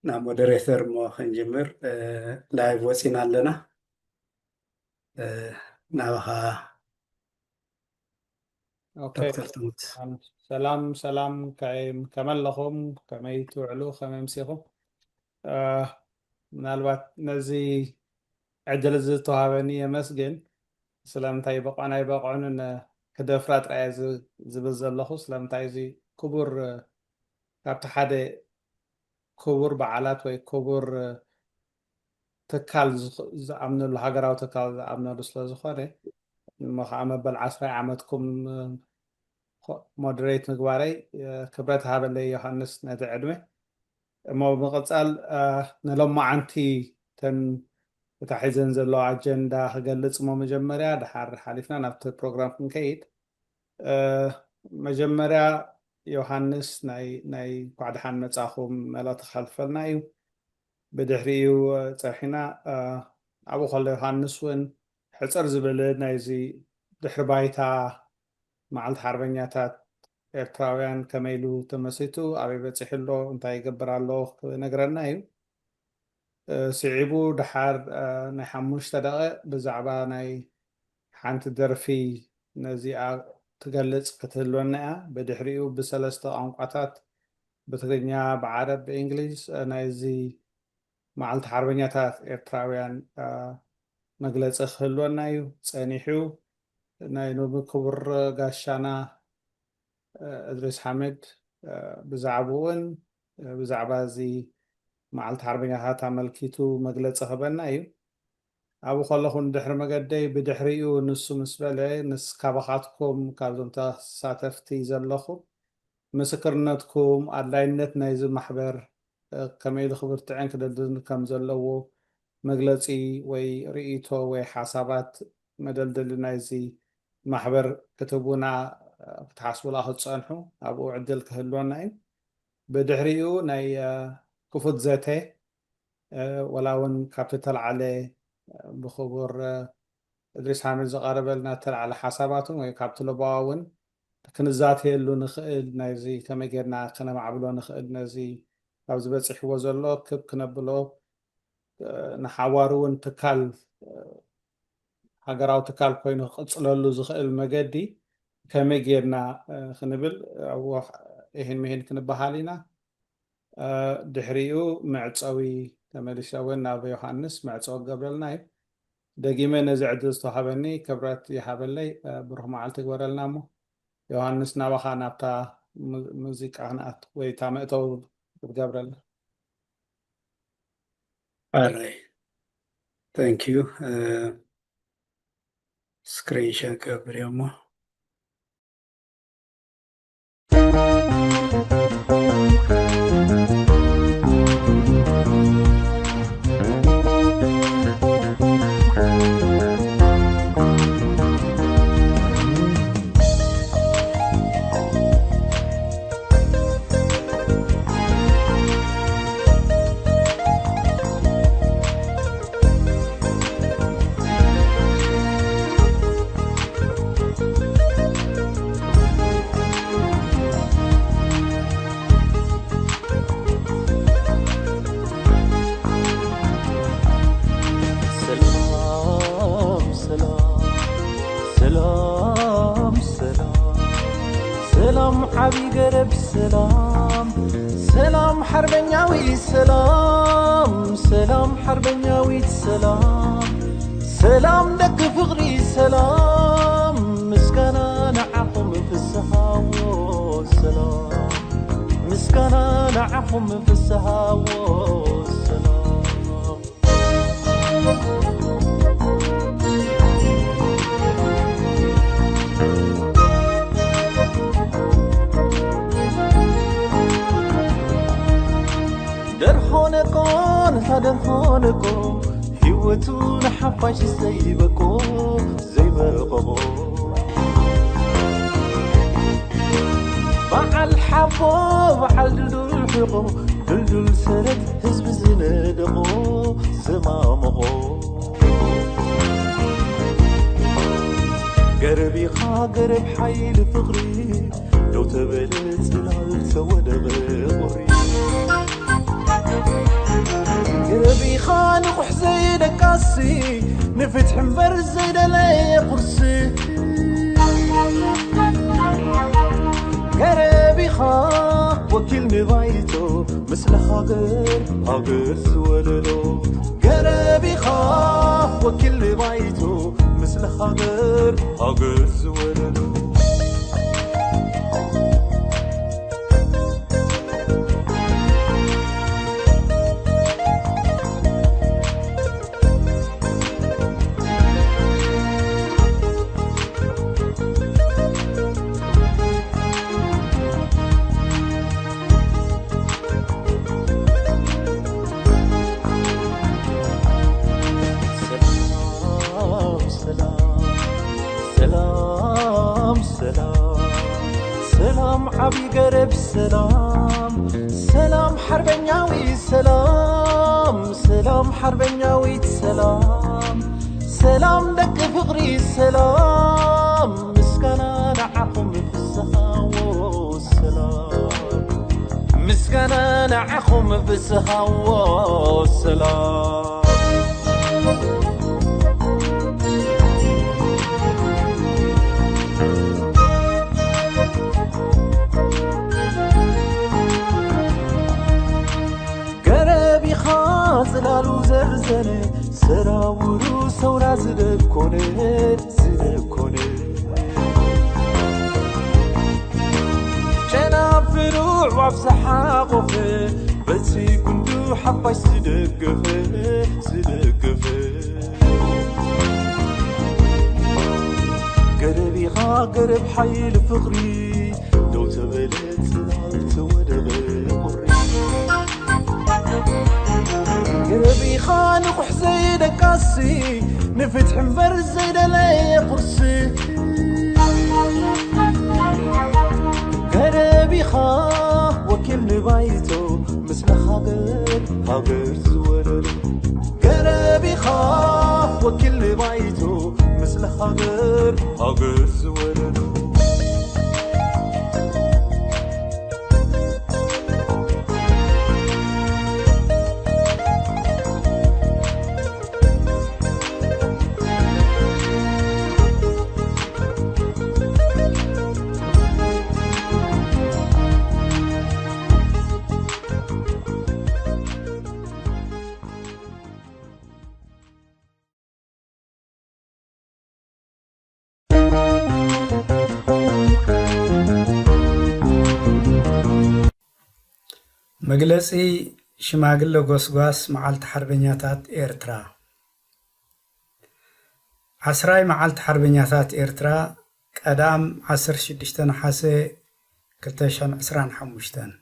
ናብ ሞደሬተር እሞ ክንጅምር፣ እ፣ ላይቭ ወፂና ኣለና። እ፣ ናባኻ ኦኬ። ዶክተር ትሙት። ሰላም፣ ሰላም፣ ከይ-፣ ከመይ ኣለኹም? ከመይ ትውዕሉ? ከመይ ኣምሲኹም? እ፣ ምናልባት ነዚ ዕድል እዚ ዝተዋሃበኒ የመስግን። ስለምንታይ ይበቕዑን ኣይበቕዑን ን-፣ ክደፍራ ጥራይ እየ ዝ-፣ ዝብል ዘለኹ። ስለምንታይ እዚ ክቡር፣ እ፣ ካብቲ ሓደ ክቡር በዓላት ወይ ክቡር፣ እ፣ ትካል ዝኽ-፣ ዝኣምነሉ፣ ሃገራዊ ትካል ዝኣምነሉ ስለ ዝኾነ፣ እሞ ኸዓ መበል ዓስራይ ዓመትኩም፣ እ፣ ኾ-፣ ሞደሬት ምግባረይ፣ እ፣ ክብረት ሃበለይ ዮሃንስ ነቲ ዕድመ። እሞ ብምቕጻል፣ እ፣ ንሎማዓንቲ ተን እታ ሒዘን ዘለዋ ኣጀንዳ ክገልጽ እሞ መጀመርያ፣ ድሓር ሓሊፍና ናብቲ ፕሮግራም ክንከይድ፣ እ፣ መጀመርያ ዮሃንስ ናይ፣ ናይ እንኳዕ ደሓን መጻኹም መልእኽቲ ከሕልፈልና እዩ። ብድሕሪኡ ጸርሒና፣ እ፣ ኣብኡ ከሎ ዮሃንስ እውን ሕጽር ዝብል ናይዚ ድሕሪ ባይታ መዓልቲ ሓርበኛታት ኤርትራውያን ከመይ ኢሉ ተመሲቱ፣ ኣበይ በጺሑ ኣሎ፣ እንታይ ይገብር ኣሎ ክነግረና እዩ። እ፣ ስዒቡ ድሓር፣ እ፣ ናይ ሓሙሽተ ደቂቕ ብዛዕባ ናይ ሓንቲ ደርፊ ነዚኣ ትገልጽ ክትህልወና እያ። ብድሕሪኡ ብሰለስተ ቋንቋታት፣ ብትግርኛ፣ ብዓረብ፣ ብእንግሊዝ፣ እ፣ ናይዚ መዓልቲ ሓርበኛታት ኤርትራውያን፣ እ፣ መግለጺ ክህልወና እዩ። ጸኒሑ ናይ ሎሚ ክቡር ጋሻና፣ እ፣ እድሪስ ሓመድ፣ እ፣ ብዛዕባኡን፣ እ፣ ብዛዕባ እዚ መዓልቲ ሓርበኛታት ኣመልኪቱ መግለጺ ክህበና እዩ። ኣብኡ ከለኹ ንድሕሪ መገደይ፣ ብድሕሪኡ ንሱ ምስ በለ፣ ንስ-፣ ካባኻትኩም ካብዞም ተሳተፍቲ ዘለኹም ምስክርነትኩም፣ ኣድላይነት ናይዚ ማሕበር፣ እ፣ ከመይ ኢሉ ክብርትዕን ክደልድልን ከም ዘለዎ መግለጺ ወይ ርእይቶ ወይ ሓሳባት መደልደሊ ናይዚ ማሕበር ክትህቡና፣ እ፣ ክትሓስቡላ ክትጸንሑ ኣብኡ ዕድል ክህልወና እዩ። ብድሕሪኡ ናይ፣ እ፣ ክፉት ዘተ፣ እ፣ ወላ እውን ካብቲ ተለዓለ፣ እ፣ ብክቡር፣ እ፣ እድሪስ ሓመድ ዝቐረበልና ተለዓለ ሓሳባትን ወይ ካብቲ ለባዋ እውን ክንዛተየሉ ንኽእል፣ ናይዚ ከመይ ጌርና ከነማዕብሎ ንኽእል፣ ነዚ ኣብዚ በጺሕዎ ዘሎ ክብ ክነብሎ፣ እ፣ ንሓዋሩ እውን ትካል፣ እ፣ ሃገራዊ ትካል ኮይኑ ክቕጽለሉ ዝኽእል መገዲ ከመይ ጌርና፣ እ፣ ክንብል ኣብኡ ይህን ምሂን ክንበሃል ኢና። እ፣ ድሕሪኡ መዕጸዊ ተመሊሰ እውን ናብ ዮሃንስ መዕጸዊ ክገብረልና እዩ። ደጊመ ነዚ ዕድል ዝተዋሃበኒ ክብረት ይሃበለይ። እ፣ ብሩኽ መዓልቲ ግበረልና። እሞ ዮሃንስ፣ ናባኻ ናብታ ሙ-፣ ሙዚቃ ክንኣቱ ወይ እታ መእተዊ ክትገብረልና። ኣራይ፣ thank you። እ፣ ስክሪን ሸር ገብር እሞ። ሰላም ሰላም ሰላም ሰላም ሰላም ዓቢ ገረብ ሰላም ሰላም ሓርበኛዊ ሰላም ሰላም ሓርበኛዊት ሰላም ሰላም ደቂ ፍቕሪ ሰላም ምስጋና ንዓኹም ፍስሃዎ ሰላም ምስጋና ንዓኹም ፍስሃዎ ሰላም ደርሆ ነቆ ነታ ደርሆ ነቆ ህይወቱ ንሓፋሽ ዘይበቆ ዘይበቆ በዓል ሓቦ በዓል ድልዱል ሕቆ ድልዱል ሰረት ህዝቢ ዝነደቆ ዘማመቖ ገረብ ኢኻ ገረብ ሓይሊ ፍቕሪ ደው ተበለ ጽላል ተወደበ ቁሪ ንፍትሒ እምበር ዘይደለየ ቁርሲ። ገረብ ኢኻ ወኪል ንባይቶ፣ ምስለ ሃገር ሃገር ዝወለዶ። ገረብ ኢኻ ወኪል ንባይቶ፣ ምስለ ሃገር ሃገር ዝወለዶ። ሰላም፣ ሰላም፣ ሰላም፣ ሰላም፣ ሰላም፣ ዓቢ ገረብ ሰላም፣ ሰላም፣ ሓርበኛዊ ሰላም፣ ሰላም፣ ሓርበኛዊት ሰላም፣ ሰላም፣ ደቂ ፍቕሪ ሰላም፣ ምስጋና ንዓኹም ፍስሃዎ ሰላም፣ ምስጋና ንዓኹም ፍስሃዎ ሰላም። ገረብ ኢኻ ጽላሉ ዘርዘነ፣ ሰራውሩ ሰውራ ዝደኮነ፣ ዝደኮነ። ጨናፍሩ ኣዕዋፍ ዝሓቖፈ፣ በቲ ጉንዱ ሓፋሽ ዝደገፈ፣ ዝደገፈ። ገረብ ኢኻ ገረብ ሓይሊ ፍቕሪ፣ ደው ተበለ ጽላል ተወደበ ቁሪ። ገረብ ኢኻ ንቑሕ ዘይደቃሲ፣ ንፍትሒ እምበር ዘይደለየ ቁርሲ። ገረብ ኢኻ ወኪል ንባይቶ፣ ምስለ ሃገር ሃገር ዝወለዶ። ገረብ ኢኻ ወኪል ንባይቶ፣ ምስለ ሃገር ሃገር ዝወለዶ። መግለጺ ሽማግለ ጎስጓስ መዓልቲ ሓርበኛታት ኤርትራ። ዓስራይ መዓልቲ ሓርበኛታት ኤርትራ፣ ቀዳም ዓሰርተ ሽዱሽተ ነሓሰ ክልተ ሽሕን ዕስራን ሓሙሽተን።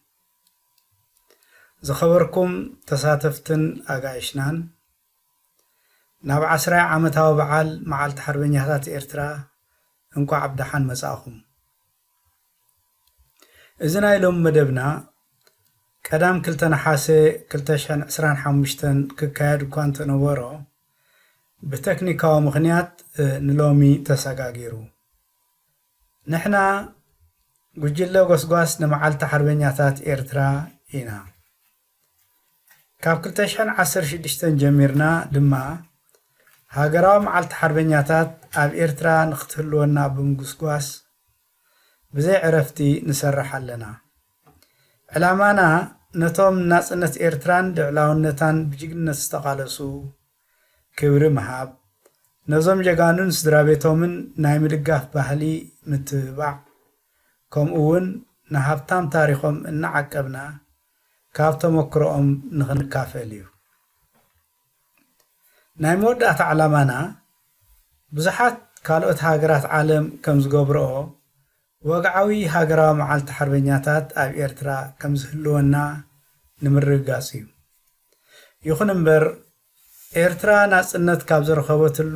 ዝኸበርኩም ተሳተፍትን ኣጋይሽናን፣ ናብ ዓስራይ ዓመታዊ በዓል መዓልቲ ሓርበኛታት ኤርትራ እንቋዕ ብደሓን መጻእኹም። እዚ ናይ ሎሚ መደብና ቀዳም ክልተ ነሓሰ ክልተ ሽሕን ዕስራን ሓሙሽተን ክካየድ እኳ እንተነበሮ፣ ብተክኒካዊ ምኽንያት፣ እ፣ ንሎሚ ተሰጋጊሩ። ንሕና ጉጅለ ጎስጓስ ንመዓልቲ ሓርበኛታት ኤርትራ ኢና። ካብ ክልተ ሽሕን ዓሰርተ ሽዱሽተን ጀሚርና ድማ ሃገራዊ መዓልቲ ሓርበኛታት ኣብ ኤርትራ ንኽትህልወና ብምጉስጓስ ብዘይ ዕረፍቲ ንሰርሕ ኣለና። ዕላማና ነቶም ናጽነት ኤርትራን ልዕላውነታን ብጅግንነት ዝተቓለሱ ክብሪ ምሃብ፣ ነዞም ጀጋኑን ስድራ ቤቶምን ናይ ምድጋፍ ባህሊ ምትብባዕ፣ ከምኡ እውን ንሃብታም ታሪኾም እናዓቀብና ካብ ተመክሮኦም ንኽንካፈል እዩ። ናይ መወዳእታ ዕላማና ብዙሓት ካልኦት ሃገራት ዓለም ከም ዝገብርኦ ወግዓዊ ሃገራዊ መዓልቲ ሓርበኛታት ኣብ ኤርትራ ከም ዝህልወና ንምርግጋጽ እዩ። ይኹን እምበር፣ ኤርትራ ናጽነት ካብ ዝረኸበትሉ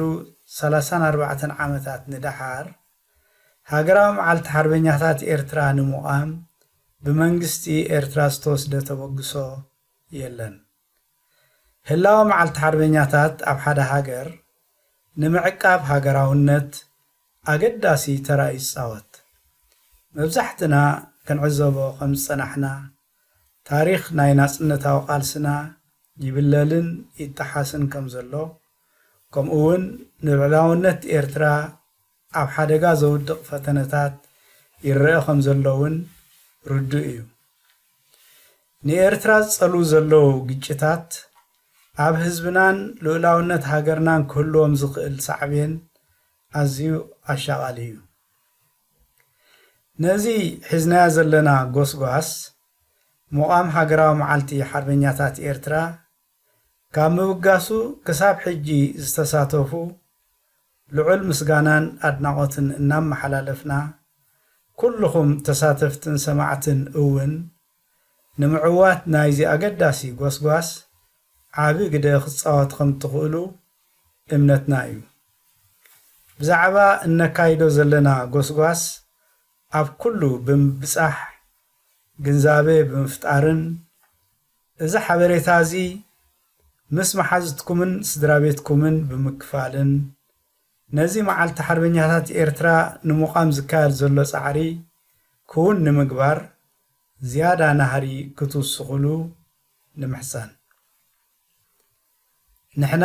ሰላሳን ኣርባዕተን ዓመታት ንደሓር፣ ሃገራዊ መዓልቲ ሓርበኛታት ኤርትራ ንምቋም ብመንግስቲ ኤርትራ ዝተወስደ ተበግሶ የለን። ህላወ መዓልቲ ሓርበኛታት ኣብ ሓደ ሃገር ንምዕቃብ ሃገራውነት ኣገዳሲ ተራ እዩ ዝጻወት። መብዛሕትና ክንዕዘቦ ከም ዝጸናሕና፣ ታሪኽ ናይ ናጽነታዊ ቃልስና ይብለልን ይጠሓስን ከም ዘሎ፣ ከምኡ እውን ንልዑላውነት ኤርትራ ኣብ ሓደጋ ዘውድቕ ፈተነታት ይረአ ከም ዘሎ እውን ርዱእ እዩ። ንኤርትራ ዝጸልዉ ዘለዉ ግጭታት ኣብ ህዝብናን ልኡላውነት ሃገርናን ክህልዎም ዝኽእል ሳዕቤን ኣዝዩ ኣሻቓሊ እዩ። ነዚ ሒዝናዮ ዘለና ጎስጓስ ምቋም ሃገራዊ መዓልቲ ሓርበኛታት ኤርትራ ካብ ምብጋሱ ክሳብ ሕጂ ዝተሳተፉ ልዑል ምስጋናን ኣድናቖትን እናመሓላለፍና፣ ኩልኹም ተሳተፍትን ሰማዕትን እውን ንምዕዋት ናይዚ ኣገዳሲ ጎስጓስ ዓቢ ግደ ክትጻወት ከም ትኽእሉ እምነትና እዩ። ብዛዕባ እነካይዶ ዘለና ጎስጓስ ኣብ ኩሉ ብምብጻሕ ግንዛበ ብምፍጣርን እዚ ሓበሬታ እዚ ምስ መሓዙትኩምን ስድራ ቤትኩምን ብምክፋልን ነዚ መዓልቲ ሓርበኛታት ኤርትራ ንምቋም ዝካየድ ዘሎ ጻዕሪ ክውን ንምግባር ዝያዳ ናህሪ ክትውስኹሉ ንምሕጸን። ንሕና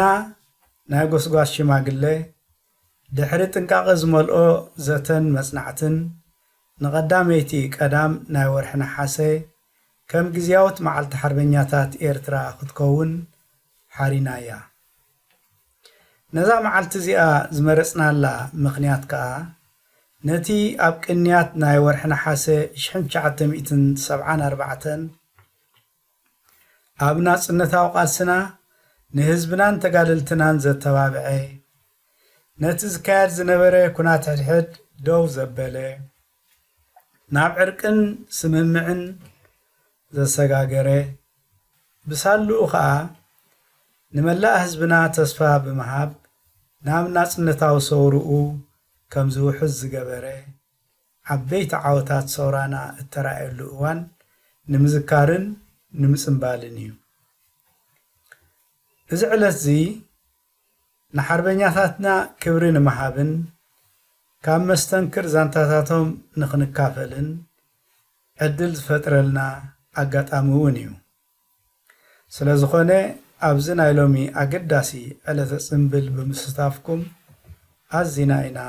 ናይ ጎስጓስ ሽማግለ ድሕሪ ጥንቃቐ ዝመልኦ ዘተን መጽናዕትን ንቐዳመይቲ ቀዳም ናይ ወርሒ ነሓሰ ከም ግዝያዊት መዓልቲ ሓርበኛታት ኤርትራ ክትከውን ሓሪናያ። ነዛ መዓልቲ እዚኣ ዝመረጽናላ ምኽንያት ከኣ ነቲ ኣብ ቅንያት ናይ ወርሒ ነሓሰ ሽሕን ትሽዓተ ሚእትን ሰብዓን ኣርባዕተን ኣብ ናጽነታዊ ቃልስና ንህዝብናን ተጋደልትናን ዘተባብዐ፣ ነቲ ዝካየድ ዝነበረ ኩናት ሕድሕድ ደው ዘበለ፣ ናብ ዕርቅን ስምምዕን ዘሰጋገረ፣ ብሳልኡ ኸኣ ንመላእ ህዝብና ተስፋ ብምሃብ ናብ ናጽነታዊ ሰውርኡ ከም ዝውሕዝ ዝገበረ፣ ዓበይቲ ዓወታት ሰውራና እተራእየሉ እዋን ንምዝካርን ንምጽንባልን እዩ። እዚ ዕለት እዚ ንሓርበኛታትና ክብሪ ንምሃብን ካብ መስተንክር ዛንታታቶም ንኽንካፈልን ዕድል ዝፈጥረልና ኣጋጣሚ እውን እዩ። ስለ ዝኾነ ኣብዚ ናይ ሎሚ ኣገዳሲ ዕለተ ጽምብል ብምስታፍኩም ኣዚና ኢና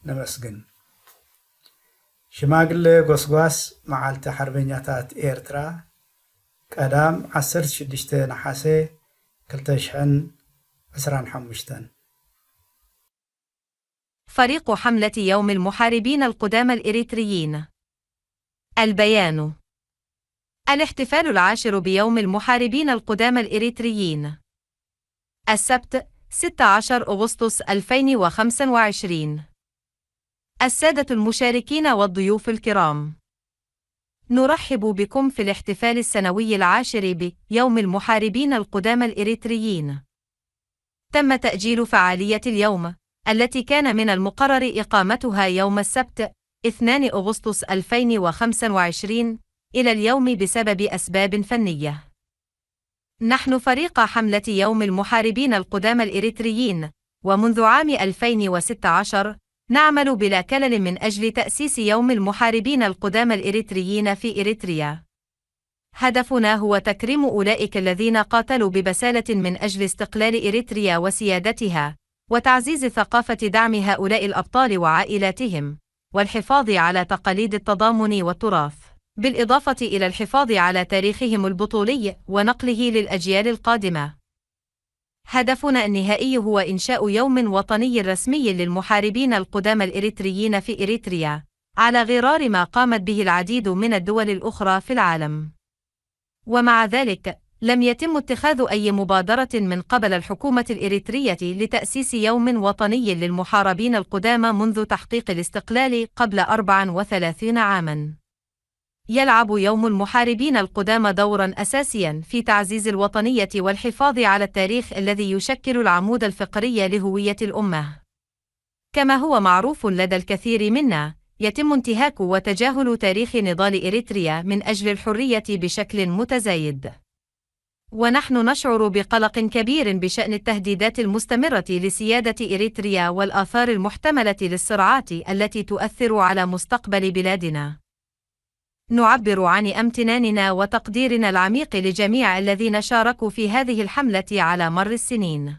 ነመስግን። ሽማግለ ጎስጓስ መዓልቲ ሓርበኛታት ኤርትራ፣ ቀዳም ዓሰርተ ሽዱሽተ ነሓሰ ክልተ ሽሕን ዕስራን ሓሙሽተን። فريق حملة يوم المحاربين القدامى الإريتريين. البيان. الاحتفال العاشر بيوم المحاربين القدامى الإريتريين. السبت، ستة عشر أغسطس ألفين وخمسة وعشرين. السادة المشاركين والضيوف الكرام، نرحب بكم في الاحتفال السنوي العاشر بيوم المحاربين القدامى الإريتريين. تم تأجيل فعالية اليوم، التي كان من المقرر إقامتها يوم السبت، اثنين أغسطس ألفين وخمسة وعشرين، إلى اليوم بسبب أسباب فنية. نحن فريق حملة يوم المحاربين القدامى الإريتريين، ومنذ عام ألفين وستة عشر نعمل بلا كلل من أجل تأسيس يوم المحاربين القدامى الإريتريين في إريتريا. هدفنا هو تكريم أولئك الذين قاتلوا ببسالة من أجل استقلال إريتريا وسيادتها، وتعزيز ثقافة دعم هؤلاء الأبطال وعائلاتهم، والحفاظ على تقاليد التضامن والتراث، بالإضافة إلى الحفاظ على تاريخهم البطولي ونقله للأجيال القادمة. هدفنا النهائي هو إنشاء يوم وطني رسمي للمحاربين القدامى الإريتريين في إريتريا، على غرار ما قامت به العديد من الدول الأخرى في العالم. ومع ذلك، لم يتم اتخاذ أي مبادرة من قبل الحكومة الإريترية لتأسيس يوم وطني للمحاربين القدامى منذ تحقيق الاستقلال قبل أربع وثلاثين عاما. يلعب يوم المحاربين القدامى دورا أساسيا في تعزيز الوطنية والحفاظ على التاريخ الذي يشكل العمود الفقري لهوية الأمة. كما هو معروف لدى الكثير منا، يتم انتهاك وتجاهل تاريخ نضال إريتريا من أجل الحرية بشكل متزايد. ونحن نشعر بقلق كبير بشأن التهديدات المستمرة لسيادة إريتريا والآثار المحتملة للصراعات التي تؤثر على مستقبل بلادنا. نعبر عن امتناننا وتقديرنا العميق لجميع الذين شاركوا في هذه الحملة على مر السنين.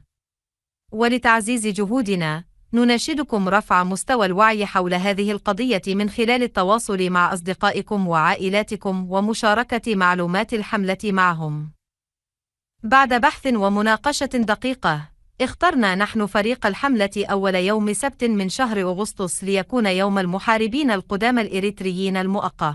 ولتعزيز جهودنا، نناشدكم رفع مستوى الوعي حول هذه القضية من خلال التواصل مع أصدقائكم وعائلاتكم ومشاركة معلومات الحملة معهم. بعد بحث ومناقشة دقيقة، اخترنا نحن فريق الحملة أول يوم سبت من شهر أغسطس ليكون يوم المحاربين القدامى الإريتريين المؤقت.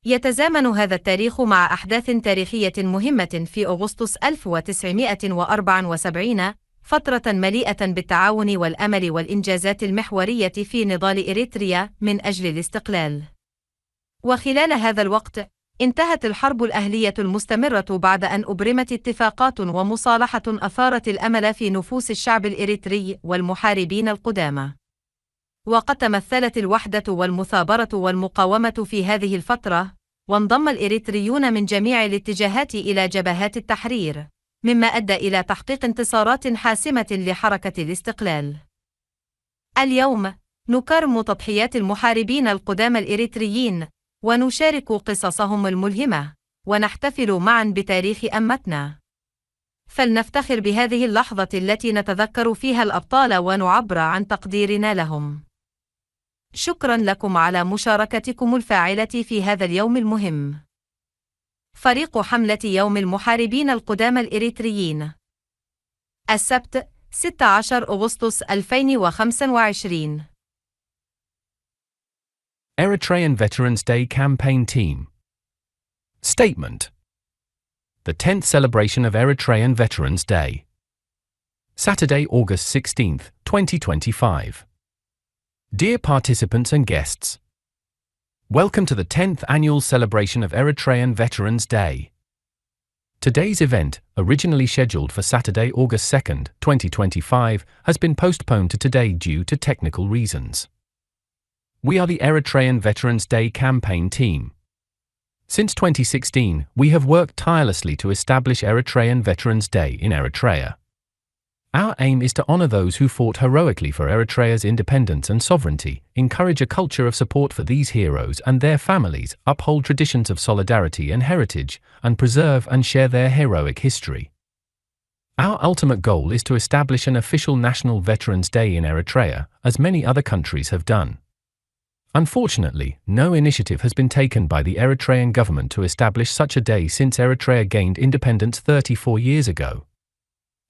يتزامن هذا التاريخ مع أحداث تاريخية مهمة في أغسطس ألف وتسعمائة وأربعة وسبعين، فترة مليئة بالتعاون والأمل والإنجازات المحورية في نضال إريتريا من أجل الاستقلال. وخلال هذا الوقت، انتهت الحرب الأهلية المستمرة بعد أن أبرمت اتفاقات ومصالحة أثارت الأمل في نفوس الشعب الإريتري والمحاربين القدامى. وقد تمثلت الوحدة والمثابرة والمقاومة في هذه الفترة، وانضم الإريتريون من جميع الاتجاهات إلى جبهات التحرير، مما أدى إلى تحقيق انتصارات حاسمة لحركة الاستقلال. اليوم، نكرم تضحيات المحاربين القدامى الإريتريين، ونشارك قصصهم الملهمة، ونحتفل معا بتاريخ أمتنا. فلنفتخر بهذه اللحظة التي نتذكر فيها الأبطال ونعبر عن تقديرنا لهم. شكرا لكم على مشاركتكم الفاعلة في هذا اليوم المهم. فريق حملة يوم المحاربين القدامى الإريتريين. السبت، ستة عشر أغسطس ألفين وخمسة وعشرين. Eritrean Veterans Day Campaign Team. Statement. The tenth celebration of Eritrean Veterans Day. Saturday, August sixteenth, twenty twenty-five. Dear participants and guests, welcome to the tenth annual celebration of Eritrean Veterans Day. Today's event, originally scheduled for Saturday, August second, twenty twenty-five, has been postponed to today due to technical reasons. We are the Eritrean Veterans Day campaign team. Since twenty sixteen, we have worked tirelessly to establish Eritrean Veterans Day in Eritrea. Our aim is to honor those who fought heroically for Eritrea's independence and sovereignty, encourage a culture of support for these heroes and their families, uphold traditions of solidarity and heritage, and preserve and share their heroic history. Our ultimate goal is to establish an official National Veterans Day in Eritrea, as many other countries have done. Unfortunately, no initiative has been taken by the Eritrean government to establish such a day since Eritrea gained independence thirty-four years ago.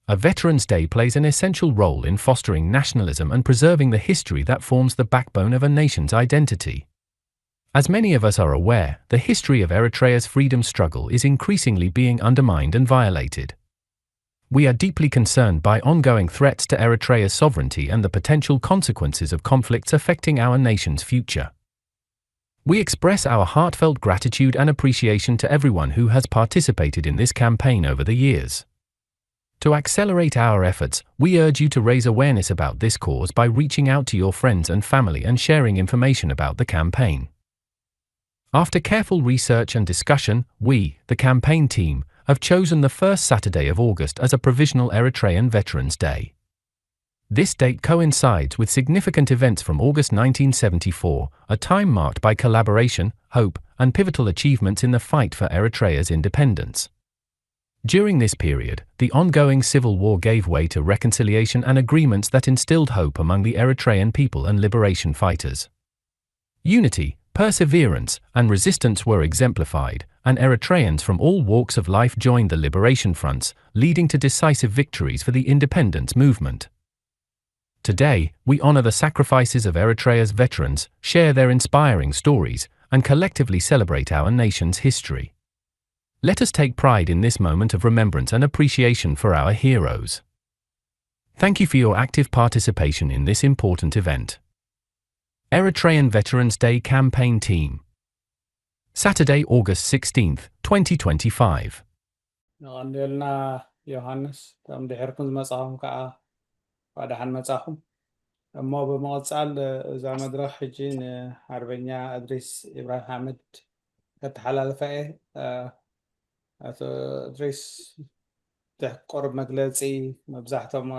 A Veterans Day plays an essential role in fostering nationalism and preserving the history that forms the backbone of a nation's identity. As many of us are aware, the history of Eritrea's freedom struggle is increasingly being undermined and violated. We are deeply concerned by ongoing threats to Eritrea's sovereignty and the potential consequences of conflicts affecting our nation's future. We express our heartfelt gratitude and appreciation to everyone who has participated in this campaign over the years. To accelerate our efforts, we urge you to raise awareness about this cause by reaching out to your friends and family and sharing information about the campaign. After careful research and discussion, we, the campaign team, have chosen the first Saturday of August as a provisional Eritrean Veterans Day. This date coincides with significant events from August nineteen seventy-four, a time marked by collaboration, hope, and pivotal achievements in the fight for Eritrea's independence. During this period, the ongoing civil war gave way to reconciliation and agreements that instilled hope among the Eritrean people and liberation fighters. Unity, perseverance, and resistance were exemplified, and Eritreans from all walks of life joined the liberation fronts, leading to decisive victories for the independence movement. Today, we honor the sacrifices of Eritrea's veterans, share their inspiring stories, and collectively celebrate our nation's history. Let us take pride in this moment of remembrance and appreciation for our heroes. Thank you for your active participation in this important event. Eritrean Veterans Day Campaign Team. Saturday, August sixteenth, twenty twenty-five. ንቐንየልና ዮሃንስ፣ እቶም ድሕርኩም ዝመጻኹም ከዓ እንኳዕ ደሓን መጻኹም። እሞ ብምቕጻል እዛ መድረኽ ሕጂ ንሃርበኛ እድሪስ ኢብራሂም ሓምድ ከተሓላልፋ እየ። ኣቶ እድሪስ፣ ድሕ-፣ ቁሩብ መግለጺ፣ መብዛሕቶም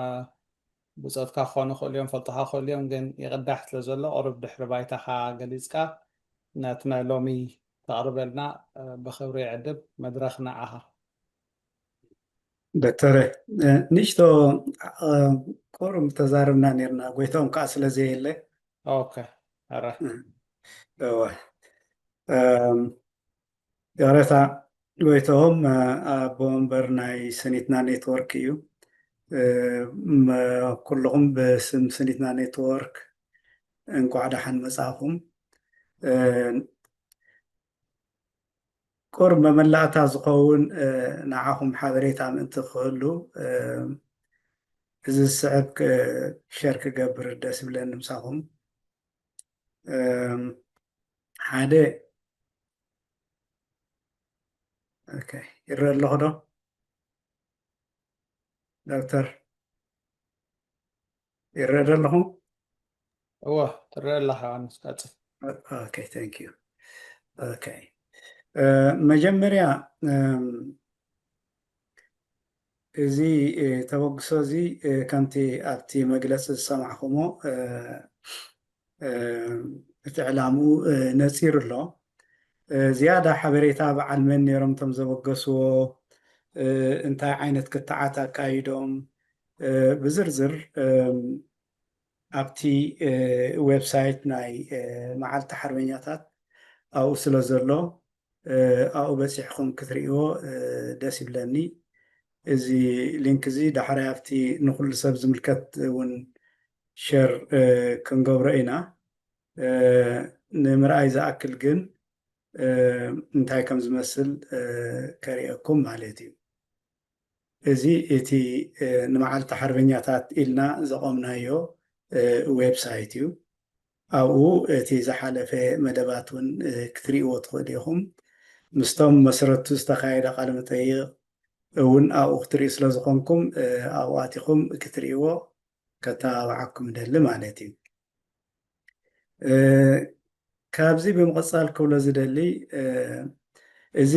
ብጾትካ ክኾኑ ይኽእሉ እዮም፣ ፈልጡኻ ክኽእሉ እዮም፣ ግን ይቕዳሕ ስለ ዘሎ ቁሩብ ድሕሪ ባይታኻ ገሊጽካ ነቲ ናይ ሎሚ ተቕርበልና ብኽብሪ ይዕድም። መድረኽ ንዓኻ። ዶክተር፣ ንእሽቶ ቁሩብ ተዛርብና ነርና፣ ጎይታኦም ከዓ ስለ ዘየለ። ኦኬ። ኣረ እወ። እም፣ ይቕሬታ፣ ጎይታኦም ኣቦ ወንበር ናይ ሰኒትና ኔትወርክ እዩ። እም፣ ኩልኹም ብስም ሰኒትና ኔትወርክ እንኳዕ ደሓን መጻእኹም። ቁሩብ መመላእታ ዝኸውን ንዓኹም ሓበሬታ ምእንቲ ክህሉ፣ እዚ ዝስዕብ ሸር ክገብር ደስ ይብለኒ ምሳኹም። ሓደ ይረአ ኣለኹ ዶ? ዶክተር ይረአ ዶ ኣለኹ? እወ፣ ትረአ ኣለኻ ዮሃንስ፣ ቀጽል። ኦኬ፣ thank you። ኦኬ፣ መጀመርያ እዚ ተበግሶ እዚ ከምቲ ኣብቲ መግለፂ ዝሰማዕኹሞ እቲ ዕላምኡ ነፂሩ ኣሎ። ዝያዳ ሓበሬታ በዓል መን ነይሮም እቶም ዘበገስዎ፣ እንታይ ዓይነት ክትዓት ኣካይዶም ብዝርዝር ኣብቲ ዌብሳይት ናይ መዓልቲ ሓርበኛታት ኣብኡ ስለ ዘሎ ኣብኡ በፂሕኹም ክትርእይዎ ደስ ይብለኒ። እዚ ሊንክ እዚ ዳሕራይ ኣብቲ ንኹሉ ሰብ ዝምልከት እውን ሸር ክንገብሮ ኢና። ንምርኣይ ዝኣክል ግን እንታይ ከም ዝመስል ከርእየኩም ማለት እዩ። እዚ እቲ ንመዓልቲ ሓርበኛታት ኢልና ዘቆምናዮ ዌብሳይት እዩ። ኣብኡ እቲ ዝሓለፈ መደባት እውን ክትርእይዎ ትኽእሉ ኢኹም። ምስቶም መስረቱ ዝተኻየደ ቃለ መጠይቕ እውን ኣብኡ ክትርእዩ ስለ ዝኾንኩም ኣብኡ ኣቲኹም ክትርእይዎ ከተባብዓኩም እደሊ ማለት እዩ። ካብዚ ብምቕፃል ክብሎ ዝደሊ እዚ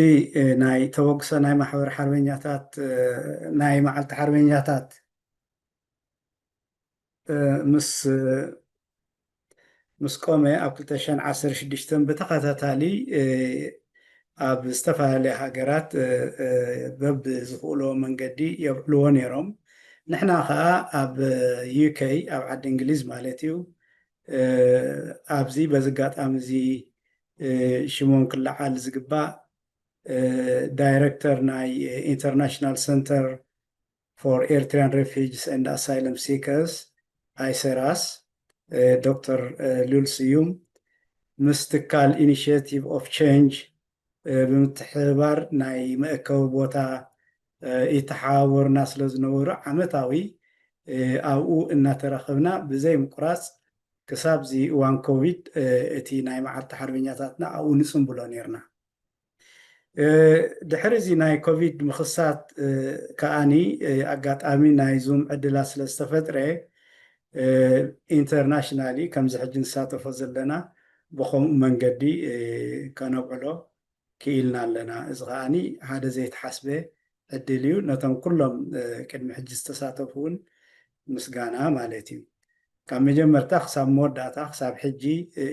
ናይ ተበግሶ ናይ ማሕበር ሓርበኛታት ናይ መዓልቲ ሓርበኛታት ምስ ምስ ቆመ ኣብ ክልተ ሽሕን ዓሰርተ ሽዱሽተን ብተኸታታሊ ኣብ ዝተፈላለያ ሃገራት በብዝኽእሎ መንገዲ የብዕልዎ ነይሮም። ንሕና ከዓ ኣብ ዩኬ ኣብ ዓዲ እንግሊዝ ማለት እዩ ኣብዚ በዚ ኣጋጣሚ እዚ ሽሞም ክለዓል ዝግባእ ዳይረክተር ናይ ኢንተርናሽናል ሰንተር for Eritrean Refugees and Asylum Seekers፣ ኣይሰራስ፣ ዶክተር ሉል ስዩም ምስ ትካል ኢኒሽቲቭ ኦፍ ቼንጅ ብምትሕብባር ናይ መእከቢ ቦታ ይተሓባበሩና ስለ ዝነበሩ ዓመታዊ ኣብኡ እናተራኸብና ብዘይ ምቁራፅ ክሳብ እዚ እዋን ኮቪድ እቲ ናይ መዓልቲ ሓርበኛታትና ኣብኡ ንፅንብሎ ነርና። ድሕሪ እዚ ናይ ኮቪድ ምኽሳት ከኣኒ ኣጋጣሚ ናይ ዙም ዕድላት ስለ ዝተፈጥረ ኢንተርናሽናሊ ከምዚ ሕጂ ንሳተፎ ዘለና ብኸምኡ መንገዲ ከነብዕሎ ክኢልና ኣለና። እዚ ከኣኒ ሓደ ዘይተሓስበ ዕድል እዩ። ነቶም ኩሎም ቅድሚ ሕጂ ዝተሳተፉ እውን ምስጋና ማለት እዩ። ካብ መጀመርታ ክሳብ መወዳእታ ክሳብ ሕጂ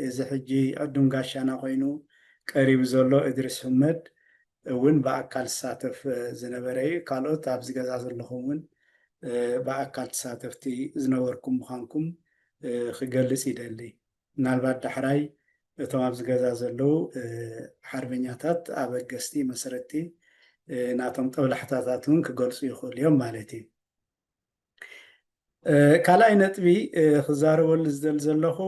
እዚ ሕጂ ዕዱም ጋሻና ኮይኑ ቀሪቡ ዘሎ እድሪስ ሕመድ እውን ብኣካል ዝሳተፍ ዝነበረ እዩ። ካልኦት ኣብዚ ገዛ ዘለኹም እውን ብኣካል ተሳተፍቲ ዝነበርኩም ምዃንኩም ክገልጽ ይደሊ። ምናልባት ዳሕራይ እቶም ኣብዚ ገዛ ዘለዉ ሓርበኛታት ኣበገስቲ መሰረትቲ ናቶም ጠብላሕታታት እውን ክገልፁ ይኽእሉ እዮም ማለት እዩ። ካልኣይ ነጥቢ ክዛረበሉ ዝደል ዘለኹ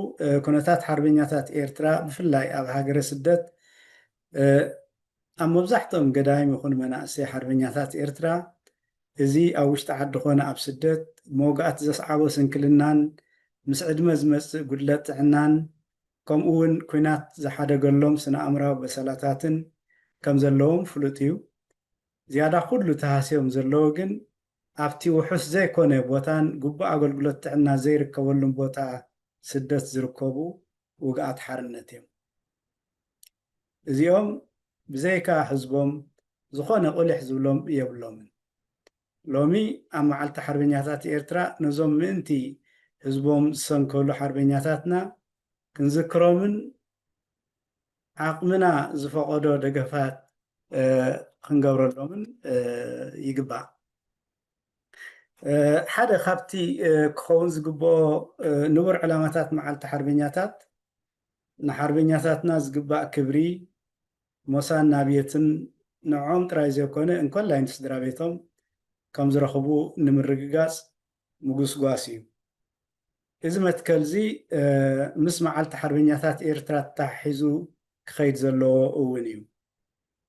ኩነታት ሓርበኛታት ኤርትራ ብፍላይ ኣብ ሃገረ ስደት ኣብ መብዛሕትኦም ገዳይም ይኹን መናእሰይ ሓርበኛታት ኤርትራ እዚ ኣብ ውሽጢ ዓዲ ኾነ ኣብ ስደት መውጋእቲ ዘስዓቦ ስንክልናን ምስ ዕድመ ዝመፅእ ጉድለት ጥዕናን ከምኡ እውን ኲናት ዝሓደገሎም ስነ ኣእምራዊ በሰላታትን ከም ዘለዎም ፍሉጥ እዩ። ዝያዳ ኩሉ ተሃስዮም ዘለዉ ግን ኣብቲ ውሑስ ዘይኮነ ቦታን ግቡእ ኣገልግሎት ጥዕና ዘይርከበሉን ቦታ ስደት ዝርከቡ ውግኣት ሓርነት እዮም። እዚኦም ብዘይካ ህዝቦም ዝኾነ ቁሊሕ ዝብሎም የብሎምን። ሎሚ ኣብ መዓልቲ ሓርበኛታት ኤርትራ ነዞም ምእንቲ ህዝቦም ዝሰንከሉ ሓርበኛታትና ክንዝክሮምን ዓቕምና ዝፈቐዶ ደገፋት ክንገብረሎምን ይግባእ። ሓደ ካብቲ ክኸውን ዝግብኦ ንቡር ዕላማታት መዓልቲ ሓርበኛታት፣ ንሓርበኛታትና ዝግባእ ክብሪ፣ ሞሳን ናብየትን ንዕኦም ጥራይ ዘይኮነ እንኮላይ ንስድራ ቤቶም ከም ዝረኽቡ ንምርግጋጽ ምጉስጓስ እዩ። እዚ መትከል እዚ ምስ መዓልቲ ሓርበኛታት ኤርትራ ተተሓሒዙ ክኸይድ ዘለዎ እውን እዩ።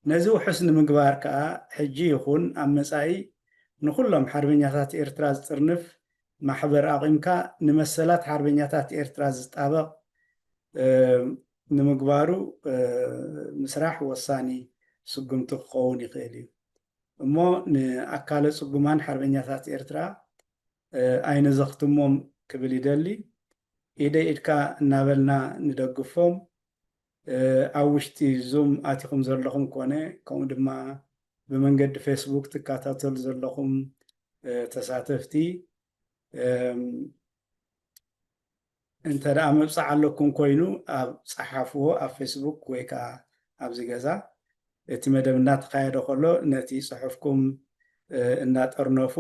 ነዚ ውሑስ ንምግባር ከኣ ሕጂ ይኹን ኣብ መጻኢ ንኹሎም ሓርበኛታት ኤርትራ ዝጥርንፍ ማሕበር ኣቒምካ ንመሰላት ሓርበኛታት ኤርትራ ዝጣበቕ ንምግባሩ ምስራሕ ወሳኒ ስጉምቲ ክኸውን ይኽእል እዩ። እሞ ንኣካለ ጽጉማን ሓርበኛታት ኤርትራ ኣይንዘኽትሞም ክብል ይደሊ። ኢደ ኢድካ እናበልና ንደግፎም። ኣብ ውሽጢ ዙም ኣቲኹም ዘለኹም ኮነ ከምኡ ድማ ብመንገዲ ፌስቡክ ትከታተሉ ዘለኹም ተሳተፍቲ እንተ ደኣ ምብጻሕ ኣለኩም ኮይኑ ኣብ ጸሓፍዎ ኣብ ፌስቡክ ወይ ከዓ ኣብዚ ገዛ እቲ መደብ እናተኻየደ ከሎ ነቲ ጽሑፍኩም እናጠርነፉ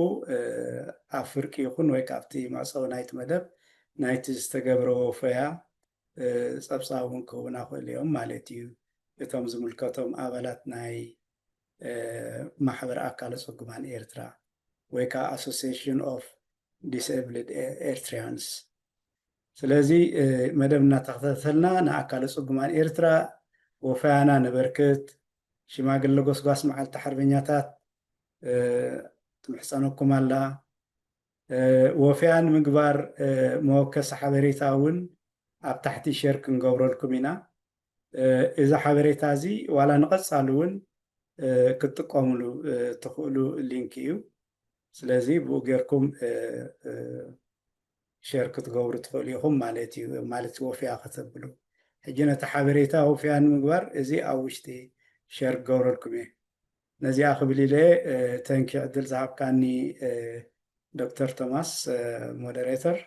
ኣብ ፍርቂ ይኹን ወይ ካብቲ መዕጸዊ ናይቲ መደብ ናይቲ ዝተገብረ ወፈያ ጸብጻብ እውን ክህቡና ክእሉ እዮም ማለት እዩ። እቶም ዝምልከቶም ኣባላት ናይ ማሕበር ኣካለ ጽጉማን ኤርትራ ወይ ከዓ Association of Disabled Eritreans። ስለዚ መደብ እናተኸታተልና ንኣካለ ጽጉማን ኤርትራ ወፈያና ነበርክት። ሽማግለ ጎስጓስ መዓልቲ ሓርበኛታት ትምሕጸነኩም ኣላ። ወፈያ ንምግባር መወከሲ ሓበሬታ እውን ኣብ ታሕቲ ሸር ክንገብረልኩም ኢና። እዚ ሓበሬታ እዚ ዋላ ንቐጻሉ እውን ክትጥቀሙሉ ትኽእሉ ሊንክ እዩ። ስለዚ ብኡ ጌርኩም ሸር ክትገብሩ ትኽእሉ ኢኹም ማለት እዩ። ማለት ወፍያ ከተብሉ ሕጂ ነቲ ሓበሬታ ወፍያ ንምግባር እዚ ኣብ ውሽጢ ሸር ክገብረልኩም እየ። ነዚኣ ክብል ኢለ ተንኪ ዕድል ዝሃብካኒ ዶክተር ቶማስ ሞደሬተር፣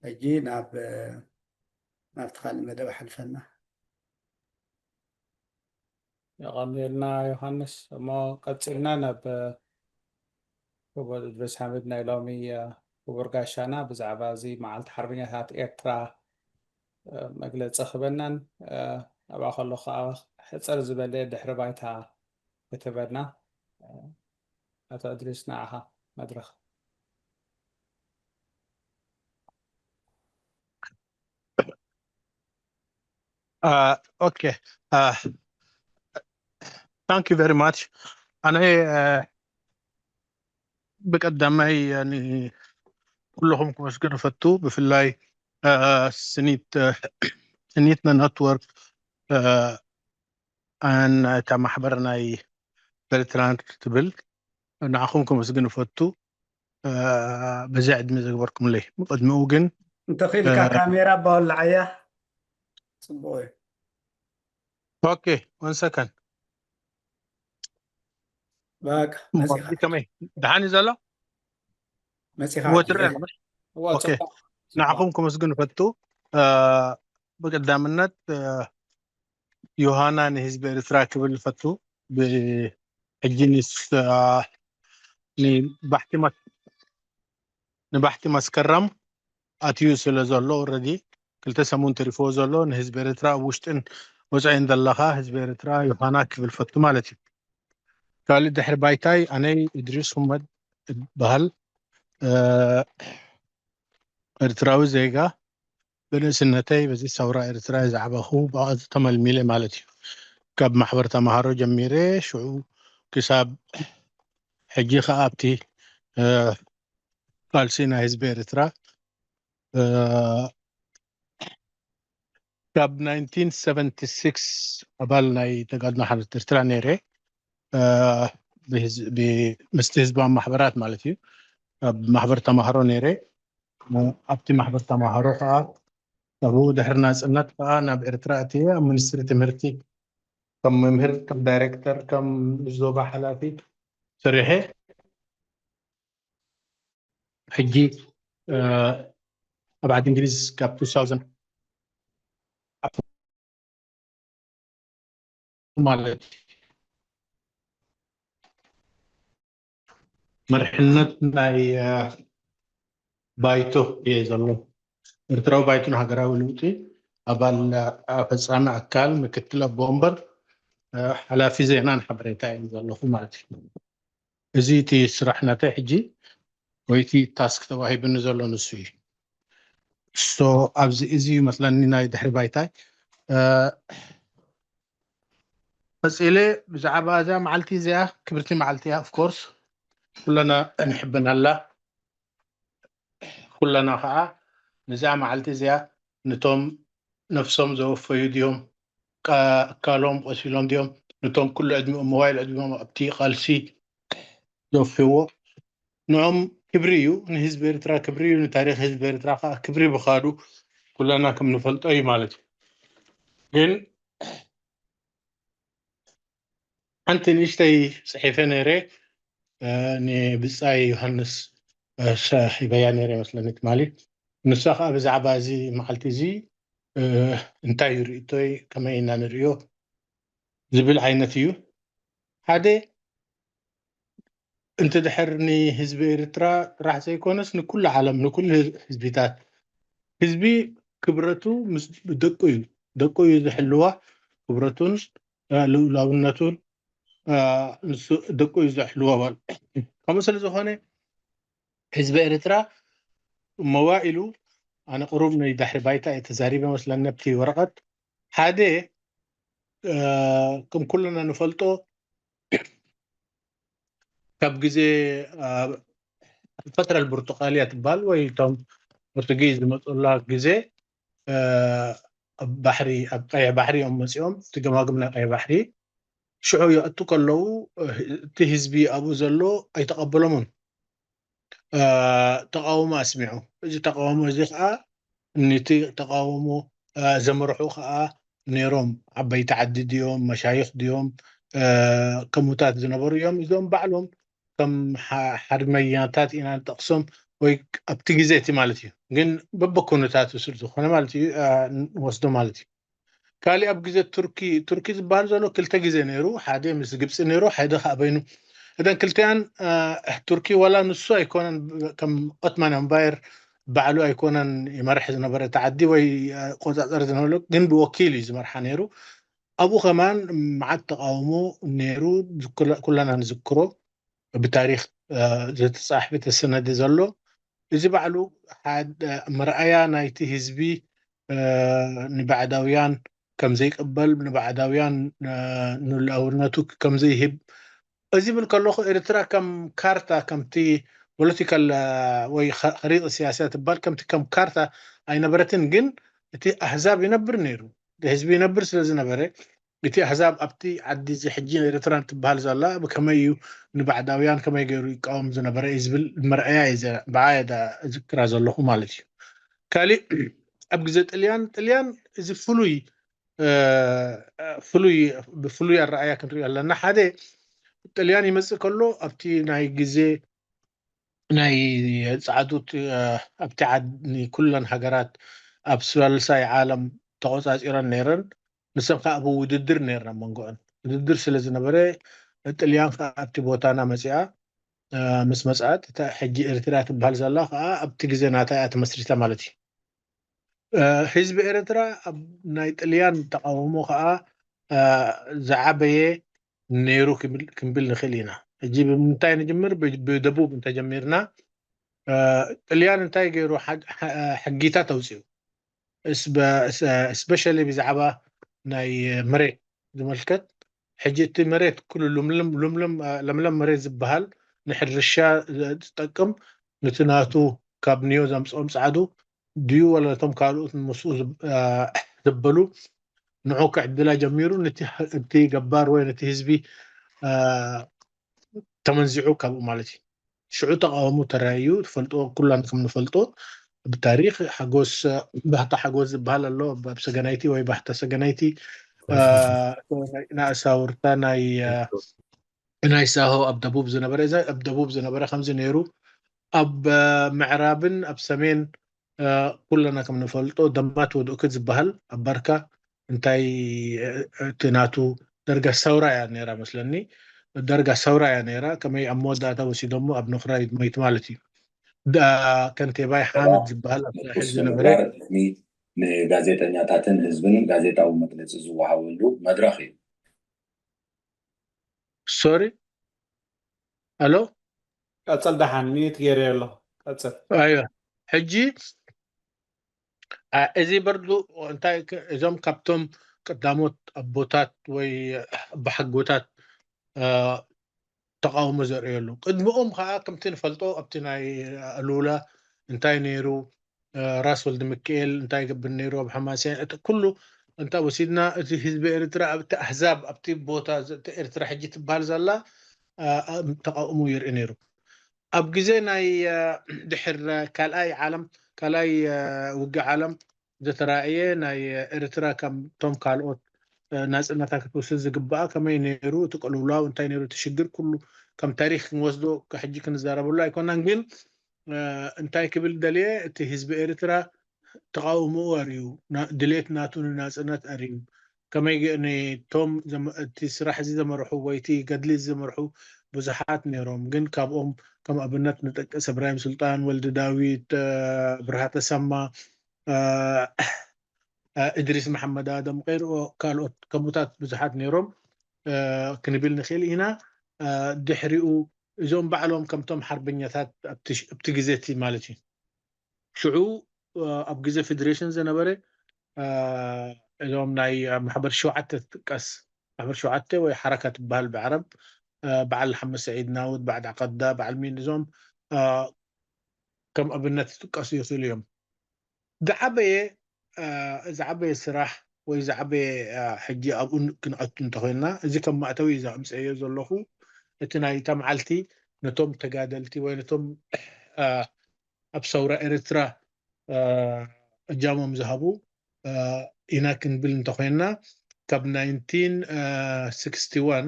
ሕጂ ናብ ናብቲ ካልእ መደብ ኣሕልፈና። የቐንየልና ዮሃንስ። እሞ ቀጺልና ናብ ክቡር እድሪስ ሓምድ ናይ ሎሚ ክቡር ጋሻና ብዛዕባ እዚ መዓልቲ ሓርበኛታት ኤርትራ መግለጺ ክበናን ኣብኣ ከሎ ከዓ ሕፅር ዝበለ ድሕሪ ባይታ ክትበና ኣቶ እድሪስ ንዓኻ መድረኽ። Uh, okay. Uh, thank you very much. ኣነ ብቀዳማይ ኩለኹም ክመስግን እፈቱ። ብፍላይ ስኒት ስኒት ነትወርክ እታ ማሕበር ናይ በርትራንድ ትብል ንዓኹም ከመስግን እፈቱ። በዚ ዕድመ ዘግበርኩምለይ። ቅድሚኡ ግን እንተኽኢልካ ካሜራ ኣባወላዓያ ጽቡቕ እዩ። ኦኬ፣ one second። በቃ መጺኻ። ከመይ ደሓን እዩ ዘሎ? መጺኻ። ወትረ ንዓኹም ከመስግን እፈቱ። ብቀዳምነት ዮሃና ንህዝቢ ኤርትራ ክብል እፈቱ። ብሕጂ ንስ ንባሕቲ መስ- ንባሕቲ መስከረም ኣትዩ ስለ ዘሎ፣ ኦረዲ ክልተ ሰሙን ተሪፍዎ ዘሎ፣ ንህዝቢ ኤርትራ ኣብ ውሽጥን ወፃኢን ዘለኻ ህዝቢ ኤርትራ ዮሃና ክብል ፈቱ ማለት እዩ። ካልእ ድሕሪ ባይታይ ኣነይ እድሪስ ሁመድ እበሃል። ኤርትራዊ ዜጋ፣ ብንእስነተይ በዚ ሰውራ ኤርትራ ዝዓበኹ፣ ብኣቱ ተመልሚለ ማለት እዩ። ካብ ማሕበር ተማሃሮ ጀሚረ ሽዑ ክሳብ ሕጂ ከኣ ኣብቲ ቃልሲ ናይ ህዝቢ ኤርትራ ካብ ናይንቲን ሰቨንቲ ሲክስ ኣባል ናይ ተጋድሎ ሓርነት ኤርትራ ነይረ። ምስቲ ህዝባዊ ማሕበራት ማለት እዩ። ኣብ ማሕበር ተማሃሮ ነይረ። ኣብቲ ማሕበር ተማሃሮ ከዓ ካብኡ ድሕሪ ናፅነት ከዓ ናብ ኤርትራ እትየ ኣብ ሚኒስትሪ ትምህርቲ ከም መምህር፣ ከም ዳይሬክተር፣ ከም ዞባ ሓላፊ ሰሪሐ። ሕጂ ኣብ ዓዲ እንግሊዝ ካብ two thousand ማለት መርሕነት ናይ ባይቶ እየ ዘሎ። ኤርትራዊ ባይቶ ንሃገራዊ ለውጢ ኣባል ፈጻሚ ኣካል ምክትል ኣቦ ወንበር ሓላፊ ዜናን ሓበሬታ እየ ዘለኹ ማለት እዩ። እዚ እቲ ስራሕ ናተይ ሕጂ ወይ እቲ ታስክ ተዋሂብኒ ዘሎ ንሱ እዩ። ሶ ኣብዚ እዚ ይመስለኒ ናይ ድሕሪ ባይታይ። ቀፂለ ብዛዕባ እዛ መዓልቲ እዚኣ ክብርቲ መዓልቲ እያ። ኦፍኮርስ ኩለና ንሕብናላ። ኩለና ከዓ ነዚኣ መዓልቲ እዚኣ ነቶም ነፍሶም ዘወፈዩ ድዮም፣ ኣካሎም ቆሲሎም ድዮም፣ ነቶም ኩሉ ዕድሚኦም ሞባይል ዕድሚኦም ኣብቲ ቃልሲ ዘወፍይዎ ንዖም ክብሪ እዩ። ንህዝቢ ኤርትራ ክብሪ እዩ። ንታሪክ ህዝቢ ኤርትራ ከዓ ክብሪ ብኻዱ ኩለና ከም ንፈልጦ እዩ ማለት እዩ። ግን ሓንቲ ንእሽተይ ጽሒፈ ነይረ፣ ንብጻይ ዮሃንስ ሂበያ ነይረ ይመስለኒ ትማሊ። ንሳ ከዓ ብዛዕባ እዚ መዓልቲ እዚ እንታይ እዩ ርእቶይ፣ ከመይ ኢና ንርእዮ ዝብል ዓይነት እዩ። ሓደ፣ እንተ ድሕር ንህዝቢ ኤርትራ ጥራሕ ዘይኮነስ ንኩሉ ዓለም፣ ንኩሉ ህዝቢታት፣ ህዝቢ ክብረቱ ምስ ደቁ እዩ። ደቁ እዩ ዝሕልዋ፣ ክብረቱን ልኡላውነቱን ንሱ ደቁ እዩ ዘሕልዎ። ከምኡ ስለ ዝኾነ ህዝቢ ኤርትራ መዋኢሉ፣ ኣነ ቅሩብ ናይ ድሕሪ ባይታ እየ ተዛሪበ መስለኒ ኣብቲ ወረቐት። ሓደ፣ ከም ኩልና ንፈልጦ ካብ ግዜ ፈትረል ብርቱቃልያ ትበሃል ወይ እቶም ፖርቱጊዝ ዝመፁላ ግዜ ባሕሪ ኣብ ቀይሕ ባሕሪ እዮም መፂኦም። እቲ ገማግም ናይ ቀይሕ ባሕሪ ሽዑ ይኣቱ ከለዉ እቲ ህዝቢ ኣብኡ ዘሎ ኣይተቐበሎምን። ተቃውሞ ኣስሚዑ። እዚ ተቃውሞ እዚ ከዓ ነቲ ተቃውሞ ዘምርሑ ከዓ ነይሮም። ዓበይቲ ዓዲ ድዮም፣ መሻይኽ ድዮም፣ ከምኡታት ዝነበሩ እዮም። እዚኦም ባዕሎም ከም ሓርበኛታት ኢና ንጠቕሶም ወይ ኣብቲ ግዜ እቲ ማለት እዩ። ግን በበኩነታቱ ስለ ዝኾነ ማለት እዩ ንወስዶ ማለት እዩ። ካሊእ ኣብ ግዜ ቱርኪ፣ ቱርኪ ዝበሃል ዘሎ ክልተ ግዜ ነይሩ። ሓደ ምስ ግብፂ ነይሩ፣ ሓደ ከዓ በይኑ። እተን ክልቲኣን ቱርኪ ዋላ ንሱ ኣይኮነን ከም ኦትማን ኣምባየር ባዕሉ ኣይኮነን ይመርሕ ዝነበረ እቲ ዓዲ ወይ ቆፃፀር ዝነበረ፣ ግን ብወኪል እዩ ዝመርሓ ነይሩ። ኣብኡ ከማን መዓት ተቃውሞ ነይሩ፣ ኩለና ንዝክሮ። ብታሪክ ዝተፃሕፈ ተሰነደ ዘሎ። እዚ ባዕሉ መርኣያ ናይቲ ህዝቢ ንባዕዳውያን ከም ዘይቅበል፣ ንባዕዳውያን ንልኣውነቱ ከም ዘይህብ። እዚ ብል ከለኹ ኤርትራ ከም ካርታ፣ ከምቲ ፖለቲካል ወይ ኸሪጥ ስያሳ ትባል ከምቲ ከም ካርታ ኣይነበረትን። ግን እቲ ኣህዛብ ይነብር ነይሩ፣ ህዝቢ ይነብር ስለ ዝነበረ እቲ ኣህዛብ ኣብቲ ዓዲ እዚ ሕጂ ኤርትራ ትበሃል ዘላ ብከመይ እዩ ንባዕዳውያን ከመይ ገይሩ ይቃወም ዝነበረ እዩ ዝብል መርኣያ እዩ ብዓየዳ ዝክራ ዘለኹ ማለት እዩ። ካሊእ ኣብ ግዜ ጥልያን፣ ጥልያን እዚ ፍሉይ ፍሉይ ብፍሉይ ኣረኣያ ክንሪኦ ኣለና። ሓደ ጥልያን ይመፅእ ከሎ ኣብቲ ናይ ግዜ ናይ ፃዕዱት ኣብቲ ዓድ ንኩለን ሃገራት ኣብ ሳልሳይ ዓለም ተቆፃፂረን ነይረን። ንሰን ከዓ ብውድድር ነይርና መንጎአን ውድድር ስለ ዝነበረ ጥልያን ከዓ ኣብቲ ቦታና መፂኣ። ምስ መፅኣት እታ ሕጂ ኤርትራ ትበሃል ዘላ ከዓ ኣብቲ ግዜ ናታ እያ ተመስሪታ ማለት እዩ። ህዝቢ ኤርትራ ኣብ ናይ ጥልያን ተቃውሞ ከዓ ዝዓበየ ነይሩ ክንብል ንኽእል ኢና። ሕጂ ብምንታይ ንጅምር? ብደቡብ እንተጀሚርና ጥልያን እንታይ ገይሩ? ሕጊታት ኣውፅኡ። ስፔሻሊ ብዛዕባ ናይ መሬት ዝመልከት፣ ሕጂ እቲ መሬት ኩሉ ልምለም መሬት ዝበሃል ንሕርሻ ዝጠቅም፣ ነቲ ናቱ ካብ ኒዮ ዘምፅኦም ፃዕዱ ድዩ ወላ ነቶም ካልኦት ምስኡ ዘበሉ ንዑ ክዕድላ ጀሚሩ። ነቲ ገባር ወይ ነቲ ህዝቢ ተመንዚዑ ካብኡ ማለት እዩ። ሽዑ ተቃውሞ ተራእዩ ትፈልጦ፣ ኩላን ከም ንፈልጦ ብታሪክ ሓጎስ፣ ባህታ ሓጎስ ዝበሃል ኣሎ ኣብ ሰገናይቲ ወይ ባህታ ሰገናይቲ ናእሳውርታ ናይ ናይ ሳሆ ኣብ ደቡብ ዝነበረ፣ እዛ ኣብ ደቡብ ዝነበረ ከምዚ ነይሩ። ኣብ ምዕራብን ኣብ ሰሜን ኩለና ከም ንፈልጦ ደማት ወድእኩት ዝበሃል ኣብ ባርካ እንታይ እቲ ናቱ ደርጋ ሰውራ እያ ነይራ መስለኒ። ዳርጋ ሰውራ እያ ነይራ። ከመይ ኣብ መወዳእታ ወሲዶሞ ኣብ ነኹራ ይመይት ማለት እዩ። ዳ-፣ ከንቴባይ ሓመድ ዝበሃል ኣብ ሳሕል ዝነበረ ምግባር ሎሚ ንጋዜጠኛታትን ህዝብን ጋዜጣዊ መግለፂ ዝወሃበሉ መድረኽ እዩ። ሶሪ፣ ኣሎ ቀፅል ደሓን ሚዩት ገይረ ኣሎ። ቀፅል። ኣዮ ሕጂ አ፣ እዚ በርዱ እንታይ ክ- እዞም ካብቶም ቀዳሞት ኣቦታት ወይ ኣባሓጎታት አ፣ ተቃውሞ ዘርእየሉ። ቅድሚኦም ከዓ ከምቲ ንፈልጦ ኣብቲ ናይ ኣሉላ እንታይ ነይሩ፣ አ፣ ራስ ወልድ ሚካኤል እንታይ ገብር ነይሩ ኣብ ሓማስያ፣ እቲ ኩሉ እንታ ወሲድና እቲ ህዝቢ ኤርትራ ኣብቲ ኣህዛብ ኣብቲ ቦታ ዘ- እቲ ኤርትራ ሕጂ ትበሃል ዘላ አ፣ አ፣ ተቃውሞ ይርኢ ነይሩ። ኣብ ግዜ ናይ አ፣ ድሕር ካልኣይ ዓለም ካልኣይ አ፣ ውግእ ዓለም ዘተራእየ ናይ ኤርትራ ከምቶም ካልኦት አ፣ ናጽነታ ክትወስድ ዝግባኣ ከመይ ነይሩ፣ እቲ ቅልውላው እንታይ ነይሩ፣ እቲ ሽግር ኩሉ ከም ታሪክ ክንወስዶ ሕጂ ክንዛረበሉ ኣይኮናን። ግን አ፣ እንታይ ክብል ደልየ፣ እቲ ህዝቢ ኤርትራ ተቃውሞኡ ኣርእዩ፣ ና- ድሌት ናቱ ንናጽነት ኣርእዩ። ከመይ ገ- ንቶም ዘመ- እቲ ስራሕ እዚ ዘመርሑ ወይ እቲ ገድሊ እዚ ዘመርሑ ብዙሓት ነይሮም። ግን ካብኦም ከም ኣብነት ንጠቅስ እብራሂም ሱልጣን፣ ወልዲ ዳዊት፣ አ፣ ብርሃ ተሰማ፣ አ፣ አ፣ እድሪስ መሓመድ ኣደም፣ ቀይርኦ ካልኦት ከምኡታት ብዙሓት ነይሮም አ፣ ክንብል ንኽእል ኢና። አ፣ ድሕሪኡ እዞም ባዕሎም ከምቶም ሓርበኛታት ኣብቲ ሽ- ኣብቲ ግዜ እቲ ማለት እዩ ሽዑ አ፣ ኣብ ግዜ ፌደሬሽን ዝነበረ አ፣ እዞም ናይ ማሕበር ሸውዓተ ትጥቀስ ማሕበር ሸውዓተ ወይ ሓረካ ትበሃል ብዓረብ አ፣ በዓል ሓመድ ሰዒድ ናውድ በዓል ዓቀዳ በዓል ሚን እዞም አ፣ ከም ኣብነት ትጥቀሱ ይኽእሉ እዮም። ዝዓበየ አ፣ ዝዓበየ ስራሕ ወይ ዝዓበየ አ፣ ሕጂ ኣብኡ ን- ክንኣቱ እንተኮይንና እዚ ከም ማእተዊ እዩ ዘምፀዮ ዘለኹ እቲ ናይ እታ መዓልቲ ነቶም ተጋደልቲ ወይ ነቶም አ፣ ኣብ ሰውራ ኤርትራ አ፣ እጃሞም ዝሃቡ አ፣ ኢና ክንብል እንተኮይንና ካብ ናይንቲን ስክስቲ ዋን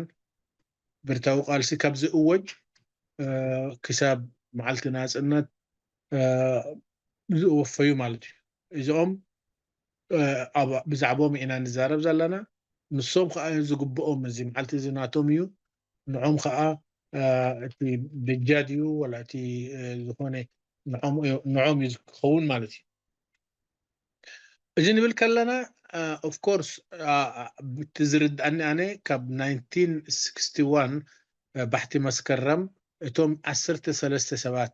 ብረታዊ ቃልሲ ካብ ዝእወጅ አ፣ ክሳብ መዓልቲ ናጽነት አ፣ ዝወፈዩ ማለት እዩ። እዚኦም አ፣ ኣብ- ብዛዕባኦም ኢና ንዛረብ ዘለና። ንሶም ከዓ ዝግብኦም እዚ መዓልቲ እዚ ናቶም እዩ። ንዖም ከዓ አ፣ እቲ በጃ ድዩ ወላ እቲ አ፣ ዝኾነ ንዖም እዩ ንዖም እዩ ዝኸውን ማለት እዩ። እዚ ንብል ከለና ኦፍ ኮርስ ብቲ ዝርድኣኒ ኣነ ካብ ናይንቲን ስክስቲ ዋን አ፣ ባሕቲ መስከረም እቶም ዓሰርተ ሰለስተ ሰባት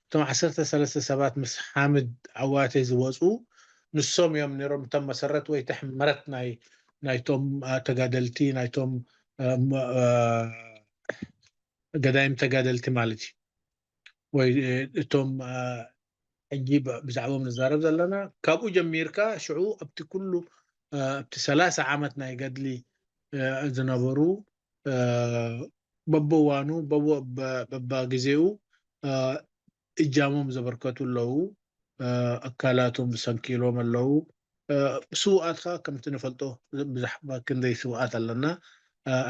እቶም ዓሰርተ ሰለስተ ሰባት ምስ ሓምድ ዓዋተ ዝወፁ ንሶም እዮም ነይሮም እቶም መሰረት ወይ እቲ ሕመረት ናይ ናይቶም አ፣ ተጋደልቲ ናይቶም አ፣ ም- አ፣ ገዳይም ተጋደልቲ ማለት እዩ። ወይ እ፣ እቶም አ፣ ሕጂ ብ- ብዛዕባኦም ንዛረብ ዘለና ካብኡ ጀሚርካ ሽዑ ኣብቲ ኩሉ አ፣ ኣብቲ ሰላሳ ዓመት ናይ ገድሊ አ፣ ዝነበሩ አ፣ በብእዋኑ በብ- በ- በባግዜኡ አ፣ እጃሞም ዘበርከቱ ኣለዉ። አ፣ ኣካላቶም ዝሰንኪሎም ኣለዉ። አ፣ ስውኣት ከዓ ከምቲ ንፈልጦ ብዛዕባ ክንደይ ስውኣት ኣለና።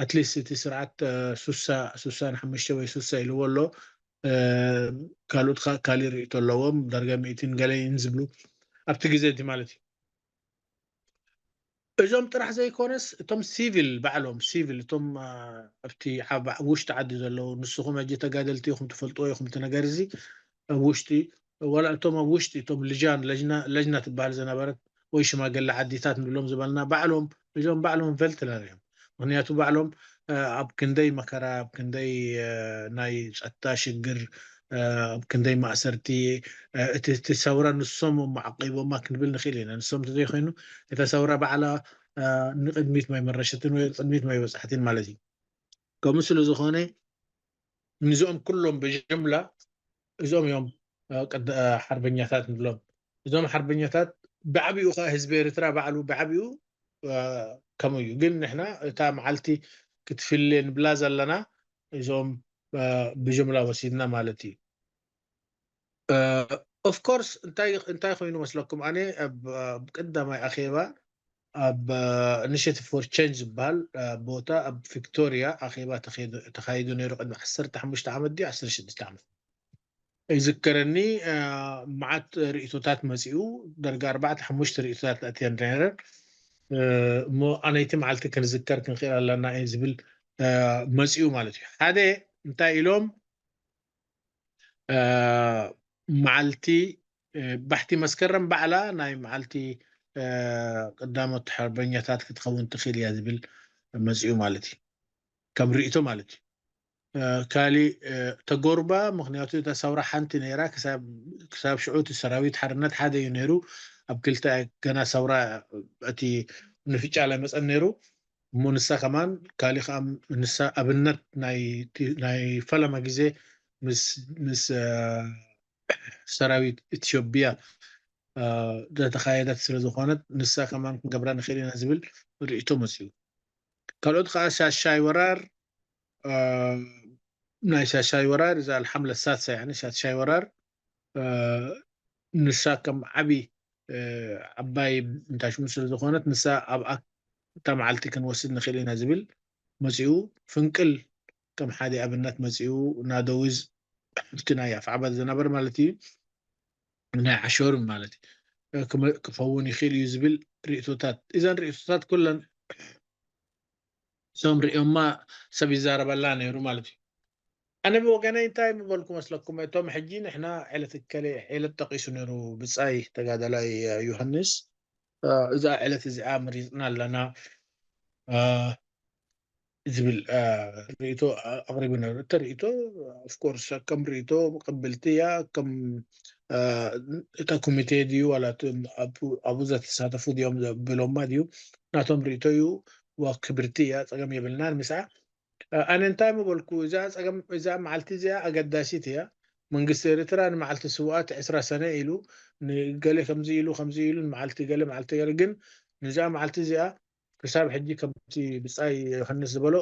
ኣትሊስት እቲ ስርዓት አ፣ ሱሳ ሱሳን ሓሙሽተ ወይ ሱሳ ኢልዎ ኣሎ። አ፣ ካልኦት ከዓ ካሊእ ርእይቶ ኣለዎም ዳርጋ ሚእትን ገለይን ዝብሉ ኣብቲ ግዜ እቲ ማለት እዩ። እዞም ጥራሕ ዘይኮነስ እቶም ሲቪል ባዕሎም ሲቪል እቶም አ፣ ኣብቲ ዓባ- ውሽጢ ዓዲ ዘለዉ ንስኹም ሕጂ ተጋደልቲ ኢኹም ትፈልጥዎ ኢኹም እቲ ነገር እዚ ኣብ ውሽጢ ዋላ እቶም ኣብ ውሽጢ እቶም ልጃን ለጅና ለጅና ትበሃል ዝነበረት ወይ ሽማግለ ዓዲታት ንብሎም ዝበልና ባዕሎም እዞም ባዕሎም ቨልትለር እዮም። ምክንያቱ ባዕሎም አ፣ ኣብ ክንደይ መከራ ኣብ ክንደይ አ፣ ናይ ጸጥታ ሽግር አ፣ ኣብ ክንደይ ማእሰርቲ አ፣ እቲ እቲ ሰውራ ንሶም እሞ ዓቂቦማ ክንብል ንኽእል ኢና። ንሶም እንተዘይኮይኑ እታ ሰውራ ባዕላ አ፣ ንቅድሚት ማይ መረሸትን ወይ ቅድሚት ማይ በጻሕትን ማለት እዩ። ከምኡ ስለ ዝኾነ ንዚኦም ኩሎም ብጅምላ እዚኦም እዮም አ፣ ቀድ- አ፣ ሓርበኛታት ንብሎም። እዞም ሓርበኛታት ብዓቢኡ ከዓ ህዝቢ ኤርትራ ባዕሉ ብዓቢኡ አ፣ ከምኡ እዩ። ግን ንሕና እታ መዓልቲ ክትፍለ ንብላ ዘለና እዞም አ፣ ብጅምላ ወሲድና ማለት እዩ። ኦፍ ኮርስ እንታይ እንታይ ኮይኑ መስለኩም? ኣነ ኣብ ኣብ ቀዳማይ ኣኼባ ኣብ ኢኒሽቲቭ ፎር ቸንጅ ዝበሃል አ፣ ቦታ ኣብ ቪክቶሪያ ኣኼባ ተኻይዱ ተኻይዱ ነይሩ። ቅድሚ ዓሰርተ ሓሙሽተ ዓመት ድዩ ዓሰርተ ሽዱሽተ ዓመት ይዝከረኒ። አ፣ መዓት ርእይቶታት መፂኡ። ዳርጋ ኣርባዕተ ሓሙሽተ ርእይቶታት ኣትየን ነይረን። እ፣ እሞ ኣነይቲ መዓልቲ ክንዝከር ክንኽእል ኣለና እየ ዝብል መፅኡ ማለት እዩ። ሓደ እንታይ ኢሎም፣ መዓልቲ ባሕቲ መስከረም ባዕላ ናይ መዓልቲ ቀዳሞት ሓርበኛታት ክትኸውን ትኽእል እያ ዝብል መፅኡ ማለት እዩ። ከም ርእይቶ ማለት እዩ። ካሊእ ተጎርባ፣ ምክንያቱ እታ ሰውራ ሓንቲ ነይራ። ክሳብ ሽዑ እቲ ሰራዊት ሓርነት ሓደ እዩ ነይሩ። ኣብ ክልተ ገና ሰውራ እቲ ምፍጫል ኣይመፀን ነይሩ። እሞ ንሳ ከማን ካሊእ ከዓ ንሳ ኣብነት ናይ ፈለማ ግዜ ምስ ሰራዊት ኢትዮጵያ ዘተኻየደት ስለ ዝኾነት ንሳ ከማን ክንገብራ ንኽእል ኢና ዝብል ርእይቶ መፅኡ። ካልኦት ከዓ ሻሻይ ወራር፣ ናይ ሻሻይ ወራር እዛ ኣልሓምለ ሳትሳ፣ ሻሻይ ወራር ንሳ ከም ዓቢ ዓባይ እንታይ ሽሙ ስለ ዝኾነት ንሳ ኣብ እታ መዓልቲ ክንወስድ ንኽእል ኢና ዝብል መፂኡ። ፍንቅል ከም ሓደ ኣብነት መፂኡ። ናደዊዝ እቲ ናይ ኣፍዓባ ዝነበረ ማለት እዩ፣ ናይ ዓሸሩን ማለት እዩ ክኸውን ይኽእል እዩ ዝብል ርእቶታት። እዘን ርእቶታት ኩለን እዞም ርእዮማ ሰብ ይዛረበላ ነይሩ ማለት እዩ። ኣነ ብወገነይ እንታይ ምበልኩ መስለኩም? እቶም ሕጂ ንሕና ዕለት እከለ ዕለት ጠቂሱ ነይሩ ብጻይ ተጋዳላይ ዮሃንስ፣ እዛ ዕለት እዚኣ መሪጽና ኣለና ዝብል ርእቶ ኣቕሪቡ ነይሩ። እቲ ርእቶ ኦፍኮርስ ከም ርእቶ ቅብልቲ እያ። ከም እታ ኮሚቴ ድዩ ዋላ ኣብኡ ዘተሳተፉ ድዮም ዘብሎማ ድዩ ናቶም ርእቶ እዩ። ክብርቲ እያ፣ ጸገም የብልናን ምስኣ። ኣነ እንታይ ምበልኩ፣ እዛ ጸገም እዛ መዓልቲ እዚኣ ኣገዳሲት እያ። መንግስቲ ኤርትራ ንመዓልቲ ስውኣት ዕስራ ሰነ ኢሉ ንገለ ከምዚ ኢሉ ከምዚ ኢሉ ንመዓልቲ ገለ መዓልቲ ገለ፣ ግን ንዛ መዓልቲ እዚኣ ክሳብ ሕጂ ከምቲ ብጻይ ዮሃንስ ዝበሎ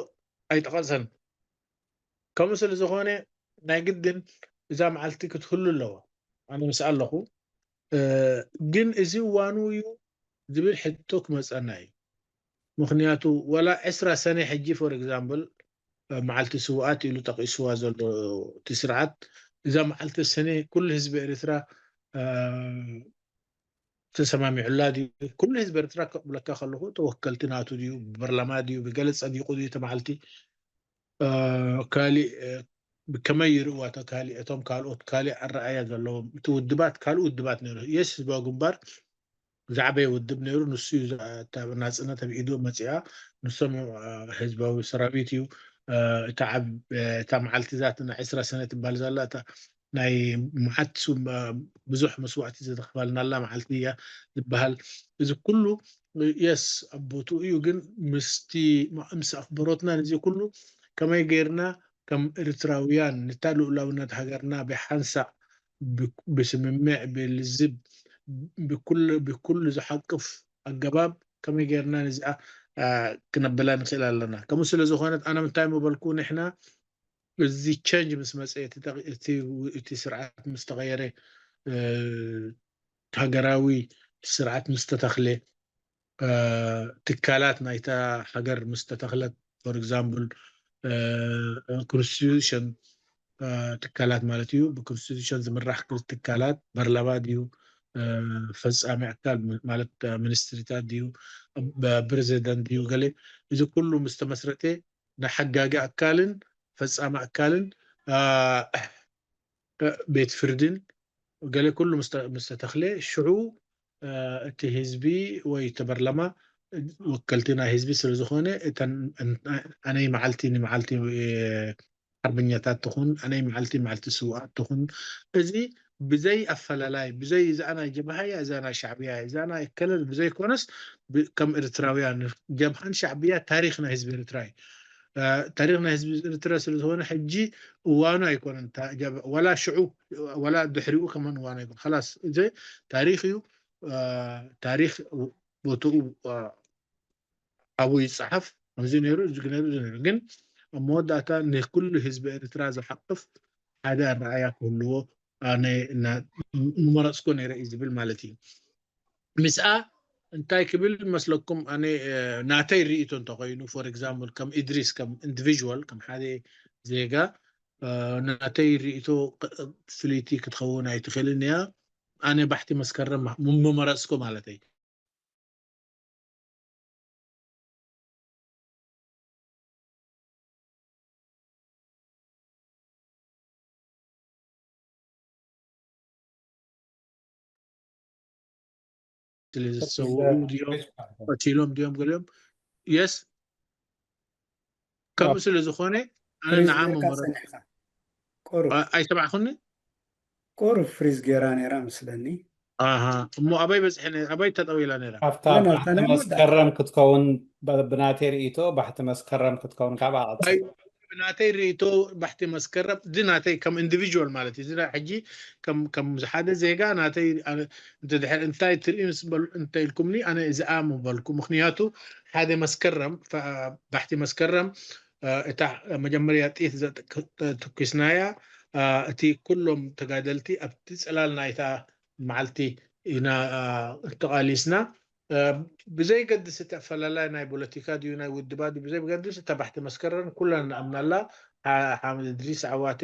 ኣይጠቐሰን። ከምኡ ስለ ዝኾነ ናይ ግድን እዛ መዓልቲ ክትህሉ ኣለዋ። ኣነ ምስ ኣለኹ ግን እዚ እዋኑ እዩ ዝብል ሕቶ ክመጸና እዩ። ምክንያቱ ወላ ዕስራ ሰነ ሕጂ for example መዓልቲ ስውኣት ኢሉ ጠቂስዋ ዘሎ እቲ ስርዓት፣ እዛ መዓልቲ ሰነ ኩሉ ህዝቢ ኤርትራ ተሰማሚዑላ ድዩ? ኩሉ ህዝቢ ኤርትራ ከብለካ ከለኹ ተወከልቲ ናቱ ድዩ? ብበርላማ ድዩ? ብገለ ጸዲቑ ድዩ? ተመዓልቲ ካሊእ ብከመይ ይርእዋ? እቶም ካልኦት ካሊእ ኣረኣያ ዘለዎም እቲ ውድባት ካልእ ውድባት ነይሩ። የስ ህዝባዊ ግንባር ዝዓበየ ውድብ ነይሩ። ንሱ እዩ ናፅነት ኣብ ኢዱ መፅኣ። ንሶም ህዝባዊ ሰራዊት እዩ። እታ መዓልቲ ዛት ና ዕስራ ሰነ ትበሃል ዘላ ናይ መዓት ብዙሕ መስዋእቲ ዝተኽፈልናላ መዓልቲ እያ ዝበሃል። እዚ ኩሉ የስ ኣብ ቦትኡ እዩ፣ ግን ምስቲ ምስ ኣኽብሮትና ነዚ ኩሉ ከመይ ጌርና ከም ኤርትራውያን ንታ ልኡላውነት ሃገርና ብሓንሳእ ብስምምዕ ብልዝብ ብኩሉ ዝሓቅፍ ኣገባብ ከመይ ጌርና ነዚኣ ክነብላ ንኽእል ኣለና። ከምኡ ስለ ዝኾነት ኣነ ምንታይ ምበልኩ፣ ንሕና እዚ ቸንጅ ምስ መፀ እቲ ስርዓት ምስ ተቐየረ፣ ሃገራዊ ስርዓት ምስ ተተኽለ፣ ትካላት ናይታ ሃገር ምስ ተተኽለት፣ for example constitution ትካላት ማለት እዩ። ብኮንስቲቱሽን ዝምራሕ ትካላት በርላማ ድዩ፣ ፈፃሚ ኣካል ማለት ሚኒስትሪታት ድዩ፣ ፕሬዚደንት ድዩ፣ ገለ እዚ ኩሉ ምስ ተመስረተ ናይ ሓጋጊ ኣካልን ፈፃሚ ኣካልን ቤት ፍርድን ገለ ኩሉ ምስ ተተኽለ ሽዑ እቲ ህዝቢ ወይ ተበርለማ ወከልቲ ናይ ህዝቢ ስለ ዝኾነ እተን ኣነይ መዓልቲ ንመዓልቲ ሓርበኛታት ትኹን ኣነይ መዓልቲ መዓልቲ ስውኣት ትኹን እዚ ብዘይ ኣፈላላይ ብዘይ እዛ ናይ ጀብሃ እያ እዛ ናይ ሻዕብያ እያ እዛ ናይ ከለል ብዘይኮነስ ከም ኤርትራውያን ጀብሃን ሻዕብያ ታሪኽ ናይ ህዝቢ ኤርትራ እዩ። ታሪኽ ናይ ህዝቢ ኤርትራ ስለ ዝኾነ ሕጂ እዋኑ ኣይኮነን። ዋላ ሽዑ ዋላ ድሕሪኡ ከማን እዋኑ ኣይኮነን። ኸላስ እዚ ታሪኽ እዩ። ታሪኽ ቦትኡ ኣብኡ ይፀሓፍ። ከምዚ ነይሩ እዚ ነይሩ እዚ ነይሩ ግን ኣብ መወዳእታ ንኩሉ ህዝቢ ኤርትራ ዝሓቅፍ ሓደ ኣረኣያ ክህልዎ ኣነ ንመረፅኮ ነይረ እዩ ዝብል ማለት እዩ። ምስኣ እንታይ ክብል መስለኩም? ኣነ ናተይ ርእይቶ እንተኮይኑ for example ከም ኢድሪስ ከም individual ከም ሓደ ዜጋ ናተይ ርእይቶ ፍልይቲ ክትኸውን ኣይትኽእልን እያ። ኣነ ባሕቲ መስከረም ምመረፅኮ ማለተይ ስለ ዝሰውኡ ድዮም፣ ቀቲሎም ድዮም፣ ገሊኦም የስ ከምኡ ስለ ዝኾነ ኣነ ንዓም ጸኒሕካ። ኣይሰማዕኹኒ። ቁሩብ ፍሪዝ ገይራ ነይራ መስለኒ። ኣሃ፣ እሞ ኣበይ በጽሐ ነይራ? ኣበይ ተጠዊላ ነይራ? ኣብታ ባሕቲ መስከረም ክትከውን፣ ብናተይ ርእይቶ ባሕቲ መስከረም ክትከውን ካብ ኣቐጽ ብናተይ ርእይቶ ባሕቲ መስከረም፣ እዚ ናተይ ከም ኢንዲቪጁዋል ማለት እዩ። እዚ ሕጂ ከም ከም ሓደ ዜጋ ናተይ፣ እንተድሕር እንታይ ትርኢ ምስ በሉ እንተ ኢልኩምኒ፣ ኣነ እዚኣ ምበልኩ። ምክንያቱ ሓደ መስከረም፣ ባሕቲ መስከረም፣ እታ መጀመርያ ጥይት ትኩስናያ፣ እቲ ኩሎም ተጋደልቲ ኣብቲ ጽላል ናይታ መዓልቲ ኢና ተቓሊስና። ብዘይገድስ እቲ ኣፈላላይ ናይ ፖለቲካ ድዩ ናይ ውድባ ድዩ ብዘይገድስ፣ እታ ባሕቲ መስከረም ኩላና ንኣምናላ። ሓምድ እድሪስ ዓዋቴ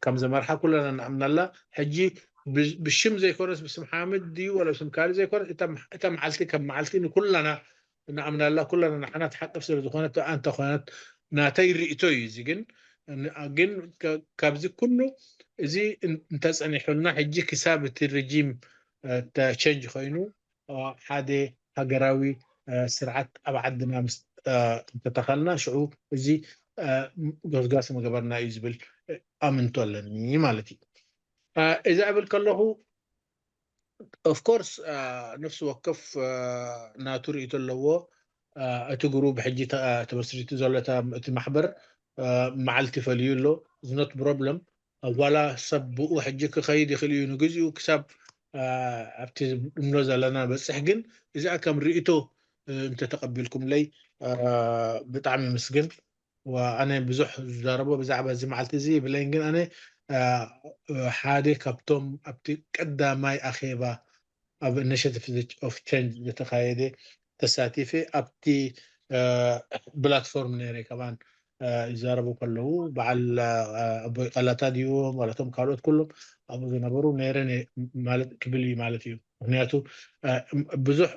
ከም ዘመርሓ ኩላና ንኣምናላ። ሕጂ ብሽም ዘይኮነስ፣ ብስም ሓምድ ድዩ ወላ ብስም ካልእ ዘይኮነስ፣ እታ መዓልቲ ከም መዓልቲ ንኩላና ንኣምናላ። ኩላና ንዓና ትሓቅፍ ስለ ዝኾነት፣ እንተኾነት ናተይ ርእይቶ እዩ። እዚ ግን ግን ካብዚ ኩሉ እዚ እንተጸኒሑልና፣ ሕጂ ክሳብ እቲ ርጂም ቸንጅ ኮይኑ ሓደ ሃገራዊ ስርዓት ኣብ ዓድና ምስ እንተተኸልና፣ ሽዑ እዚ ጎስጋስ ምገበርና እዩ ዝብል ኣምንቶ ኣለኒ ማለት እዩ። እዚ እብል ከለኹ፣ ኦፍኮርስ፣ ነፍሲ ወከፍ ናቱ ርእይቶ ኣለዎ። እቲ ግሩብ ሕጂ ተመስሪቱ ዘሎ እቲ ማሕበር መዓልቲ ፈልዩ ኣሎ። ዝኖት ፕሮብለም ዋላ ሰብ ብኡ ሕጂ ክኸይድ ይኽእል እዩ ንግዚኡ ክሳብ ኣብቲ እንብሎ ዘለና በፅሕ። ግን እዚኣ ከም ርእይቶ እንተተቐቢልኩምለይ ብጣዕሚ ምስግን። ኣነ ብዙሕ ዝዛረቦ ብዛዕባ እዚ መዓልቲ እዚ የብለይን፣ ግን ኣነ ሓደ ካብቶም ኣብቲ ቀዳማይ ኣኼባ ኣብ ኢኒሽቲቭ ኦፍ ቸንጅ ዝተኻየደ ተሳቲፈ ኣብቲ ፕላትፎርም ነይረ። ከማን ይዛረቡ ከለዉ በዓል ኣቦይ ቃላታ ድዩ ማለቶም ካልኦት ኩሎም ኣብኡ ዝነበሩ ነይረ ማለት ክብል እዩ ማለት እዩ። ምክንያቱ ብዙሕ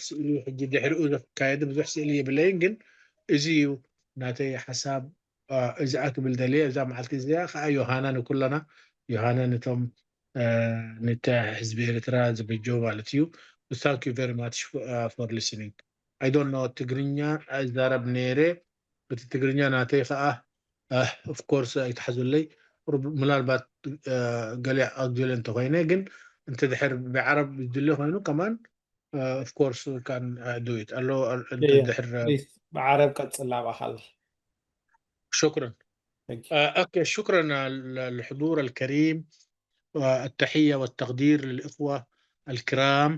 ስእሊ ሕጂ ድሕሪኡ ዝካየደ ብዙሕ ስእሊ የብለይን፣ ግን እዚ እዩ ናተይ ሓሳብ። እዚኣ ክብል ደልየ። እዛ መዓልቲ እዚኣ ከዓ ዮሃና ንኩለና፣ ዮሃና ነቶም ንቲ ህዝቢ ኤርትራ ዝበጀው ማለት እዩ። Thank you very much for listening. I don't know ትግርኛ ኣይዛረብ ነይረ። እቲ ትግርኛ ናተይ ከዓ ኦፍኮርስ ኣይትሓዙለይ። ምናልባት ገሊዕ ኣጉዲለ እንተኮይነ፣ ግን እንተ ድሕር ብዓረብ ዝድለ ኮይኑ ከማን ኦፍኮርስ ካን ዱት ኣሎ። ድሕር ብዓረብ ቀጽላ ባኻል። شكرا. أوكي، شكرا الحضور الكريم، والتحية والتقدير للإخوة الكرام.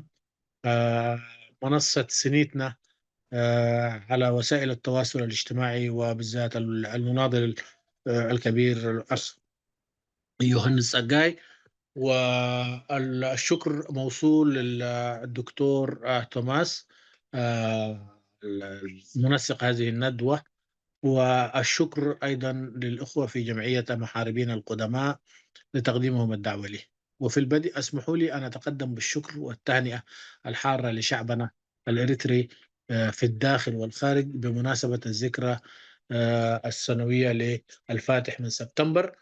منصة سنيتنا على وسائل التواصل الاجتماعي، وبالذات المناضل الكبير الأخ يوهانس ጸጋይ. والشكر موصول للدكتور توماس منسق هذه الندوة، والشكر أيضا للأخوة في جمعية المحاربين القدماء لتقديمهم الدعوة لي. وفي البدء اسمحوا لي أن أتقدم بالشكر والتهنئة الحارة لشعبنا الإريتري في الداخل والخارج بمناسبة الذكرى السنوية للفاتح من سبتمبر،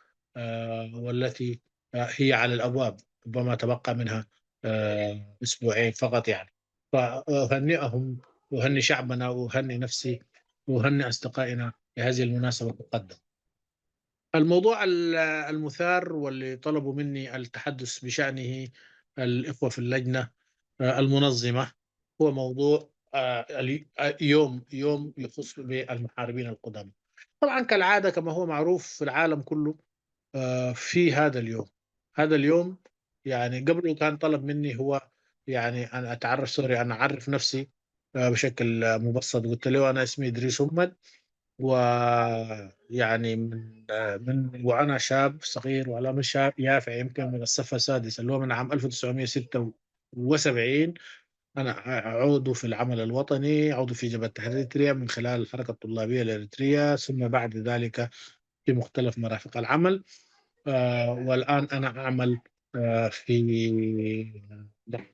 والتي هي على الأبواب، ربما تبقى منها أسبوعين فقط يعني. فأهنئهم، أهنئ شعبنا، وأهنئ نفسي، وأهنئ أصدقائنا بهذه المناسبة المقدمة. الموضوع المثار واللي طلبوا مني التحدث بشأنه الإخوة في اللجنة المنظمة هو موضوع يوم يوم يخص بالمحاربين القدامى. طبعا كالعادة كما هو معروف في العالم كله في هذا اليوم. هذا اليوم يعني قبله كان طلب مني هو يعني أن أتعرف، سوري، أن أعرف نفسي بشكل مبسط. قلت له أنا اسمي إدريس أمد، ويعني من من وأنا شاب صغير، ولا مش شاب، يافع يمكن من الصف السادس، اللي هو من عام ألف وتسعمية وستة وسبعين. أنا عضو في العمل الوطني، عضو في جبهة تحرير إريتريا من خلال الحركة الطلابية الإريترية، ثم بعد ذلك في مختلف مرافق العمل. آه، والآن أنا أعمل آه، في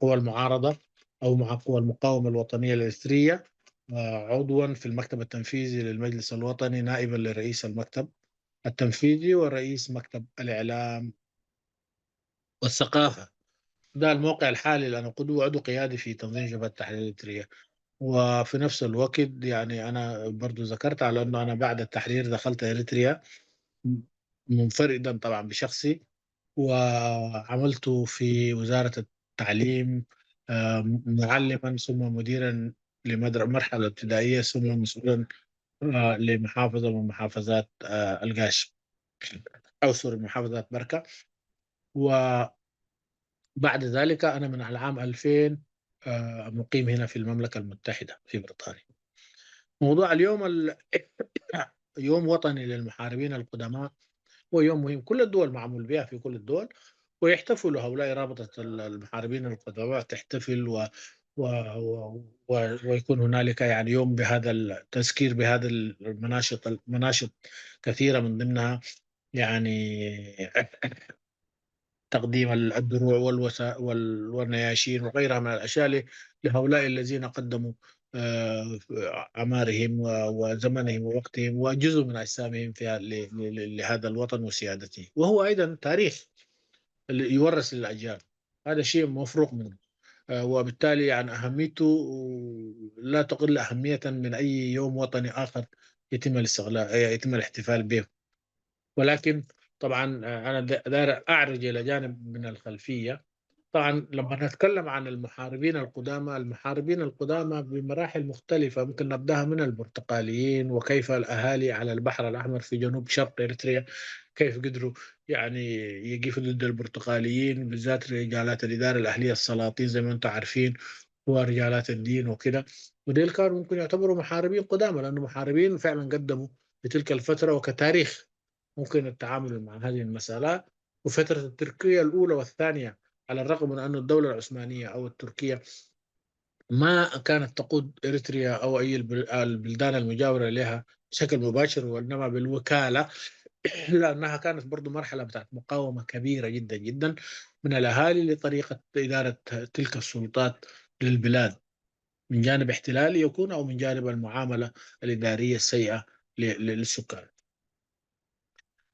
قوى المعارضة أو مع قوى المقاومة الوطنية الإريترية، آه، عضوا في المكتب التنفيذي للمجلس الوطني، نائبا لرئيس المكتب التنفيذي ورئيس مكتب الإعلام والثقافة. ده الموقع الحالي اللي أنا كنت وعضو قيادي في تنظيم جبهة تحرير إريتريا. وفي نفس الوقت يعني أنا برضو ذكرت على أنه أنا بعد التحرير دخلت إريتريا منفردا طبعا بشخصي، وعملت في وزارة التعليم، آه، معلما ثم مديرا لمدرسة مرحلة ابتدائية، ثم مسؤولا آه، لمحافظة من محافظات آه، القاش، أو سوري، محافظات بركة. وبعد ذلك أنا من العام ألفين آه، مقيم هنا في المملكة المتحدة في بريطانيا. موضوع اليوم ال... يوم وطني للمحاربين القدماء هو يوم مهم، كل الدول معمول بها في كل الدول، ويحتفلوا هؤلاء رابطة ال- المحاربين القدماء تحتفل و... و... و... و... ويكون هنالك يعني يوم بهذا التذكير بهذا المناشط المناشط كثيرة، من ضمنها يعني تقديم ال- الدروع والوسا وال- والنياشين وغيرها من الأشياء ل- لهؤلاء الذين قدموا آه، أعمارهم و- وزمنهم ووقتهم وجزء من أجسامهم في ه- ل- ل- ل- لهذا الوطن وسيادته، وهو أيضا تاريخ اللي يورث للأجيال. هذا شيء مفروغ منه. آه، وبالتالي يعني أهميته لا تقل أهمية من أي يوم وطني آخر يتم الاستغلال يتم الاحتفال به. ولكن طبعا آه، أنا دا- داير أعرج إلى جانب من الخلفية. طبعا لما نتكلم عن المحاربين القدامى، المحاربين القدامى بمراحل مختلفة، ممكن نبدأها من البرتقاليين وكيف الأهالي على البحر الأحمر في جنوب شرق إريتريا كيف قدروا يعني يقفوا ضد البرتقاليين، بالذات رجالات الإدارة الأهلية السلاطين زي ما أنتم عارفين، ورجالات الدين وكده. وديل كانوا ممكن يعتبروا محاربين قدامى، لأنه محاربين فعلا قدموا في تلك الفترة وكتاريخ ممكن التعامل مع هذه المسألة. وفترة التركية الأولى والثانية، على الرغم من أن الدولة العثمانية أو التركية ما كانت تقود إريتريا أو أي البل- البلدان المجاورة لها بشكل مباشر، وإنما بالوكالة، لأنها كانت برضو مرحلة بتاعت مقاومة كبيرة جدا جدا من الأهالي لطريقة إدارة تلك السلطات للبلاد، من جانب احتلالي يكون أو من جانب المعاملة الإدارية السيئة ل- ل- للسكان.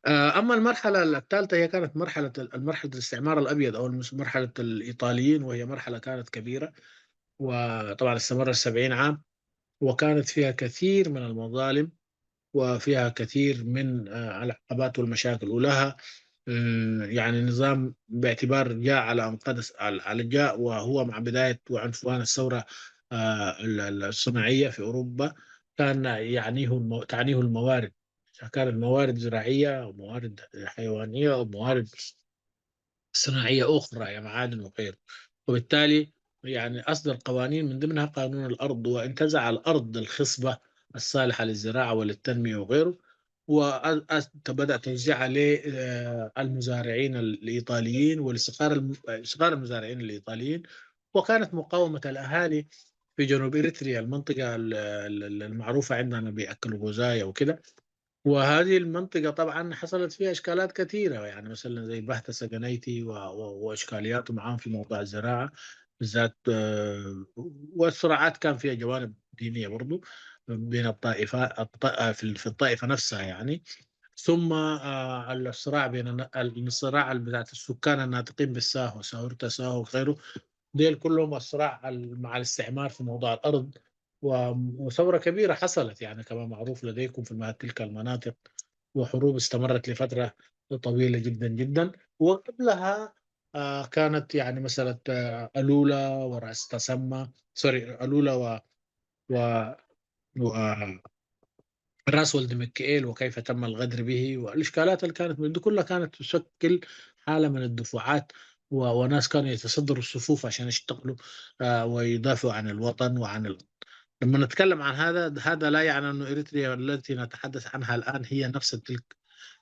آه، أما المرحلة الثالثة هي كانت مرحلة ال- مرحلة الاستعمار الأبيض أو المس- مرحلة الإيطاليين، وهي مرحلة كانت كبيرة، وطبعا استمرت سبعين عام، وكانت فيها كثير من المظالم وفيها كثير من آه، العقبات والمشاكل، ولها آه، يعني نظام باعتبار جاء على أنقاض الس- على على جاء وهو مع بداية وعنفوان الثورة آه، ال- ال- الصناعية في أوروبا، كان يعنيه المو- تعنيه الموارد، سواء كانت موارد زراعية أو موارد حيوانية أو موارد صناعية أخرى، يا معادن وغيره. وبالتالي يعني أصدر قوانين من ضمنها قانون الأرض، وانتزع الأرض الخصبة الصالحة للزراعة وللتنمية وغيره، وبدأ توزيعها للمزارعين الإيطاليين ولصغار الم- صغار المزارعين الإيطاليين. وكانت مقاومة الأهالي في جنوب إريتريا، المنطقة ال- ال- ال- المعروفة عندنا بأكل غزاية وكده، وهذه المنطقة طبعا حصلت فيها إشكالات كثيرة، يعني مثلا زي بهتة سجنيتي و- و- وإشكاليات معاهم في موضوع الزراعة بالذات، آه، والصراعات كان فيها جوانب دينية برضو بين الطائفة الط- في ال- في الطائفة نفسها يعني. ثم آه، الصراع بين الن- الصراع بتاعت السكان الناطقين بالساهو، ساهورتا ساهو وغيره، ديل كلهم الصراع ال- مع الاستعمار في موضوع الأرض، و- وثورة كبيرة حصلت يعني كما معروف لديكم في المه- تلك المناطق، وحروب استمرت لفترة طويلة جدا جدا. وقبلها آه، كانت يعني مسألة آه، ألولا ورأس تسمى، سوري، ألولا و و و راس ولد مكيئيل وكيف تم الغدر به، والإشكالات اللي كانت من دي كلها كانت تشكل حالة من الدفعات، و- وناس كانوا يتصدروا الصفوف عشان يشتغلوا آه، ويدافعوا عن الوطن وعن ال... لما نتكلم عن هذا، هذا لا يعني أن إريتريا التي نتحدث عنها الآن هي نفس تلك،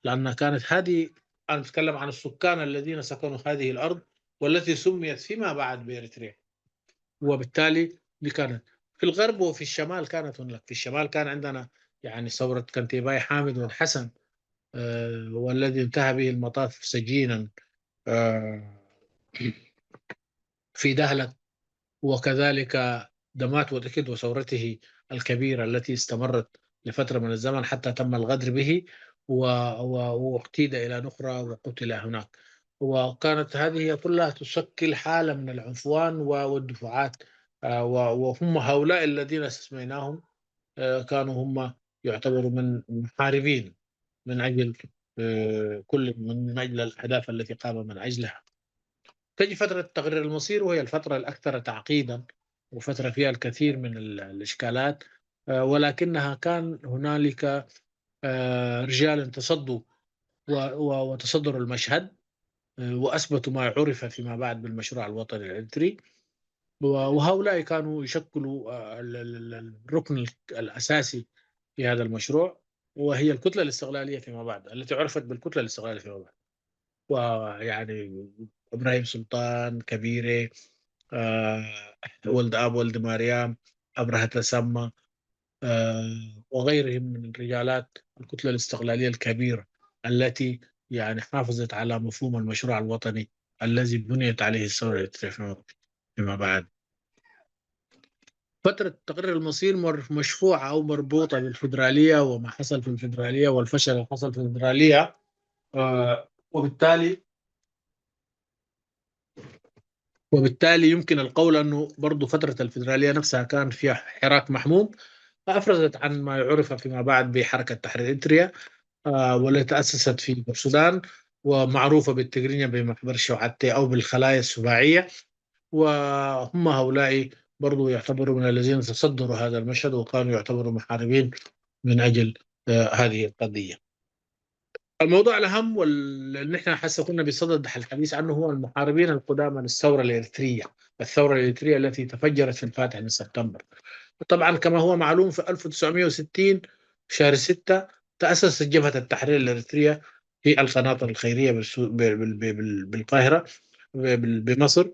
لأن كانت هذه، أنا أتكلم عن السكان الذين سكنوا هذه الأرض والتي سميت فيما بعد بإريتريا. وبالتالي دي كانت في الغرب وفي الشمال كانت هناك. في الشمال كان عندنا يعني ثورة كنتيباي حامد والحسن، آه، والذي انتهى به المطاف سجينا آه، في دهلك، وكذلك دمات ودكد وثورته الكبيرة التي استمرت لفترة من الزمن حتى تم الغدر به و- و- واغتيد إلى نخرة وقتل هناك. وكانت هذه كلها تشكل حالة من العنفوان والدفعات. وهم هؤلاء الذين استثنيناهم كانوا هم يعتبروا من محاربين من أجل كل من أجل الأهداف التي قام من أجلها. تجي فترة تقرير المصير، وهي الفترة الأكثر تعقيدا، وفترة فيها الكثير من الإشكالات، ولكنها كان هنالك رجال تصدوا وتصدروا المشهد، وأثبتوا ما عرف فيما بعد بالمشروع الوطني الإريتري. وهؤلاء كانوا يشكلوا الركن الأساسي في هذا المشروع، وهي الكتلة الاستقلالية فيما بعد، التي عرفت بالكتلة الاستقلالية فيما بعد. ويعني إبراهيم سلطان، كبيرة، ولد آب ولد مريم، أبرهة تسمى، وغيرهم من رجالات الكتلة الاستقلالية الكبيرة التي يعني حافظت على مفهوم المشروع الوطني الذي بنيت عليه الثورة الإريترية فيما بعد. فترة تقرير المصير مشفوعة أو مربوطة بالفدرالية وما حصل في الفدرالية والفشل اللي حصل في الفدرالية، وبالتالي وبالتالي يمكن القول أنه برضو فترة الفدرالية نفسها كان فيها حراك محموم، فأفرزت عن ما يعرف فيما بعد بحركة تحرير إريتريا، والتي تأسست في السودان ومعروفة بالتقرينية بمحبر الشوعتة أو بالخلايا السباعية. وهم هؤلاء برضو يعتبروا من الذين تصدروا هذا المشهد، وكانوا يعتبروا محاربين من أجل هذه القضية. الموضوع الأهم واللي نحن حسا كنا بصدد الحديث عنه هو المحاربين القدامى للثورة الإريترية، الثورة الإريترية التي تفجرت في الفاتح من سبتمبر. طبعا كما هو معلوم، في ألف وتسعمية وستين شهر ستة تأسست جبهة التحرير الإريترية في القناطر الخيرية بالقاهرة بمصر،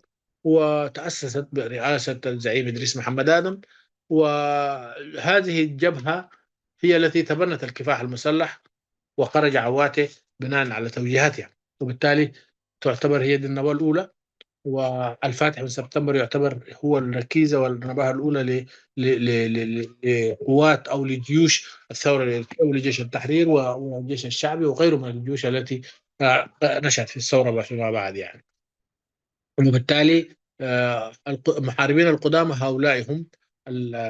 وتأسست برئاسة الزعيم إدريس محمد آدم. وهذه الجبهة هي التي تبنت الكفاح المسلح، وخرج عواته بناء على توجيهاتها، وبالتالي تعتبر هي دي النواة الأولى. والفاتح من سبتمبر يعتبر هو الركيزة والنباهة الأولى لقوات أو لجيوش الثورة أو لجيش التحرير والجيش الشعبي وغيره من الجيوش التي نشأت في الثورة فيما بعد يعني. وبالتالي المحاربين القدامى هؤلاء هم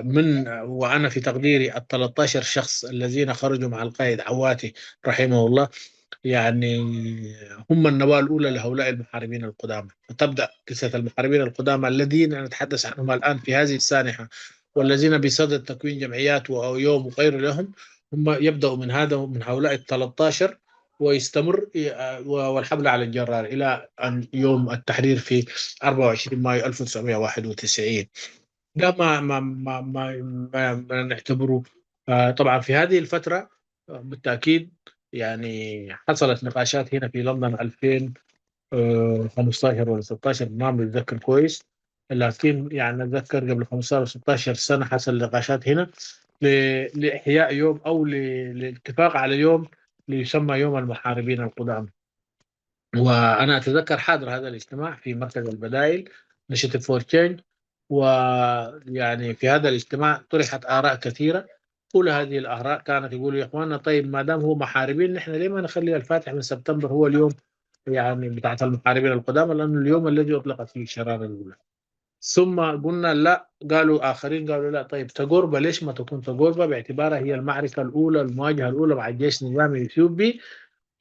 من وأنا في تقديري ال ثلاثة عشر شخص الذين خرجوا مع القائد عواتي رحمه الله، يعني هم النواة الأولى لهؤلاء المحاربين القدامى. فتبدأ قصة المحاربين القدامى الذين نتحدث عنهم الآن في هذه السانحة، والذين بصدد تكوين جمعيات أو يوم وغيره لهم، هم يبدأوا من هذا، من هؤلاء ال ثلاثة عشر، ويستمر والحبل على الجرار إلى أن يوم التحرير في أربعة وعشرين مايو ألف وتسعمية وواحد وتسعين. ده ما ما ما ما, ما, ما نعتبره. آه، طبعا في هذه الفترة بالتأكيد يعني حصلت نقاشات هنا في لندن ألفين وخمستاشر ولا ستاشر، ما بتذكر كويس، لكن يعني أتذكر قبل خمستاشر ستاشر سنة حصل نقاشات هنا لإحياء يوم أو للاتفاق على يوم ليسمى يوم المحاربين القدامى. وأنا أتذكر حاضر هذا الاجتماع في مركز البدائل، Initiative for Change. ويعني في هذا الاجتماع طرحت آراء كثيرة. كل هذه الآراء كانت يقولوا: يا إخواننا، طيب، ما دام هو محاربين، نحن ليه ما نخلي الفاتح من سبتمبر هو اليوم يعني بتاعت المحاربين القدامى، لأنه اليوم الذي أطلقت فيه الشرارة الأولى. ثم قلنا: لا. قالوا آخرين، قالوا: لا، طيب، تجربة، ليش ما تكون تجربة، باعتبارها هي المعركة الأولى، المواجهة الأولى مع الجيش النظامي الإثيوبي،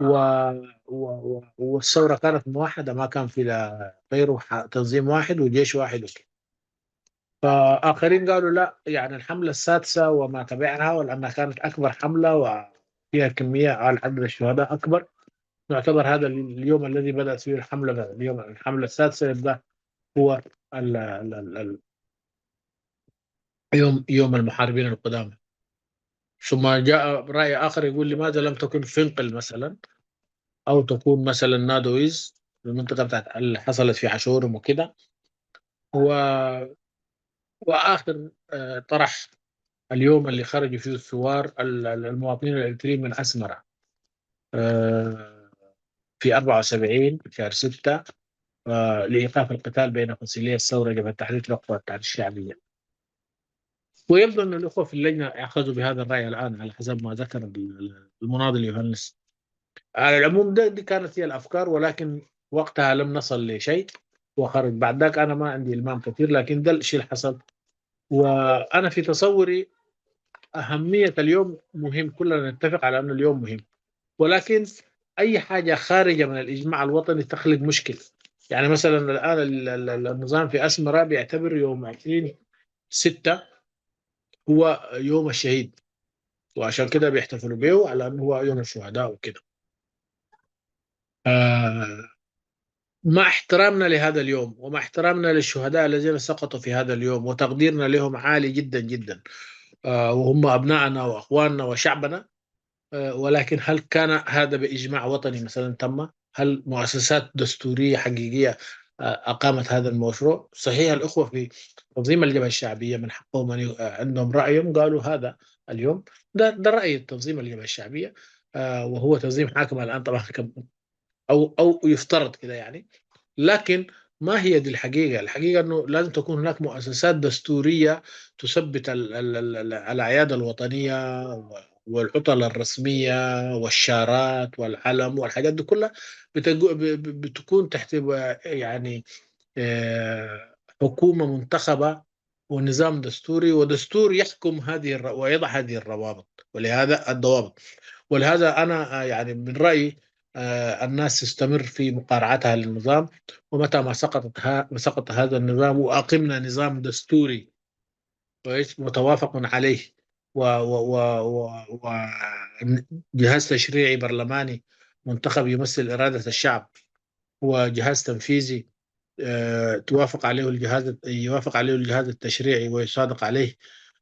و... و... والثورة كانت موحدة، ما كان في لا غيره، تنظيم واحد وجيش واحد وكده. فآخرين قالوا: لا، يعني الحملة السادسة وما تبعها، ولأنها كانت أكبر حملة وفيها كمية على عدد الشهداء أكبر، نعتبر هذا اليوم الذي بدأت فيه الحملة، اليوم الحملة السادسة، يبقى هو ال ال ال ال يوم يوم المحاربين القدامى. ثم جاء رأي آخر يقول: لماذا لم تكن فنقل مثلا، أو تكون مثلا نادويز، المنطقة بتاعت اللي حصلت في عاشورهم وكده. و... وآخر آه، طرح اليوم اللي خرجوا فيه الثوار المواطنين الإريتريين من أسمرة آه، في أربعة وسبعين شهر ستة، آه، لإيقاف القتال بين فصيلي الثورة جبهة تحرير الوقف والتحرير الشعبية. ويبدو أن الأخوة في اللجنة أخذوا بهذا الرأي الآن على حسب ما ذكر المناضل يوهانس. على العموم، ده دي كانت هي الأفكار، ولكن وقتها لم نصل لشيء وخرج. بعد ذاك أنا ما عندي إلمام كثير، لكن ده الشيء اللي حصل. وأنا في تصوري أهمية اليوم مهم، كلنا نتفق على أن اليوم مهم، ولكن أي حاجة خارجة من الإجماع الوطني تخلق مشكلة. يعني مثلا الآن ال- ال- ال- النظام في أسمرة بيعتبر يوم عشرين ستة هو يوم الشهيد، وعشان كده بيحتفلوا به على أنه هو يوم الشهداء وكده. آه، مع احترامنا لهذا اليوم ومع احترامنا للشهداء الذين سقطوا في هذا اليوم وتقديرنا لهم عالي جدا جدا، آه، وهم أبناءنا وأخواننا وشعبنا، آه، ولكن هل كان هذا بإجماع وطني مثلا تم؟ هل مؤسسات دستورية حقيقية آه، أقامت هذا المشروع؟ صحيح، الأخوة في تنظيم الجبهة الشعبية من حقهم أن ي- آه، عندهم رأيهم، قالوا هذا اليوم ده، ده رأي تنظيم الجبهة الشعبية، آه، وهو تنظيم حاكم الآن طبعا كم- أو أو يفترض كده يعني. لكن ما هي دي الحقيقة؟ الحقيقة أنه لازم تكون هناك مؤسسات دستورية تثبت ال- ال- ال- ال- الأعياد الوطنية والعطل الرسمية والشارات والعلم والحاجات دي كلها بتجو- ب- ب- بتكون تحت ب- يعني آه، حكومة منتخبة ونظام دستوري ودستور يحكم هذه الر- ويضع هذه الروابط، ولهذا الضوابط. ولهذا أنا آه، يعني من رأيي آه، الناس تستمر في مقارعتها للنظام، ومتى ما سقطت ها سقط هذا النظام وأقمنا نظام دستوري كويس متوافق عليه و و و و و جهاز تشريعي برلماني منتخب يمثل إرادة الشعب، هو جهاز تنفيذي آه، توافق عليه الجهاز يوافق عليه الجهاز التشريعي ويصادق عليه،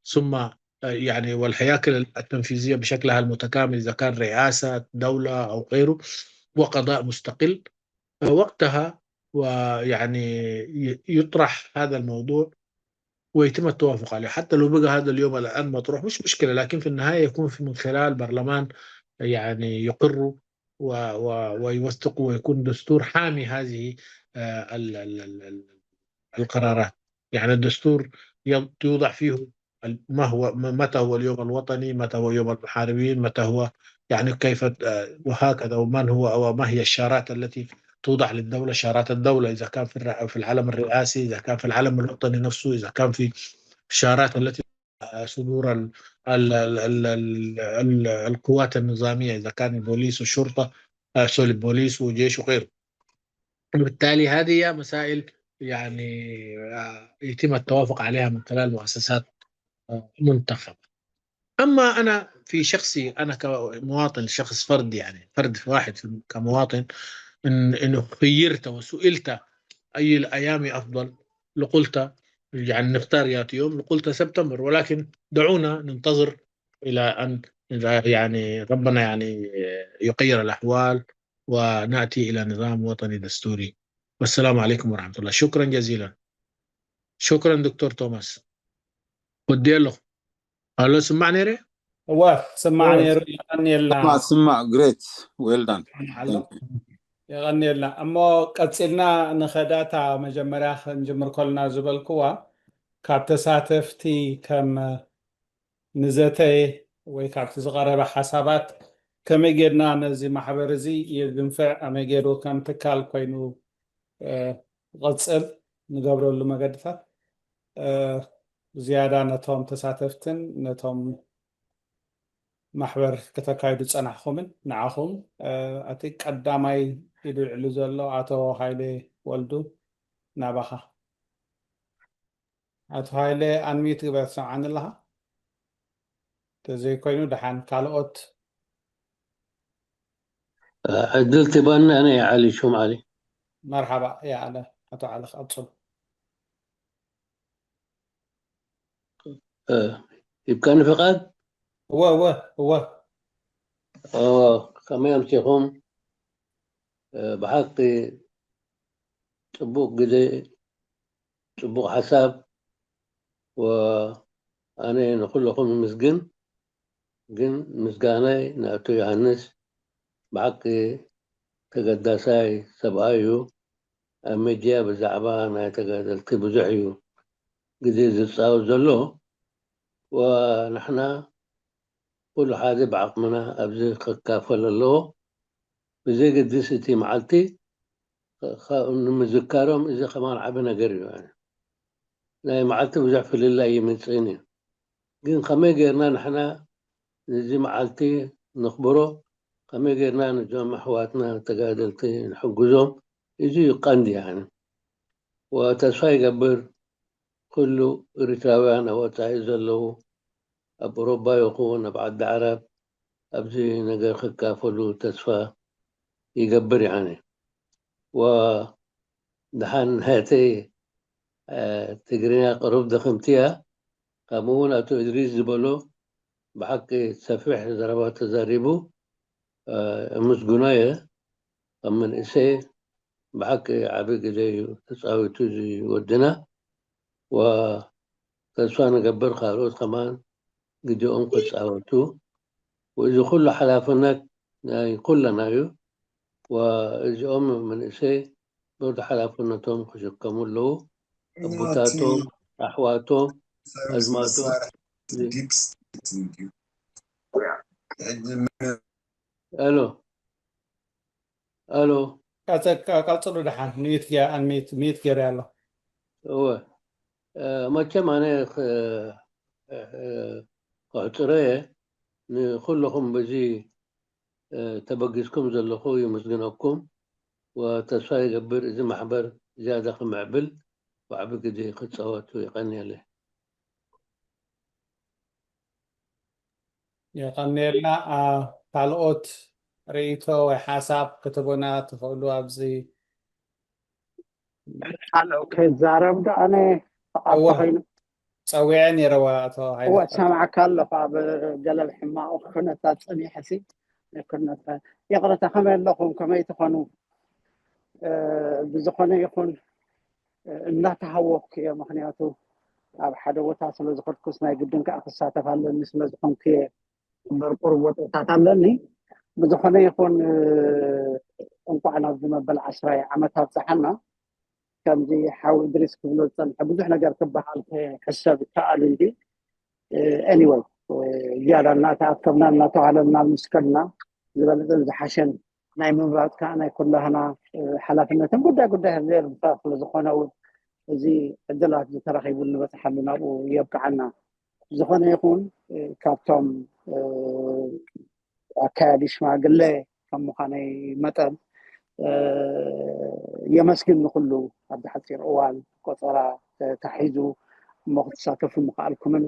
ثم آه، يعني والهياكل التنفيذية بشكلها المتكامل، إذا كان رئاسة دولة أو غيره، وقضاء مستقل، فوقتها ويعني ي- يطرح هذا الموضوع ويتم التوافق عليه، حتى لو بقى هذا اليوم الآن مطروح مش مشكلة، لكن في النهاية يكون في من خلال برلمان يعني يقر و و ويوثق ويكون دستور حامي هذه آه، ال ال ال ال القرارات. يعني الدستور يض- يوضع فيه ال- ما هو م- متى هو اليوم الوطني، متى هو يوم المحاربين، متى هو يعني كيف آه، وهكذا، ومن هو وما هي الشارات التي توضع للدولة، شارات الدولة إذا كان في الر- في العلم الرئاسي، إذا كان في العلم الوطني نفسه، إذا كان في الشارات التي صدور ال ال ال ال ال ال القوات النظامية، إذا كان البوليس والشرطة، آه، سوري، البوليس وجيش وغيره. وبالتالي هذه مسائل يعني آه، يتم التوافق عليها من خلال مؤسسات آه، منتخبة. أما أنا في شخصي، أنا كمواطن، شخص فرد، يعني فرد واحد في- كمواطن، إن إنه خيرت وسئلت أي الأيام أفضل، لقلت يعني نختار ياتي يوم، لقلت سبتمبر، ولكن دعونا ننتظر إلى أن إذا يعني ربنا يعني يغير الأحوال ونأتي إلى نظام وطني دستوري. والسلام عليكم ورحمة الله. شكرا جزيلا. شكرا دكتور توماس. ودي له. هلو سمعني ري؟ እወ ክስማዕ ነይሩ። የቐንየልና። ስማዕ ስማዕ። Great, well done. ኣሎ። የቐንየልና። እሞ ቀፂልና ንኸዳታ መጀመርያ ክንጅምር ከልና ዝበልክዋ ካብ ተሳተፍቲ ከም ንዘተ ወይ ካብቲ ዝቐረበ ሓሳባት ከመይ ጌርና ነዚ ማሕበር እዚ የግንፍዕ፣ ከመይ ገይሩ ከም ትካል ኮይኑ እ፣ ክቐፅል ንገብረሉ መገድታት እ፣ ዝያዳ ነቶም ተሳተፍትን ነቶም ማሕበር ከተካይዱ ዝፀናሕኹምን ንዓኹም እ፣ እቲ ቀዳማይ ኢዱ ልዕሉ ዘሎ ኣቶ ሃይለ ወልዱ ናባኻ። ኣቶ ሃይለ ኣንሚት ግበር ትሰምዓኒ ኣለኻ? ተዘይኮይኑ ደሓን ካልኦት ዕድል ትባኒ ኣነ የዓሊ ሹም ዓሊ። መርሓባ የዓለ ኣቶ ዓሊ ክቐፅሉ። እ፣ ይብቃኒ ፍቓድ? እወ እወ እወ ኦ፣ ከመይ ኣምሲኹም? እ፣ ብሓቂ ጽቡቕ ግዜ፣ ጽቡቕ ሓሳብ። ወኣነ ንኹልኹም ይምስግን፣ ግን ምስጋናይ ንኣቶ ዮሃንስ ብሓቂ ተገዳሳይ ሰብኣይ እዩ። ኣብ ሚድያ ብዛዕባ ናይ ተጋደልቲ ብዙሕ እዩ ግዜ ዝጻወት ዘሎ። ወንሕና ኩሉ ሓደ ብዓቕምና ኣብዚ ክካፈል ኣለዎ። ብዘየገድስ እቲ መዓልቲ ኸ- ኸ- ንምዝካሮም እዚ ከማን ዓቢ ነገር እዩ። ናይ መዓልቲ ብዙሕ ፍልላይ ይምጽእን እዩ። ግን ከመይ ጌርና ንሕና ነዚ መዓልቲ ነኽብሮ፣ ከመይ ጌርና ነዞም ኣሕዋትና ተጋደልቲ ንሕግዞም፣ እዚ እዩ ቀንዲ። ያኒ ወተስፋ ይገብር ኩሉ ኤርትራውያን ኣብ ወጻኢ ዘለዉ ኣብ ኣውሮባ ይኹን ኣብ ዓዲ ዓረብ ኣብዚ ነገር ክካፈሉ ተስፋ ይገብር። ያኒ ወ ደሓን ናተይ ትግርኛ ቅሩብ ድኽምቲ እያ። ከምኡ እውን ኣቶ እድሪስ ዝበሎ ብሓቂ ሰፊሕ ዘረባ ተዛሪቡ፣ እምስግኖ እየ። ከም መንእሰይ ብሓቂ ዓቢ ግደ እዩ ተጻዊቱ እዚ ወድና። ወተስፋ ንገብር ካልኦት ከማን ግዲኦም ክጻወቱ። ወእዚ ኩሉ ሓላፍነት ናይ ኩለና እዩ። ወእዚኦም መንእሰይ በርዶ ሓላፍነቶም ክሽከሙ ኣለዉ። ኣቦታቶም፣ ኣሕዋቶም፣ ኣዝማቶም። ኣሎ ኣሎ። ቀጽሉ ደሓን ሚዩት ገይረ ኣሎ። እወ፣ መቸም ኣነ ክሕፅሮ እየ። ንኩልኹም በዚ ተበጊዝኩም ዘለኹ ይምስግነኩም። ወተስፋ ይገብር እዚ ማሕበር ዝያዳ ክምዕብል ብዓቢ ግዜ ክፃወቱ። ይቀንየለይ። የቀንየልና። ካልኦት ርእይቶ ወይ ሓሳብ ክትቡና ትኽእሉ ኣብዚ ክዛረብ ዶ ኣነ? እዋ፣ ፀዊዐ ነይረ። ኣቶ ሃይለ እወ ሰማዕካ ኣለኹ። ኣብ ገለል ሕማቕ ኩነታት ፀኒሐ ሲ ኩነታ ይቕረታ። ከመይ ኣለኹም? ከመይ ትኾኑ? ብዝኾነ ይኹን እናተሃወኩ እየ። ምክንያቱ ኣብ ሓደ ቦታ ስለ ዝኸድኩስ ናይ ግድን ከዓ ክሳተፍ ኣለኒ ስለ ዝኾንኩ እየ። እምበር ቁሩብ ወጥርታት ኣለኒ። ብዝኾነ ይኹን እንኳዕ ናብዚ መበል ዓስራይ ዓመት ኣብፀሓና። ከምዚ ሓው እድሪስ ክብሎ ዝፀንሐ ብዙሕ ነገር ክበሃል ክሕሰብ ይከኣል እንዲ anyway ዝያዳ እናተኣከብና እናተዋህለልና ምስ ከድና ዝበለፀን ዝሓሸን ናይ ምምራፅ ከዓ ናይ ኩላህና ሓላፍነትን ጉዳይ ጉዳይ ዘየርብካ ስለ ዝኾነ እውን እዚ ዕድላት ዝተረኺቡ ንበፅሓሉ ናብኡ የብቅዓና። ዝኾነ ይኹን ካብቶም ኣካያዲ ሽማግለ ከም ምዃነይ መጠን የመስግን ንኩሉ ኣብዚ ሓፂር እዋን ቆፀራ ተታሒዙ እሞ ክትሳተፉ ምኽኣልኩምን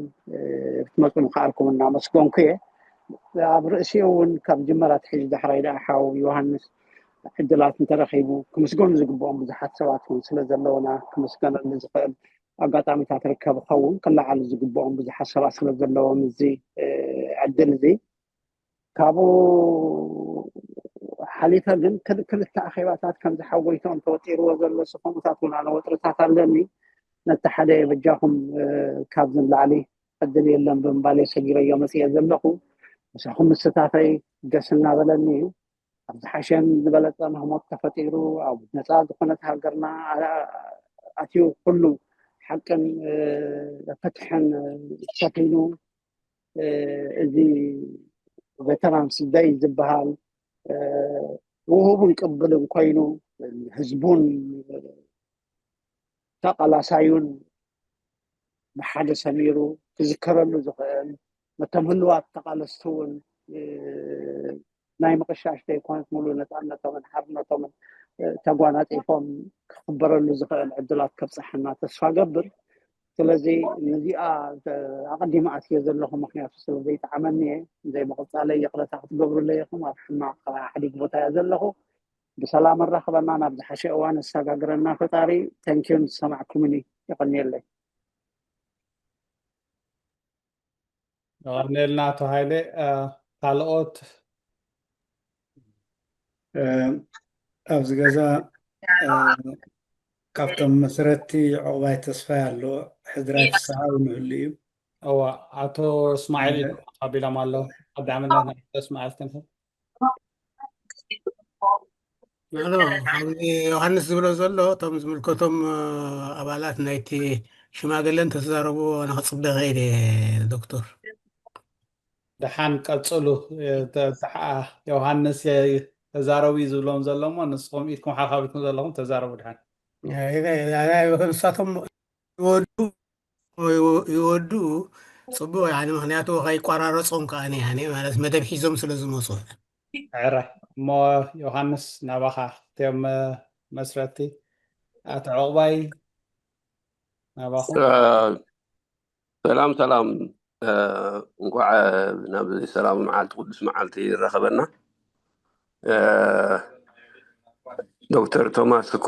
ክትመፁ ምኽኣልኩምን እናመስገንኩ እየ። ኣብ ርእሲኡ እውን ካብ ጅመራ ኣትሒዙ ዳሕራይ ደኣ ሓው ዮሃንስ ዕድላት እንተረኺቡ ክምስገኑ ዝግብኦም ብዙሓት ሰባት እውን ስለ ዘለውና ክምስገነሉ ዝኽእል ኣጋጣሚታት ርከብ ኸውን ክለዓሉ ዝግብኦም ብዙሓት ሰባት ስለ ዘለዎም እዚ ዕድል እዚ ካብኡ ሓሊፈ ግን ክል- ክልተ ኣኼባታት ከምዚ ሓጎይቶም ተወጢርዎ ዘሎ ስኸሙታት እውን ኣነ ወጥርታት ኣለኒ። ነቲ ሓደ በጃኹም ካብዚ ንላዕሊ ዕድል የለን ብምባል ሰጊረዮ መፅየ ዘለኹ። ምሳኹም ምስታፈይ ደስ እናበለኒ እዩ። ኣብ ዝሓሸን ዝበለፀን ህሞት ተፈጢሩ ኣብ ነፃ ዝኾነት ሃገርና ኣትዩ ኩሉ ሓቅን ፍትሕን ሰፊኑ እዚ ቬተራንስ ደይ ዝበሃል ውሁብን ቅብልን ኮይኑ ህዝቡን ተቓላሳዩን ብሓደ ሰሚሩ ክዝከረሉ ዝኽእል ነቶም ህልዋት ተቓለስቲ እውን ናይ ምቕሻሽ ዘይኮነት ሙሉ ነፃነቶምን ሓርነቶምን ተጓናፂፎም ክኽበረሉ ዝኽእል ዕድላት ከብፀሐና ተስፋ ገብር። ስለዚ ነዚኣ ኣቐዲመ ኣትየ ዘለኹ ምክንያቱ ስለ ዘይጠዓመኒ እየ። ዘይምቕፃለይ ይቕረታ ክትገብሩለይ ኢኹም። ኣብ ሕማቕ ሓዲግ ቦታ እያ ዘለኹ። ብሰላም ኣራኽበና፣ ናብ ዝሓሸ እዋን ኣሰጋግረና ፈጣሪ። ተንኪዩ ንዝሰማዕኩምኒ የቐንየለይ። የቐንየልና ኣቶ ሃይለ። ካልኦት ኣብዚ ገዛ ካብቶም መስረቲ ዕቑባይ ተስፋይ ኣሎ፣ ሕድራይ ፍስሓዊ ንህሉ እዩ። እዋ ኣቶ እስማዒል ኣቢሎም ኣለዉ። ቀዳምነት ናይ ኣቶ እስማዒል ክንህብ። ንሕና ከምዚ ዮሃንስ ዝብሎ ዘሎ እቶም ዝምልከቶም ኣባላት ናይቲ ሽማግለ እንተተዛረቡ ኣነ ክፅበ ከይደ ዶክተር። ደሓን ቀፅሉ። ዮሃንስ ተዛረቡ እዩ ዝብሎም ዘሎ እሞ፣ ንስኹም ኢድኩም ሓኻቢኩም ዘለኹም ተዛረቡ ድሓን። ንሳቶም ይወዱ ይወዱ ጽቡቅ፣ ያኒ ምክንያቱ ከይቋራረጾም ከኣ ያኒ ማለት መደብ ሒዞም ስለ ዝመጹ። ዕረ እሞ፣ ዮሃንስ፣ ናባኻ እቲኦም መስረቲ ኣቶ ዕቑባይ፣ ናባኹም። ሰላም ሰላም። እንኳዕ ናብ ሰላም መዓልቲ ቅዱስ መዓልቲ ይረኸበና። ዶክተር ቶማስ እኳ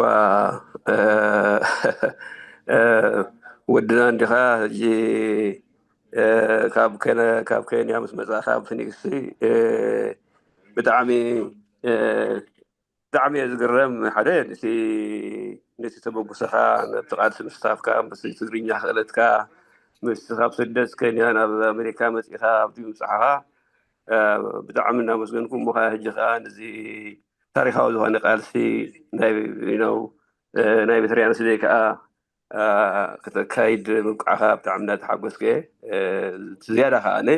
ወድና እንዲኻ ሕጂ፣ ካብ ኬንያ ምስ መጻእካ ኣብ ፊኒክስ ብጣዕሚ ብጣዕሚ እየ ዝግረም። ሓደ ነቲ ነቲ ተበግሶኻ፣ ነቲ ቃልሲ ምስታፍካ፣ ምስ ትግርኛ ክእለትካ፣ ምስ ካብ ስደት ኬንያ ናብ ኣሜሪካ መጺኻ ኣብዚ ምብጻሕኻ ብጣዕሚ እናመስገንኩ፣ እሞ ኸዓ ሕጂ ኸዓ ነዚ ታሪኻዊ ዝኾነ ቃልሲ ናይ ነው ናይ ቤተርያንስ ደይ ከዓ ከተካይድ ምብቃዕካ ብጣዕሚ እናተሓጎስኩ እየ። እቲ ዝያዳ ከዓ ኣነ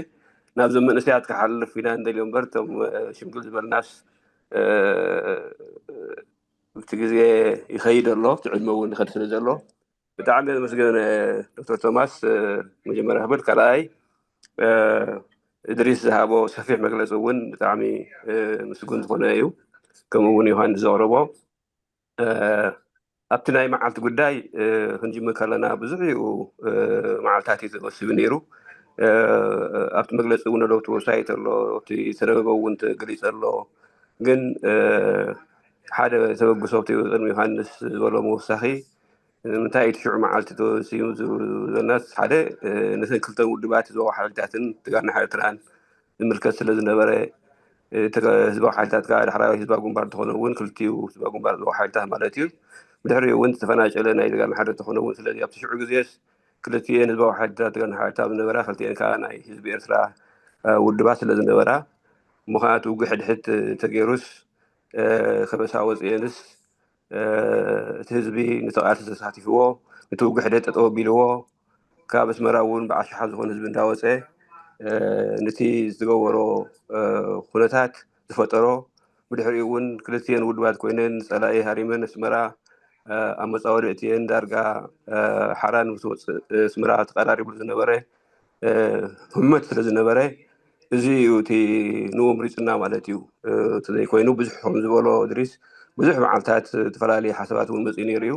ናብዞም መንእሰያት ክሓልፍ ኢና እንደልዮ እምበር፣ እቶም ሽምግል ዝበልናስ እቲ ግዜ ይኸይድ ኣሎ፣ እቲ ዕድመ እውን ይኸድ ስለ ዘሎ ብጣዕሚ ዘመስግን ዶክተር ቶማስ መጀመርያ ክብል፣ ካልኣይ እድሪስ ዝሃቦ ሰፊሕ መግለፂ እውን ብጣዕሚ ምስጉን ዝኾነ እዩ። ከምኡ እውን ዮሃንስ ዘቕረቦ ኣብቲ ናይ መዓልቲ ጉዳይ ክንጅምር ከለና ብዙሕ እዩ መዓልታት እዩ ተወሲቡ ነይሩ። ኣብቲ መግለፂ እውን ኣለውቲ ወሳይት ኣሎ፣ እቲ ዝተነበበ እውን ተገሊፀ ኣሎ። ግን ሓደ ተበግሶ እቲ ቅድሚ ዮሃንስ ዝበሎ መወሳኺ ንምንታይ እቲ ሽዑ መዓልቲ ተወሲኑ ዝብለናስ ሓደ ነተን ክልተን ውድባት ህዝባዊ ሓይልታትን ተጋድሎ ኤርትራን ዝምልከት ስለ ዝነበረ፣ ህዝባዊ ሓይልታት ከዓ ዳሕራዊ ህዝባዊ ግንባር እንተኾነ እውን ክልቲኡ ህዝባዊ ግንባር ህዝባዊ ሓይልታት ማለት እዩ። ብድሕሪኡ እውን ዝተፈናጨለ ናይ ተጋድሎ ሓይልታት እንተኾነ እውን፣ ስለዚ ኣብቲ ሽዑ ግዜስ ክልቲኤን ህዝባዊ ሓይልታት ተጋድሎ ሓይልታት ዝነበራ፣ ክልቲኤን ከዓ ናይ ህዝቢ ኤርትራ ውድባት ስለ ዝነበራ፣ ምኽንያቱ ውግእ ሕድሕድ ተገይሩስ ከበሳ ወፅኤንስ እቲ ህዝቢ ነቲ ቃልሲ ተሳቲፍዎ፣ ነቲ ውግእ ሕድሕድ ጠጠው ኣቢልዎ፣ ካብ ኣስመራ እውን ብኣሽሓት ዝኾነ ህዝቢ እንዳወፀ ነቲ ዝገበሮ ኩነታት ዝፈጠሮ፣ ብድሕሪኡ እውን ክልቲኤን ውድባት ኮይነን ጸላኢ ሃሪመን ኣስመራ ኣብ መጻወድእቲኤን ዳርጋ ሓራን ምስ ወፅእ ኣስመራ ተቐራሪቡ ዝነበረ ህመት ስለ ዝነበረ፣ እዚ እዩ እቲ ንኡ ምሪፅና ማለት እዩ። እቲ ዘይኮይኑ ብዙሕ ከም ዝበሎ እድሪስ ብዙሕ መዓልታት ዝተፈላለዩ ሓሳባት እውን መፅኡ ነይሩ እዩ።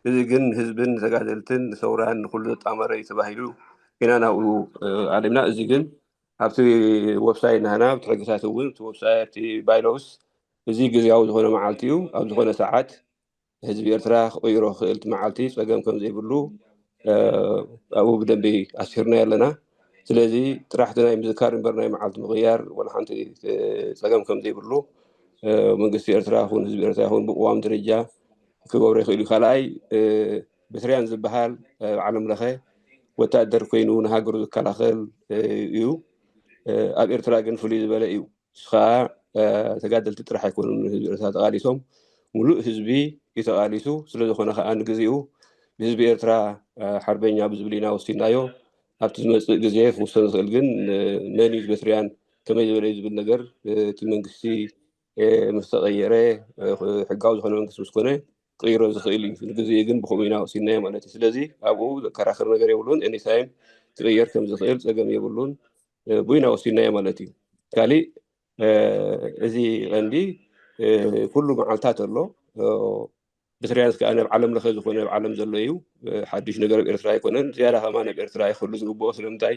እዚ ግን ህዝብን ተጋደልትን ንሰውራን ንኩሉ ዘጣመረ እዩ ተባሂሉ ኢና ናብኡ ኣሊምና። እዚ ግን ኣብቲ ወብሳይት ናህና ኣብቲ ሕግታት እውን እቲ ወብሳይት እቲ ባይሎውስ እዚ ግዜያዊ ዝኾነ መዓልቲ እዩ። ኣብ ዝኾነ ሰዓት ህዝቢ ኤርትራ ክቕይሮ ክኽእል እቲ መዓልቲ ጸገም ከም ዘይብሉ ኣብኡ ብደንቢ ኣስፊርና ኣለና። ስለዚ ጥራሕ እቲ ናይ ምዝካር እምበር ናይ መዓልቲ ምቕያር ወላ ሓንቲ ጸገም ከም ዘይብሉ መንግስቲ ኤርትራ ይኹን ህዝቢ ኤርትራ ይኹን ብቅዋም ደረጃ ክገብሮ ይኽእል እዩ። ካልኣይ ቤተርያን ዝበሃል ኣብ ዓለም ለኸ ወታደር ኮይኑ ንሃገሩ ዝከላኸል እዩ። ኣብ ኤርትራ ግን ፍሉይ ዝበለ እዩ። እሱ ከዓ ተጋደልቲ ጥራሕ ኣይኮኑን ህዝቢ ኤርትራ ተቓሊሶም፣ ሙሉእ ህዝቢ እዩ ተቓሊሱ። ስለ ዝኾነ ከዓ ንግዚኡ ብህዝቢ ኤርትራ ሓርበኛ ብዝብል ኢና ወሲድናዮ። ኣብቲ ዝመፅእ ግዜ ክውሰን ዝኽእል ግን መን እዩ ቤተርያን ከመይ ዝበለ እዩ ዝብል ነገር እቲ መንግስቲ ምስ ተቐየረ ሕጋዊ ዝኾነ መንግስቲ ምስ ኮነ ክቕይሮ ዝኽእል እዩ። ንግዜኡ ግን ብኸምኡ ኢና ወሲድናዮ ማለት እዩ። ስለዚ ኣብኡ ዘከራኽር ነገር የብሉን። ኤኒታይም ክቕየር ከም ዝኽእል ጸገም የብሉን። ብኡ ኢና ወሲድናዮ ማለት እዩ። ካሊእ እዚ ቀንዲ ኩሉ መዓልታት ኣሎ። ቤተርያንስ ከዓ ኣብ ዓለም ለኸ ዝኾነ ኣብ ዓለም ዘሎ እዩ። ሓድሽ ነገር ኣብ ኤርትራ ኣይኮነን። ዝያዳ ከማን ኣብ ኤርትራ ይኽሉ ዝግብኦ። ስለምንታይ?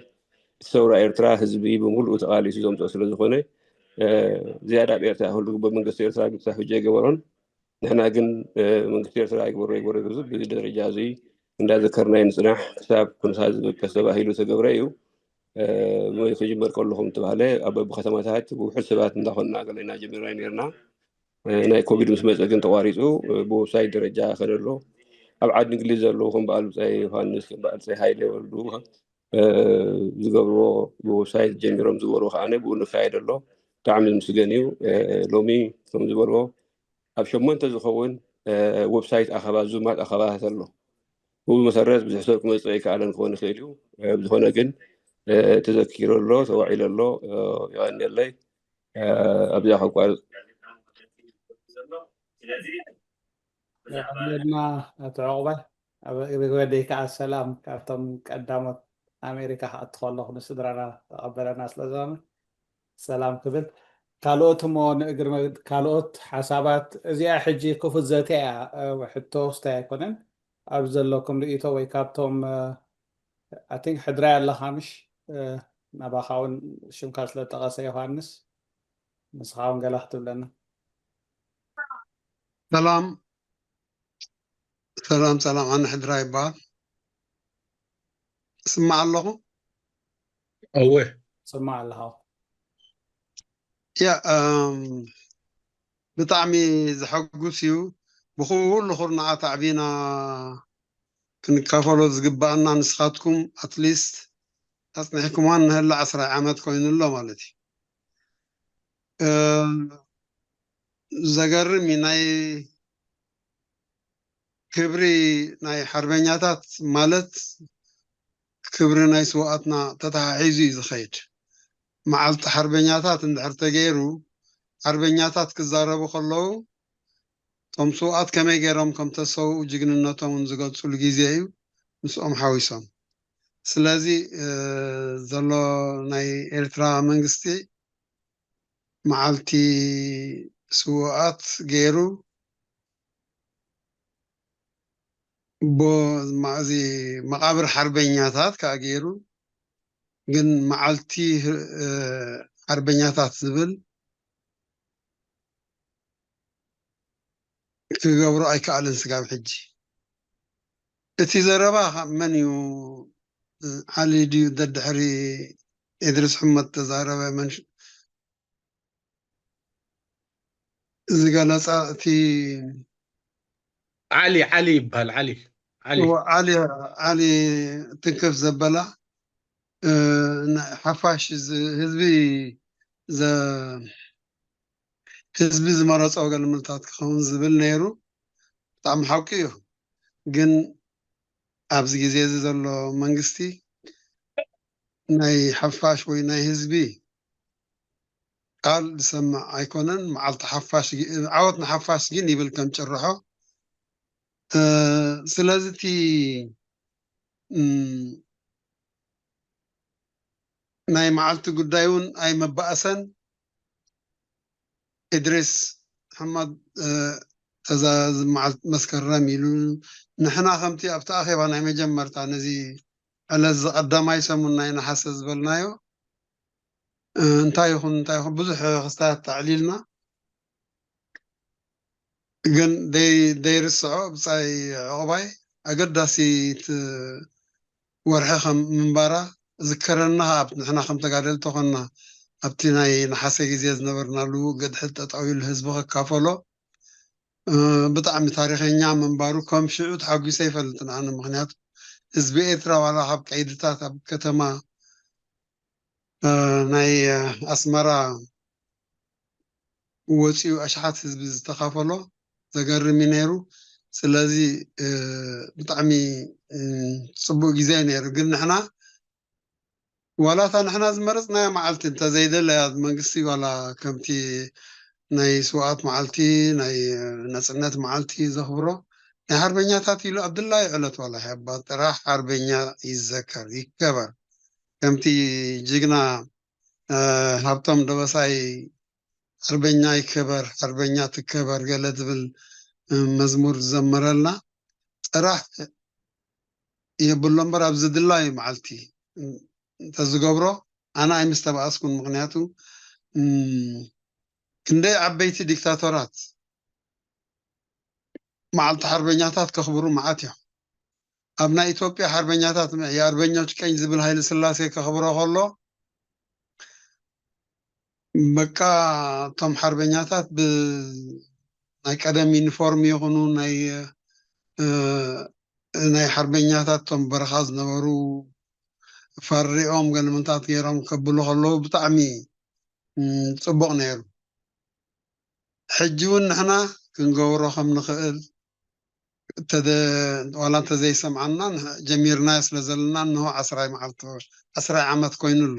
እቲ ሰውራ ኤርትራ ህዝቢ ብምሉኡ ተቓሊሱ ዘምፅኦ ስለ ዝኾነ ዝያዳ ኣብ ኤርትራ ይኽሉ ዝግብኦ። መንግስቲ ኤርትራ ግን ክሳብ ሕጂ ኣይገበሮን። ንሕና ግን መንግስቲ ኤርትራ ይግበሮ ይግበሮ ይግበሮ በዚ ደረጃ እዚ እንዳዘከርናዮ ንፅናሕ። ክሳብ ኩነታት ዝብቀስ ተባሂሉ ተገብረ እዩ። ክጅመር ከለኹም ተባህለ ኣብ በብከተማታት ብውሑድ ሰባት እንዳኾንና ገለና ጀሚርና ነርና። ናይ ኮቪድ ምስ መፀ ግን ተቋሪፁ ብወብሳይት ደረጃ ከደ ኣሎ። ኣብ ዓዲ እንግሊዝ ዘለዉ ከም በዓል ብፃይ ዮሃንስ፣ ከም በዓል ብፃይ ሃይለ ወልዱ ዝገብርዎ ብወብሳይት ጀሚሮም ዝበርዎ ከዓ ብኡ ንካየድ ኣሎ። ብጣዕሚ ዝምስገን እዩ። ሎሚ ከም ዝበርዎ ኣብ ሸሞንተ ዝኸውን ወብሳይት ኣኸባ ዙማት ኣኸባታት ኣሎ። ብኡ መሰረት ብዙሕ ሰብ ክመፅእ ኣይከኣለን ክኾን ይኽእል እዩ። ብዝኾነ ግን ተዘኪሩ ኣሎ፣ ተዋዒሉ ኣሎ። የቐንየለይ። ኣብዚኣ ከቋርፅ። ስለዚ ብዛዕባ ኣመድና ኣቶ ዕቑባይ፣ ኣብ ወደይ ከዓ ሰላም ካብቶም ቀዳሞት ኣሜሪካ ክኣቱ ከለኹ ንስድራና ተቐበለና ስለ ዝኾነ ሰላም ክብል። ካልኦት እሞ ንእግሪ መግ-፣ ካልኦት ሓሳባት፣ እዚኣ ሕጂ ክፉት ዘተ እያ፣ እ፣ ሕቶ ውስታይ ኣይኮነን። ኣብ ዘለኩም ርእይቶ ወይ ካብቶም፣ እ፣ I think ሕድራይ ኣለኻ ምሽ? እ፣ ናባኻ እውን ሽምካ ስለ ጠቐሰ ዮሃንስ፣ ንስኻ እውን ገላ ክትብለና። ሰላም ሰላም ሰላም፣ ኣነ ሕድራ ይበሃል። እስማዕ ኣለኹ። እወ ስማዕ ኣለኻ። ያ እም፣ ብጣዕሚ ዘሐጉስ እዩ። ብኩሉ ኩርናዓት ኣዕቢና ክንካፈሎ ዝግባኣና ንስኻትኩም ኣትሊስት ኣፅኒሕኩማን ንህላ ዕስራ ዓመት ኮይኑ ኣሎ ማለት እዩ። እ፣ ዘገርም እዩ። ናይ ክብሪ ናይ ሓርበኛታት ማለት ክብሪ ናይ ስውኣትና ተተሓሒዙ እዩ ዝኸይድ። መዓልቲ ሓርበኛታት እንድሕር ተገይሩ ሓርበኛታት ክዛረቡ ከለዉ እቶም ስውኣት ከመይ ገይሮም ከም ተሰውኡ ጅግንነቶም እውን ዝገልፅሉ ግዜ እዩ ምስኦም ሓዊሶም። ስለዚ እ፣ ዘሎ ናይ ኤርትራ መንግስቲ መዓልቲ ስውኣት ገይሩ፣ ቦ-፣ ማ-፣ እዚ መቓብር ሓርበኛታት ከዓ ገይሩ፣ ግን መዓልቲ እ፣ ሓርበኛታት ዝብል ክገብሮ ኣይከኣልን ስጋብ ሕጂ። እቲ ዘረባ ካብ መን እዩ? ዓሊ ድዩ ደድሕሪ ኢድሪስ ሕመድ ተዛረበ? መን ሽ-፣ ዝገለጻ እቲ ዓሊ ዓሊ ይበሃል። ዓሊ ዓሊ እዎ፣ ዓሊ ዓሊ ትንክፍ ዘበላ እ፣ ን-፣ ሓፋሽ ዝ-፣ ህዝቢ ዘ-፣ ህዝቢ ዝመረጾ ገልምልታት ክኸውን ዝብል ነይሩ። ብጣዕሚ ሓቂ እዩ። ግን ኣብዚ ግዜ እዚ ዘሎ መንግስቲ ናይ ሓፋሽ ወይ ናይ ህዝቢ ቃል ዝሰምዕ ኣይኮነን። መዓልቲ ሓፋሽ ግ-፣ ዓወት ንሓፋሽ ግን ይብል ከም ጭርሖ። እ፣ ስለዚ እቲ፣ እም፣ ናይ መዓልቲ ጉዳይ እውን ኣይመባእሰን። ኢድሪስ ሓማድ፣ እ፣ ተዛዚ መዓልቲ መስከረም ኢሉ፣ ንሕና ከምቲ ኣብቲ ኣኼባ ናይ መጀመርታ ነዚ ዕለት እዚ ቀዳማይ ሰሙን ናይ ነሓሰ ዝበልናዮ፣ እ፣ እንታይ ይኹን እንታይ ይኹን ብዙሕ ክስታት ኣዕሊልና፣ ግን ደይ-፣ ደይርስዖ ብጻይ ዕቑባይ ኣገዳሲት ወርሒ ከም ምንባራ ዝከረና፣ ኣብ ንሕና ከም ተጋደልቲ ኮንና ኣብቲ ናይ ነሓሰ ግዜ ዝነበርናሉ ገድሒ ጠጠው ኢሉ ህዝቢ ክካፈሎ፣ እ፣ ብጣዕሚ ታሪኸኛ ምንባሩ ከም ሽዑ ተሓጒሰ ይፈልጥን ኣነ። ምኽንያቱ ህዝቢ ኤርትራ ዋላ ካብ ቀይድታት ኣብ ከተማ፣ እ፣ ናይ፣ እ፣ ኣስመራ ወፂኡ ኣሽሓት ህዝቢ ዝተኻፈሎ ዘገርም እዩ ነይሩ። ስለዚ፣ እ፣ ብጣዕሚ፣ እ፣ ፅቡቅ ግዜ እዩ ነይሩ። ግን ንሕና ዋላ እታ ንሕና ዝመረፅናያ መዓልቲ እንተዘይደለያ መንግስቲ ዋላ ከምቲ ናይ ስውኣት መዓልቲ ናይ ነፅነት መዓልቲ ዘኽብሮ ናይ ሓርበኛታት ኢሉ ኣብ ድላዩ ዕለት ዋላ ሕባ ጥራሕ ሓርበኛ ይዘከር ይከበር ከምቲ ጅግና፣ እ፣ ሃብቶም ደበሳይ ሓርበኛ ይከበር ሓርበኛ ትከበር ገለ ዝብል፣ እ፣ መዝሙር ዝዘመረልና ጥራሕ የብሎ እምበር ኣብዚ ድላዩ መዓልቲ እንተዝገብሮ ኣነ ኣይምስተባኣስኩን። ምኽንያቱ፣ እም፣ ክንደይ ዓበይቲ ዲክታቶራት መዓልቲ ሓርበኛታት ከኽብሩ መዓት እዮም። ኣብ ናይ ኢትዮጵያ ሓርበኛታት የአርበኞች ቀኝ ዝብል ሃይለ ስላሴ ከኽብሮ ከሎ በቃ እቶም ሓርበኛታት ብ-፣ ናይ ቀደም ዩኒፎርም ይኹኑ ናይ፣ እ፣ ናይ ሓርበኛታት እቶም በረኻ ዝነበሩ ፈሪኦም ገልምንታት ገይሮም ከብሉ ከለዉ ብጣዕሚ፣ እም፣ ጽቡቕ ነይሩ። ሕጂ እውን ንሕና ክንገብሮ ከም ንኽእል እተደ-፣ ዋላ እንተዘይሰምዓና ንሕ-፣ ጀሚርናዮ ስለ ዘለና እንሆ ዓስራይ መዓልቲ፣ ዓስራይ ዓመት ኮይኑ ኣሎ።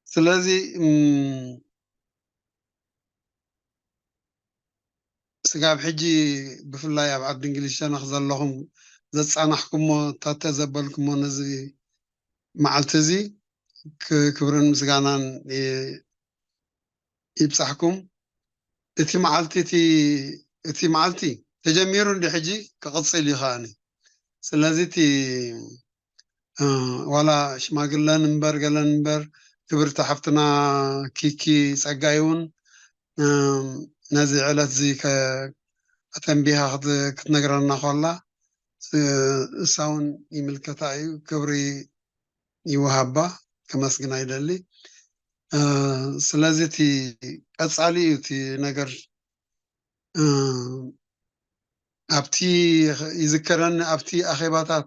ስለዚ፣ እም፣ ስጋብ ሕጂ ብፍላይ ኣብ ዓዲ እንግሊዝ ሸነኽ ዘለኹም ዘጻናሕኩሞ፣ ታተ ዘበልኩሞ ነዚ መዓልቲ እዚ ክ-፣ ክብርን ምስጋናን ይ-፣ ይብጻሕኩም። እቲ መዓልቲ፣ እቲ፣ እቲ መዓልቲ ተጀሚሩ እንዲ ሕጂ ክቕጽል እዩ ከኣኒ። ስለዚ እቲ፣ እ፣ ዋላ ሽማግለን እምበር ገለን እምበር፣ ክብርቲ ሓፍትና ኪኪ ጸጋይ እውን፣ እ፣ ነዚ ዕለት እዚ ከ-፣ ከተንቢሃ ክት-፣ ክትነግረና ከላ፣ እ፣ እሳ እውን ይምልከታ እዩ። ክብሪ ይወሃባ፣ ከመስግና ይደሊ። እ፣ ስለዚ እቲ ቀጻሊ እዩ እቲ ነገር። እ፣ ኣብቲ ይዝከረኒ፣ ኣብቲ ኣኼባታት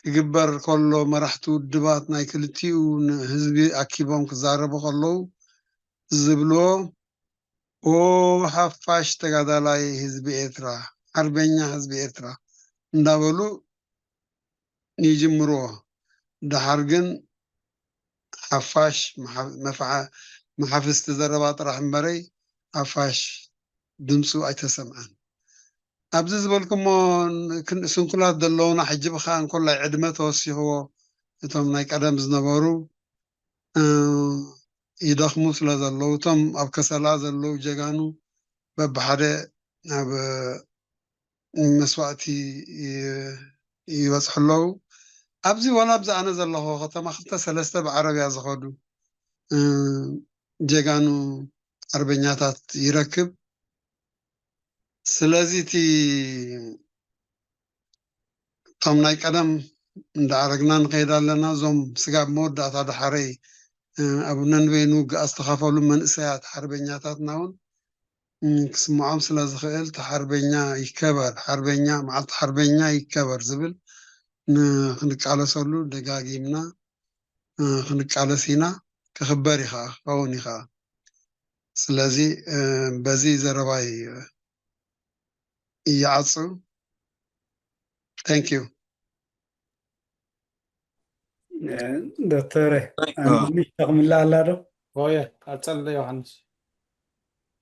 ክግበር ከሎ፣ መራሕቲ ውድባት ናይ ክልቲኡ ንህዝቢ ኣኪቦም ክዛረቡ ከለዉ ዝብልዎ፣ "ኦ፣ ሓፋሽ ተጋዳላይ ህዝቢ ኤርትራ፣ ሓርበኛ ህዝቢ ኤርትራ" እንዳበሉ ይጅምርዎ። ደሓር ግን ሓፋሽ መሓ-፣ መፍዓ-፣ መሓፍስቲ ዘረባ ጥራሕ እምበረይ፣ ሓፋሽ ድምፁ ኣይተሰምዐን። ኣብዚ ዝበልኩሞ ን-፣ ክን-፣ ስንኩላት ዘለዉና፣ ሕጂ ብኻ እንኮላይ ዕድመ ተወሲኽዎ፣ እቶም ናይ ቀደም ዝነበሩ፣ እ፣ ይደኽሙ ስለ ዘለዉ፣ እቶም ኣብ ከሰላ ዘለዉ ጀጋኑ በብሓደ ናብ መስዋእቲ ይ-፣ ይበጽሑ ኣለዉ። ኣብዚ ዋላ ኣብዚ ኣነ ዘለኹ ከተማ ክልተ ሰለስተ ብዓረብያ ዝኸዱ፣ እ፣ ጀጋኑ ሓርበኛታት ይረክብ። ስለዚ እቲ፣ እቶም ናይ ቀደም እንዳኣረግና ንኸይድ ኣለና። እዞም ስጋብ መወዳእታ ደሓረይ፣ እ፣ ኣብ ነንበይኑ ውግኣ ዝተኻፈሉ መንእሰያት ሓርበኛታትና እውን፣ እ፣ ክስምዖም ስለ ዝኽእል፣ እቲ ሓርበኛ ይከበር፣ ሓርበኛ፣ መዓልቲ ሓርበኛ ይከበር ዝብል ን-፣ ክንቃለሰሉ ደጋጊምና፣ እ፣ ክንቃለስ ኢና። ክኽበር እዩ ኸዓ፣ ክኸውን እዩ ኸዓ። ስለዚ፣ እ፣ በዚ ዘረባይ ይዓጹ። Thank you። እ፣ ዶክተር፣ እ፣ ኣንድሪሽ ተኽምላ ኣላ ዶ? ኦየ፣ ቀጽል ዮሃንስ።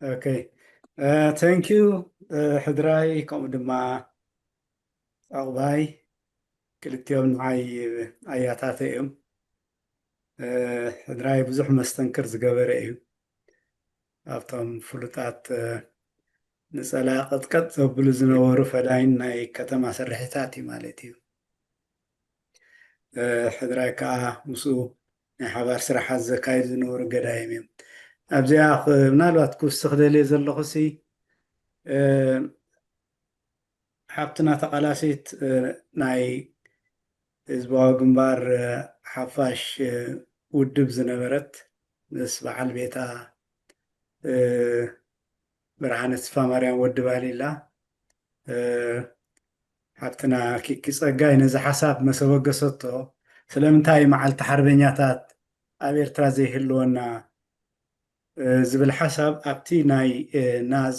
ኦኬ። እ፣ thank you፣ እ፣ ሕድራይ፣ ከምኡ ድማ ዑቕባይ፣ ክልቲኦም ንዓይ ኣያታተይ እዮም። እ፣ ሕድራይ ብዙሕ መስተንክር ዝገበረ እዩ። ኣብቶም ፍሉጣት፣ እ፣ ንጸላ ቀጥቀጥ ዘብሉ ዝነበሩ ፈዳይን ናይ ከተማ ስርሒታት እዩ ማለት እዩ። እ፣ ሕድራይ ከኣ ምስኡ ናይ ሓባር ስራሓት ዘካይዱ ዝነበሩ ገዳይም እዮም። ኣብዚኣ ኽ-፣ ምናልባት ክውስኽ ደልየ ዘለኹሲ፣ እ፣ ሓብትና ተቓላሲት፣ እ፣ ናይ ህዝባዊ ግንባር፣ እ፣ ሓፋሽ፣ እ፣ ውድብ ዝነበረት ምስ በዓል ቤታ፣ እ፣ ብርሃነ ተስፋማርያም ወዲ ባሊላ፣ እ፣ ሓብትና ኪኪ ጸጋይ ነዚ ሓሳብ መሰበገሰቶ፣ ስለምንታይ መዓልቲ ሓርበኛታት ኣብ ኤርትራ ዘይህልወና፣ እ፣ ዝብል ሓሳብ ኣብቲ ናይ፣ እ፣ ናዝ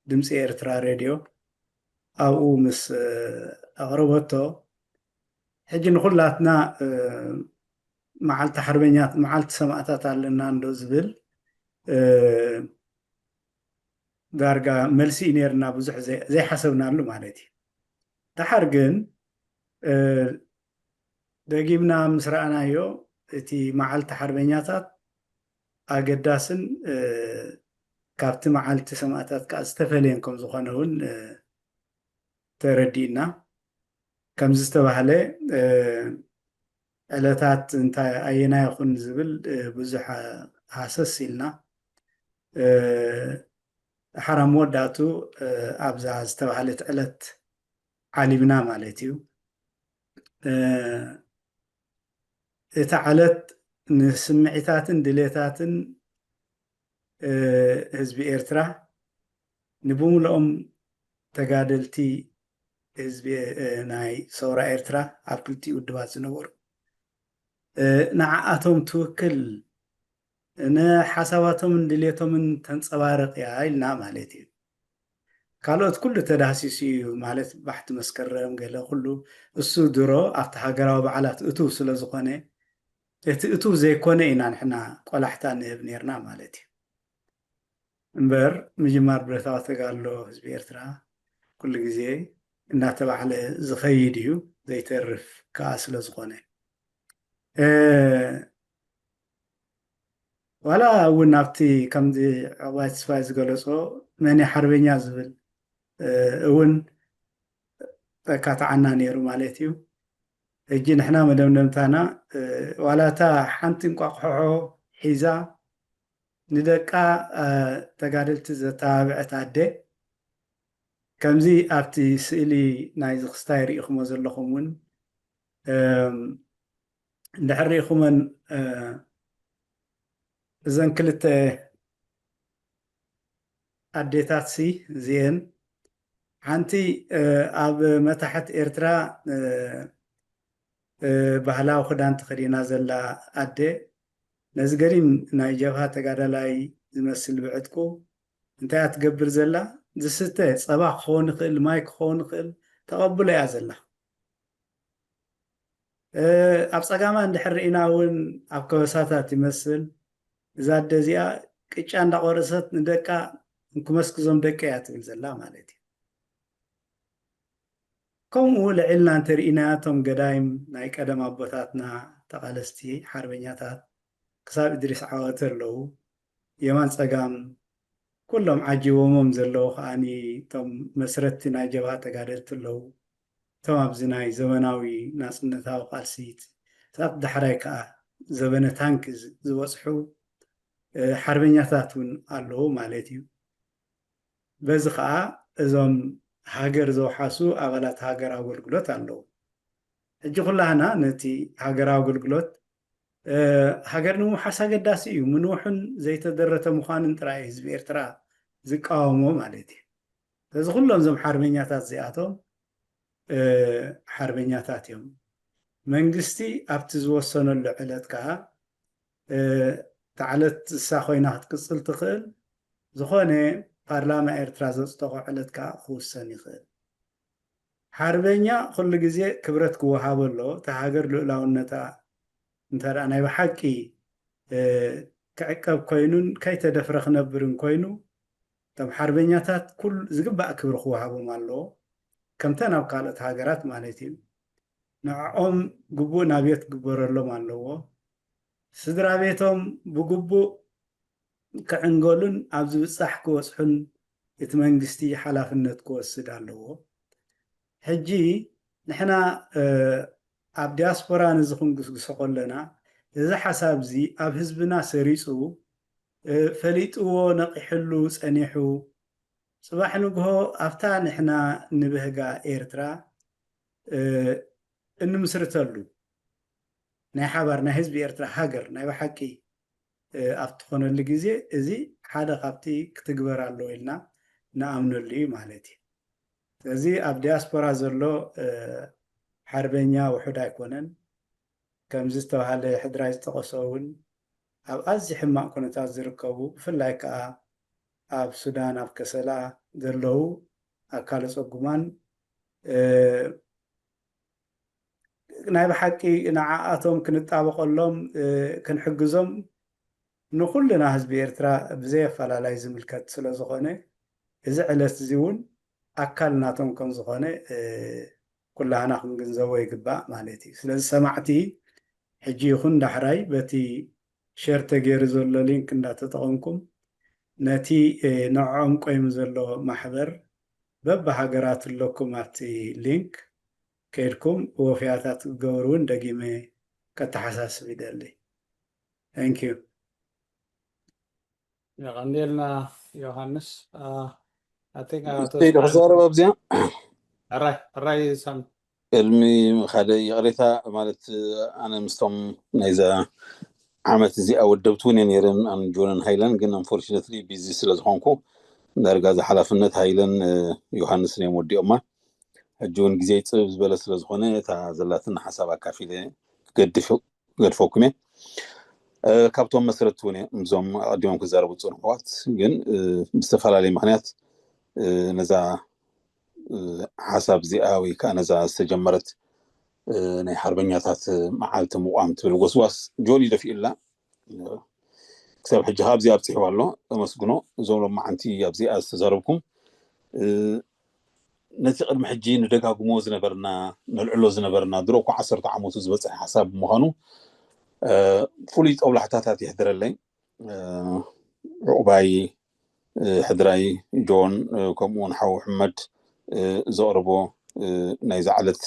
ድምፂ ኤርትራ ሬድዮ ኣብኡ ምስ፣ እ፣ ኣቕረበቶ፣ ሕጂ ንኹላትና፣ እ፣ መዓልቲ ሓርበኛት፣ መዓልቲ ሰማእታት ኣለና እንዶ ዝብል፣ እ፣ ዳርጋ መልሲ እዩ ነይርና፣ ብዙሕ ዘይ-፣ ዘይሓሰብናሉ ማለት እዩ። ደሓር ግን፣ እ፣ ደጊምና ምስ ረኣናዮ፣ እቲ መዓልቲ ሓርበኛታት ኣገዳስን፣ እ፣ ካብቲ መዓልቲ ሰማእታት ከኣ ዝተፈለየን ከም ዝኾነ እውን፣ እ፣ ተረዲእና። ከምዚ ዝተባህለ፣ እ፣ ዕለታት እንታይ ኣየናይ ይኹን ዝብል፣ እ፣ ብዙሕ ሃሰስ ኢልና። እ፣ ደሓር ኣብ መወዳእቱ፣ እ፣ ኣብዛ ዝተባህለት ዕለት ዓሊምና ማለት እዩ። እ፣ እታ ዕለት ንስምዒታትን ድሌታትን፣ እ፣ ህዝቢ ኤርትራ፣ ንብምልኦም ተጋደልቲ ህዝቢ፣ እ፣ ናይ ሰውራ ኤርትራ ኣብ ክልቲኡ ውድባት ዝነበሩ፣ እ፣ ንዓኣቶም ትውክል፣ ንሓሳባቶምን ድሌቶምን ተንጸባርቕ እያ ኢልና ማለት እዩ። ካልኦት ኩሉ ተዳህሲሱ እዩ ማለት ባሕቲ መስከረም ገለ ኩሉ፣ እሱ ድሮ ኣብቲ ሃገራዊ በዓላት እቱው ስለ ዝኾነ፣ እቲ እቱው ዘይኮነ ኢና ንሕና ቆላሕታ ንህብ ነይርና ማለት እዩ። እምበር ምጅማር ብረታዊ ተጋድሎ ህዝቢ ኤርትራ ኩሉ ግዜ እናተባዕለ ዝኸይድ እዩ፣ ዘይተርፍ ከኣ ስለ ዝኾነ። እ፣ ዋላ እውን ኣብቲ ከምዚ ዕቑባይ ተስፋይ ዝገለጾ መን እዩ ሓርበኛ ዝብል፣ እ፣ እውን ኣካትዓና ነይሩ ማለት እዩ። ሕጂ ንሕና መደምደምታና፣ እ፣ ዋላ እታ ሓንቲ እንቋቑሖ ሒዛ ንደቃ፣ እ፣ ተጋደልቲ ዘተባብዐት ኣደ፣ ከምዚ ኣብቲ ስእሊ ናይዚ ክስታይ ርኢኹሞ ዘለኹም እውን፣ እም፣ እንድሕር ርኢኹመን፣ እ፣ እዘን ክልተ ኣዴታትሲ እዚኤን፣ ሓንቲ፣ እ፣ ኣብ መታሕት ኤርትራ፣ እ፣ እ፣ ባህላዊ ክዳን ተኸዲና ዘላ ኣደ፣ ነዚ ገሪም ናይ ጀብሃ ተጋዳላይ ዝመስል ብዕጥቁ እንታይ እያ ትገብር ዘላ? ዝስተ ጸባ ክኸውን ይኽእል፣ ማይ ክኸውን ይኽእል፣ ተቐብሎ እያ ዘላ። እ፣ ኣብ ጸጋማ እንድሕር ርኢና እውን ኣብ ከበሳታት ይመስል። እዛ ኣደ እዚኣ ቅጫ እንዳቖረሰት ንደቃ፣ "እንኩ መስክዞም ደቀ" እያ ትብል ዘላ ማለት እዩ። ከምኡ ልዕልና እንተርኢናያ፣ እቶም ገዳይም ናይ ቀደም ኣቦታትና ተቓለስቲ ሓርበኛታት ክሳብ እድሪስ ዓወተ ኣለዉ። የማን ጸጋም ኩሎም ዓጂቦሞም ዘለዉ ከኣኒ እቶም መስረትቲ ናይ ጀብሃ ተጋደልቲ ኣለዉ። እቶም ኣብዚ ናይ ዘመናዊ ናጽነታዊ ቃልሲ ክሳብ ዳሕራይ ከኣ ዘበነ ታንክ ዝ-፣ ዝበጽሑ፣ እ፣ ሓርበኛታት እውን ኣለዉ ማለት እዩ። በዚ ከኣ እዞም ሃገር ዘውሓሱ ኣባላት ሃገር ኣገልግሎት ኣለዉ። ሕጂ ኩላህና ነቲ ሃገራዊ ኣገልግሎት፣ እ፣ ሃገር ንምውሓስ ኣገዳሲ እዩ። ምንውሑን ዘይተደረተ ምዃኑን ጥራይ እዩ ህዝቢ ኤርትራ ዝቃወሞ ማለት እዩ። ስለዚ ኩሎም እዞም ሓርበኛታት እዚኣቶም፣ እ፣ ሓርበኛታት እዮም። መንግስቲ ኣብቲ ዝወሰነሉ ዕለት ከኣ፣ እ፣ እታ ዕለት እሳ ኮይና ክትቅጽል ትኽእል። ዝኾነ ፓርላማ ኤርትራ ዘጽደቖ ዕለት ከኣ ክውሰን ይኽእል። ሓርበኛ ኩሉ ግዜ ክብረት ክወሃቦ ኣለዎ። እታ ሃገር ልኡላውነታ እንተ ደኣ ናይ ብሓቂ፣ እ፣ ክዕቀብ ኮይኑን ከይተደፍረ ክነብርን ኮይኑ፣ እቶም ሓርበኛታት ኩሉ ዝግባእ ክብሪ ክወሃቦም ኣለዎ። ከምተን ኣብ ካልኦት ሃገራት ማለት እዩ። ንዕኦም ግቡእ ናብዮት ክግበረሎም ኣለዎ። ስድራ ቤቶም ብግቡእ ክዕንገሉን ኣብ ዝብጻሕ ክበጽሑን እቲ መንግስቲ ሓላፍነት ክወስድ ኣለዎ። ሕጂ ንሕና፣ እ፣ ኣብ ዲያስፖራ ነዚ ክንግስግሶ ከለና፣ እዚ ሓሳብ እዚ ኣብ ህዝብና ሰሪጹ፣ እ፣ ፈሊጥዎ ነቒሕሉ ጸኒሑ፣ ጽባሕ ንግሆ ኣብታ ንሕና ንብህጋ ኤርትራ፣ እ፣ እንምስርተሉ ናይ ሓባር ናይ ህዝቢ ኤርትራ ሃገር ናይ ብሓቂ፣ እ፣ ኣብ ትኾነሉ ግዜ እዚ ሓደ ካብቲ ክትግበር ኣለዎ ኢልና ንኣምነሉ እዩ ማለት እዩ። ስለዚ ኣብ ዲያስፖራ ዘሎ፣ እ፣ ሓርበኛ ውሑድ ኣይኮነን። ከምዚ ዝተባሃለ ሕድራይ ዝጠቐሶ እውን ኣብ ኣዝዩ ሕማቕ ኩነታት ዝርከቡ፣ ብፍላይ ከኣ ኣብ ሱዳን ኣብ ከሰላ ዘለዉ ኣካለ ጸጉማን፣ እ፣ ናይ ብሓቂ ንዓኣቶም ክንጣበቐሎም፣ እ፣ ክንሕግዞም ንኹልና ህዝቢ ኤርትራ ብዘይ ኣፈላላይ ዝምልከት ስለ ዝኾነ፣ እዚ ዕለት እዚ እውን ኣካል ናቶም ከም ዝኾነ፣ እ፣ ኩላህና ክንግንዘቦ ይግባእ ማለት እዩ። ስለዚ ሰማዕቲ ሕጂ ይኹን ዳሕራይ በቲ ሸር ተገይሩ ዘሎ ሊንክ እንዳተጠቐምኩም ነቲ፣ እ፣ ንዕኦም ቆይሙ ዘሎ ማሕበር በብሃገራት ኣለኩም ኣብቲ ሊንክ ከይድኩም ወፍያታት ክትገብሩ እውን ደጊመ ከተሓሳስብ ይደሊ። Thank you። የቐንየልና ዮሃንስ። አ፣ I think ኣቶ ሰይድ ክዛረብ ኣብዚኣ ሕራይ ሕራይ ሳሚ። ቅድሚ ሓደ ይቕሬታ ማለት ኣነ ምስቶም ናይዛ ዓመት እዚኣ ወደብቲ እውን እየ ነይረን ኣን ጆንን ሃይለን ግን unfortunately busy ስለ ዝኾንኩ ዳርጋ እዚ ሓላፍነት ሃይለን ዮሃንስን እዮም ወዲኦማ። ሕጂ እውን ግዜ ፅብብ ዝበለ ስለ ዝኾነ እታ ዘላትና ሓሳብ ኣካፊለ ክገድፍ ገድፈኩም እየ። እ፣ ካብቶም መስረትቲ እውን እየ ምስዞም ኣቐዲሞም ክዛረቡ ዝፀንሑ ኣሕዋት ግን እ፣ ብዝተፈላለየ ምክንያት እ፣ ነዛ እ፣ ሓሳብ እዚኣ ወይ ከዓ ነዛ ዝተጀመረት እ፣ ናይ ሓርበኛታት መዓልቲ ምቋም ትብል ጎስጓስ ጆኒ ደፊኡላ። እ፣ ክሳብ ሕጂ ኣብዚ ኣብፂሕዋ ኣሎ። ተመስግኖ። እዞም ሎማዓንቲ ኣብዚኣ ዝተዛረብኩም ነቲ ቅድሚ ሕጂ ንደጋግሞ ዝነበርና፣ ነልዕሎ ዝነበርና፣ ድሮ እኳ ዓሰርተ ዓመቱ ዝበፅሐ ሓሳብ ብምዃኑ ፍሉይ ጠብላሕታታት ይሕድረለይ። ዕቑባይ፣ ሕድራይ፣ ጆን፣ ከምኡ እውን ሓው ሕመድ ዘቕርቦ ናይዛ ዕለት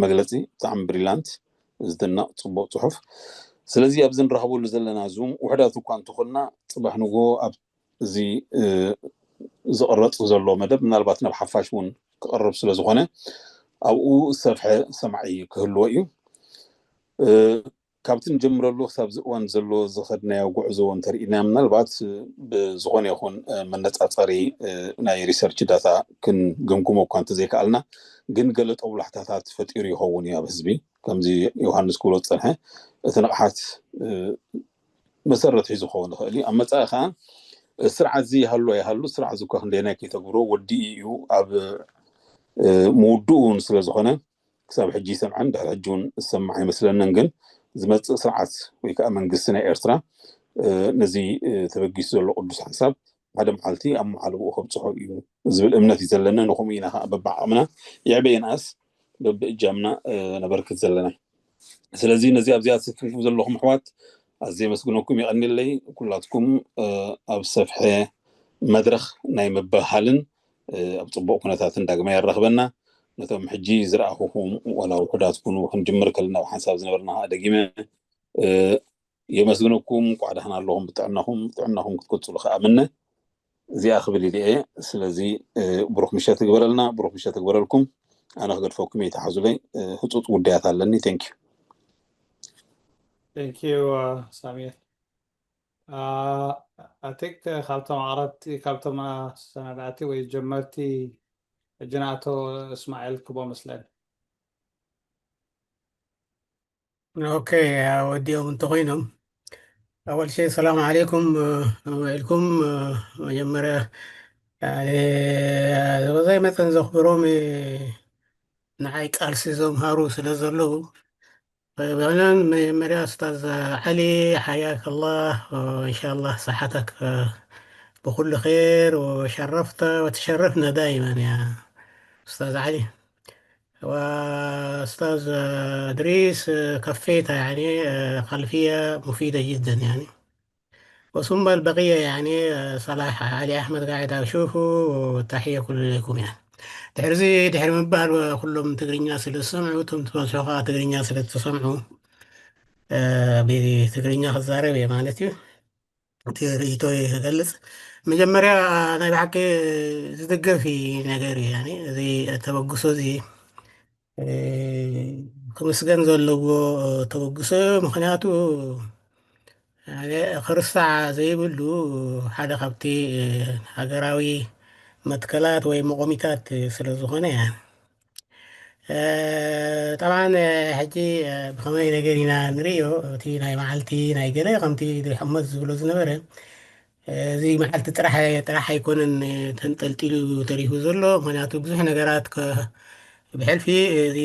መግለፂ ብጣዕሚ ብሪላንት፣ ዝድነቕ ፅቡቕ ፅሑፍ። ስለዚ ኣብዚ ንረኸበሉ ዘለና ዙም ውሕዳት እኳ እንተኾንና፣ ፅባሕ ንጎ ኣብ እዚ ዝቕረፅ ዘሎ መደብ ምናልባት ናብ ሓፋሽ እውን ክቐርብ ስለ ዝኾነ ኣብኡ ዝሰፍሐ ሰማዒ ክህልዎ እዩ። ካብቲ ንጀምረሉ ክሳብ እዚ እዋን ዘሎ ዝኸድናዮ ጉዕዞ እንተርኢና ምናልባት ብዝኾነ ይኹን መነፃፀሪ ናይ ሪሰርች ዳታ ክንግምግሞ እኳ እንተዘይከኣልና ግን ገለ ጠብላሕታታት ፈጢሩ ይኸውን እዩ ኣብ ህዝቢ። ከምዚ ዮሃንስ ክብሎ ዝፀንሐ እቲ ንቕሓት መሰረት ሒዙ ክኸውን ይኽእል እዩ። ኣብ መፃኢ ከዓ ስርዓት እዚ ይሃሉ ኣይሃሉ ስርዓት እዚ እኳ ክንደየናይ ከይተግብሮ ወዲኡ እዩ ኣብ ምውድኡ እውን ስለ ዝኾነ ክሳብ ሕጂ ይሰምዐን ድሕሪ ሕጂ እውን ዝሰማዕ ኣይመስለንን። ግን ዝመፅእ ስርዓት ወይ ከዓ መንግስቲ ናይ ኤርትራ ነዚ ተበጊሱ ዘሎ ቅዱስ ሓሳብ ሓደ መዓልቲ ኣብ መዓልብኡ ከብፅሖ እዩ ዝብል እምነት እዩ ዘለና። ንኹም ኢና ከዓ በብዓቕምና ይዕበ ይንኣስ በብእጃምና ነበርክት ዘለና። ስለዚ ነዚ ኣብዚኣ ትስፍፉ ዘለኹም ኣሕዋት ኣዝየ የመስግነኩም፣ የቐንየለይ። ኩላትኩም ኣብ ሰፍሐ መድረኽ ናይ ምብህሃልን ኣብ ፅቡቕ ኩነታትን ዳግማይ የራኽበና። ነቶም ሕጂ ዝረኣኹኹም ዋላ ውሑዳት ኩኑ ክንጅምር ከለና ብሓንሳብ ዝነበርና ከዓ ደጊመ የመስግነኩም። እንኳዕ ደህና ኣለኹም ብጥዕናኹም፣ ብጥዕናኹም ክትቅፅሉ ከዓ ምነ። እዚኣ ክብል ኢለ እየ። ስለዚ ብሩኽ ምሸት ትግበረልና፣ ብሩኽ ምሸት ትግበረልኩም። ኣነ ክገድፈኩም እየ፣ ተሓዙለይ። ህፁፅ ጉዳያት ኣለኒ። Thank you። Thank you ሳሚር። I think ካብቶም ኣቕረብቲ፣ ካብቶም ኣሰናዳእቲ ወይ ጀመርቲ ሕጂ ንኣቶ እስማኤል ክቦ መስለኒ። ኦኬ፣ ወዲኦም እንተኾይኖም ኣወል ሸይ ሰላም ዓለይኩም ውዒልኩም። መጀመርያ በዛይ መጠን ዘኽብሮም ንዓይ ቃልሲ ዘምሃሩ ስለ ዘለዉ ብዕለን መጀመርያ ኡስታዝ ዓሊ ሓያክ ኣላህ እንሻላህ ሰሓተክ ብኩሉ ኸይር ወሸረፍተ ወተሸረፍነ ዳይመን ያ ኡስታዝ ዓሊ። وأستاذ إدريس كفيتها يعني خلفية مفيدة جدا يعني. وثم البقية يعني صلاح علي أحمد قاعد أشوفه وتحية كل لكم يعني. ድሕርዚ ድሕሪ ምባል ኩሎም ትግርኛ ስለ ዝሰምዑ እቶም ትበዝሑ ከዓ ትግርኛ ስለ ዝተሰምዑ ብትግርኛ ክዛረብ እየ ማለት እዩ። እቲ ርእይቶ ይገልጽ። መጀመርያ ናይ ብሓቂ ዝድገፍ እዩ ነገር እዩ። ያኒ እዚ ተበግሶ እዚ ክምስገን ዘለዎ ተበግሶ እዩ። ምክንያቱ ያኒ ክርስታዕ ዘይብሉ ሓደ ካብቲ ሃገራዊ መትከላት ወይ መቆሚታት ስለ ዝኾነ እያ። ጠብዓን ሕጂ ብኸመይ ነገር ኢና ንርእዮ እቲ ናይ መዓልቲ ናይ ገለ ከምቲ ድሕመት ዝብሎ ዝነበረ እዚ መዓልቲ ጥራሕ ጥራሕ ኣይኮነን ተንጠልጢሉ ተሪፉ ዘሎ። ምክንያቱ ብዙሕ ነገራት ብሕልፊ እዚ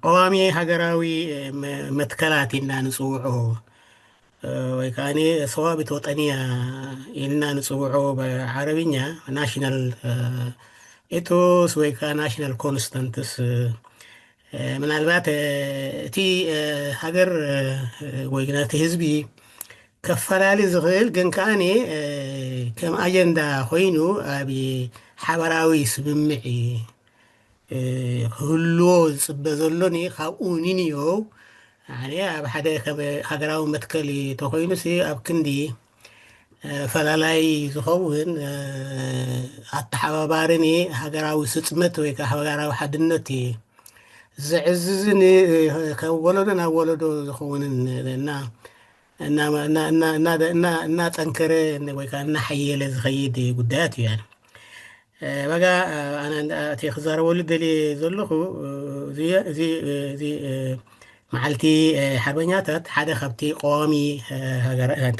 ቀዋሚ ሃገራዊ መትከላት ኢና ንፅውዖ ወይ ከዓ ሰዋቢት ወጠንያ ኢልና ንፅውዖ ብዓረብኛ ናሽናል ኤቶስ ወይ ከዓ ናሽናል ኮንስተንትስ ምናልባት እቲ ሃገር ወይ ነቲ ህዝቢ ከፈላሊ ዝኽእል ግን ከዓኒ ከም ኣጀንዳ ኮይኑ ኣብ ሓበራዊ ስምምዕ ክህልዎ ዝፅበ ዘሎኒ ካብኡ ንንዮ ኣብ ሓደ ሃገራዊ መትከል ተኮይኑሲ ኣብ ክንዲ ፈላላይ ዝኸውን ኣተሓባባርን ሃገራዊ ስፅመት ወይ ከዓ ሃገራዊ ሓድነት ዘዕዝዝን ካብ ወለዶ ናብ ወለዶ ዝኸውንን እና እናጠንከረ ወይ ከዓ እናሓየለ ዝኸይድ ጉዳያት እዩ። በጋ ኣነ እቲ ክዛረበሉ ደልየ ዘለኹ እዚ መዓልቲ ሓርበኛታት ሓደ ካብቲ ቀዋሚ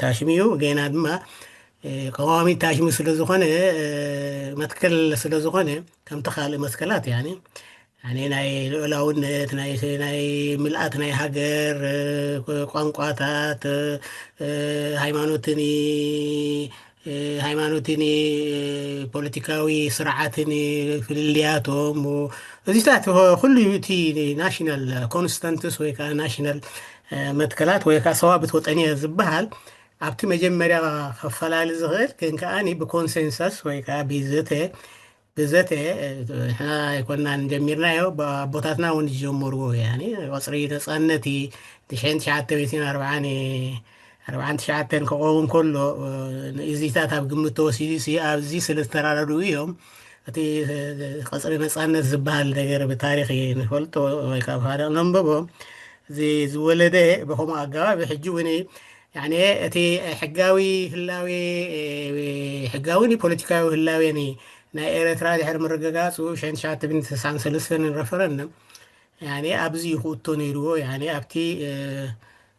ታሽም እዩ። ገና ድማ ቀዋሚ ታሽም ስለዝኾነ መትከል ስለዝኾነ ከምቲ ካልእ መትከላት ያኒ ያኔ ናይ ልኡላውነት፣ ናይ፣ ናይ ምልኣት ናይ ሃገር፣ እ፣ ቋንቋታት፣ እ፣ ሃይማኖትን፣ እ፣ ሃይማኖትን፣ እ፣ ፖለቲካዊ ስርዓትን ፍልልያቶም፣ እዚታት ኩሉ እዩ እቲ ናሽናል ኮንስተንትስ ወይ ከዓ ናሽናል፣ እ፣ መትከላት ወይ ከዓ ሰዋብት ወጠንያ ዝበሃል ኣብቲ መጀመርያ ከፈላሊ ዝኽእል ግን ከዓኒ ብኮንሰንሰስ ወይ ከዓ ብዘተ ብዘተ፣ እ፣ ንሕና ኣይኮናን ጀሚርናዮ፣ ብ-፣ ኣቦታትና እውን ዝጀመርዎ፣ ያኒ፣ ቀጽሪ ነጻነት እዩ። ትሽዓን ትሽዓተ ሚእትን ኣርባዓን፣ ኣርባዓን ትሽዓተን ክኸውን ከሎ፣ እ፣ ንእዚታት ኣብ ግምት ተወሲዱ ሲ ኣብዚ ስለ ዝተራረዱ እዮም። እቲ፣ እ፣ ቀጽሪ ነጻነት ዝበሃል ነገር ብታሪኽ ንፈልጦ ወይ ካብ ታሪኽ ነንብቦ። እዚ ዝወለደ ብኸምኡ ኣገባብ ሕጂ እውን ያኔ እቲ ሕጋዊ ህላዌ፣ እ፣ ሕጋውን ፖለቲካዊ ህላዌን ናይ ኤረትራ ድሕሪ ምርግጋጹ ሸንሻትብን ተስዓን ሰለስተን ረፈረንደም ያኔ ኣብዚ ክእቶ ነይርዎ። ያኔ ኣብቲ፣ እ፣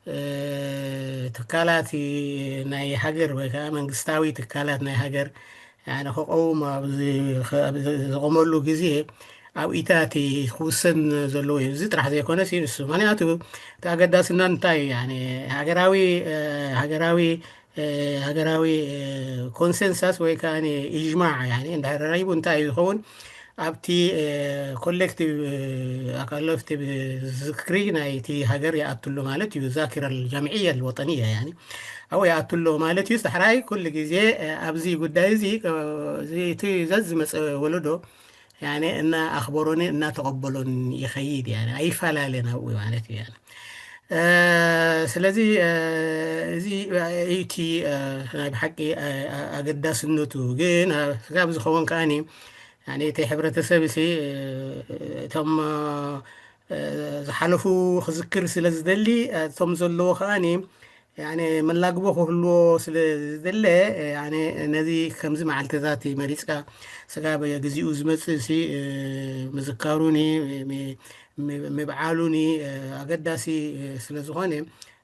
እ፣ ትካላት ናይ ሃገር ወይ ከዓ መንግስታዊ ትካላት ናይ ሃገር ያኔ ክቐውም ኣብዚ፣ ኣብዚ ዝቆመሉ ግዜ ኣብ ኢታቲ ክውሰን ዘለዎ እዩ። እዚ ጥራሕ ዘይኮነ ሲ ንሱ። ምኽንያቱ እቲ ኣገዳስና እንታይ እዩ? ያኔ ሃገራዊ፣ እ፣ ሃገራዊ፣ እ፣ ሃገራዊ፣ እ፣ ኮንሰንሳስ ወይ ከዓ ኢጅማዕ ያኔ እንድሕር ረኺቡ እንታይ እዩ ዝኸውን? ኣብቲ፣ እ፣ ኮሌክቲቭ፣ እ፣ ኮሌክቲቭ ዝክሪ ናይቲ ሃገር ይኣትሉ ማለት እዩ። ዛኪራ ጃምዕያ ወጠንያ ያኔ ኣብኡ ይኣትሉ ማለት እዩ። ዳሕራይ ኩሉ ግዜ፣ እ፣ ኣብዚ ጉዳይ እዚ፣ እ፣ እዚ እቲ ዘዝመፀ ወለዶ ያኔ እናኣኽበሮን እናተቐበሎን ይኸይድ፣ ያኔ ኣይፈላለን ኣብኡ ማለት እዩ። ያኔ፣ እ፣ ስለዚ፣ እ፣ እዚ እቲ፣ እ፣ ናይ ብሓቂ፣ እ፣ እ፣ ኣገዳስነቱ ግን፣ እ፣ ስጋብ ዝኸውን ከዓኒ፣ ያኔ እቲ ሕብረተሰብ እዚ፣ እ፣ እቶም፣ እ፣ ዝሓለፉ ክዝክር ስለ ዝደሊ፣ እ፣ እቶም ዘለዎ ከዓኒ ያኔ መላግቦ ክህልዎ ስለ ዝደለ፣ ያኔ ነዚ ከምዚ መዓልትታት መሪጽካ ስጋብ ግዜኡ ዝመጽእ ሲ፣ እ፣ ምዝካሩኒ፣ ሚ-፣ ሚ-፣ ምብዓሉኒ፣ እ፣ ኣገዳሲ፣ እ፣ ስለ ዝኾነ፣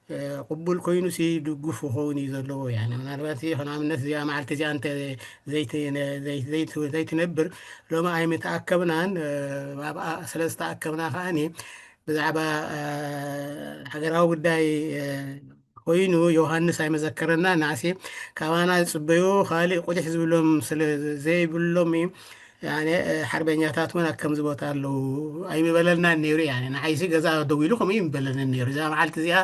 እ፣ ቅቡል ኮይኑ ሲ ድጉፍ ክኸውን እዩ ዘለዎ። ያኔ ምናልባት ሲ፣ ከም ኣብነት እዚኣ መዓልቲ እዚኣ እንተ ዘይት-፣ ዘይት-፣ ዘይት-፣ ዘይትነብር ሎሚ ኣይምተኣከብናን፣ እ፣ ኣብኣ ስለ ዝተኣከብና ከዓኒ ብዛዕባ፣ እ፣ ሃገራዊ ጉዳይ፣ እ፣ ኮይኑ ዮሃንስ ኣይመዘከረና። ናዕሲ ካባና ዝጽበዩ ካልእ ቁሊሕ ዝብሎም ስለ ዘይብሎም እዩ። ያኔ፣ እ፣ ሓርበኛታት እውን ኣብ ከምዚ ቦታ ኣለዉ ኣይምበለልናን ነይሩ። ያኔ ንዓይሲ ገዛ ደው ኢሉ ከምኡ ይምበለንን ነይሩ። እዛ መዓልቲ እዚኣ፣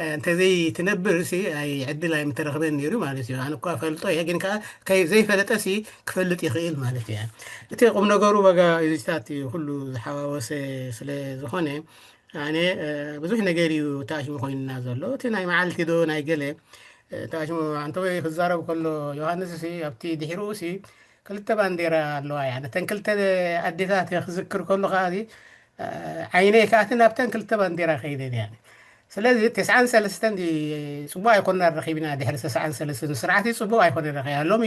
እ፣ እንተዘይትነብር ሲ ኣይ ዕድል ኣይምተረኽበን ነይሩ ማለት እዩ። ኣነ እኳ ፈልጦ እየ፣ ግን ከኣ ከይ-፣ ዘይፈለጠ ሲ ክፈልጥ ይኽእል ማለት እዩ። እቲ ቁም ነገሩ በጋ እዚታት እዩ ኩሉ ዝሓዋወሰ ስለ ዝኾነ፣ ኣነ፣ እ፣ ብዙሕ ነገር እዩ ተኣሽሙ ኮይንና ዘሎ። እቲ ናይ መዓልቲ ዶ ናይ ገለ፣ እ፣ ተኣሽሙ ኣንተ ወይ ክዛረብ ከሎ ዮሃንስ ሲ ኣብቲ ድሒሩ ሲ ክልተ ባንዴራ ኣለዋ እያ። ነተን ክልተ ኣዴታት ክዝክር ከሎ ከኣ ሲ፣ እ፣ ዓይነይ ከኣ እቲ ናብተን ክልተ ባንዴራ ከይደን እያ። ስለዚ ተስዓን ሰለስተን ዲ ጽቡቕ ኣይኮንና ረኺብና፣ ድሕሪ ተስዓን ሰለስተን ስርዓት ጽቡቕ ኣይኮነ ረኺብና። ሎሚ፣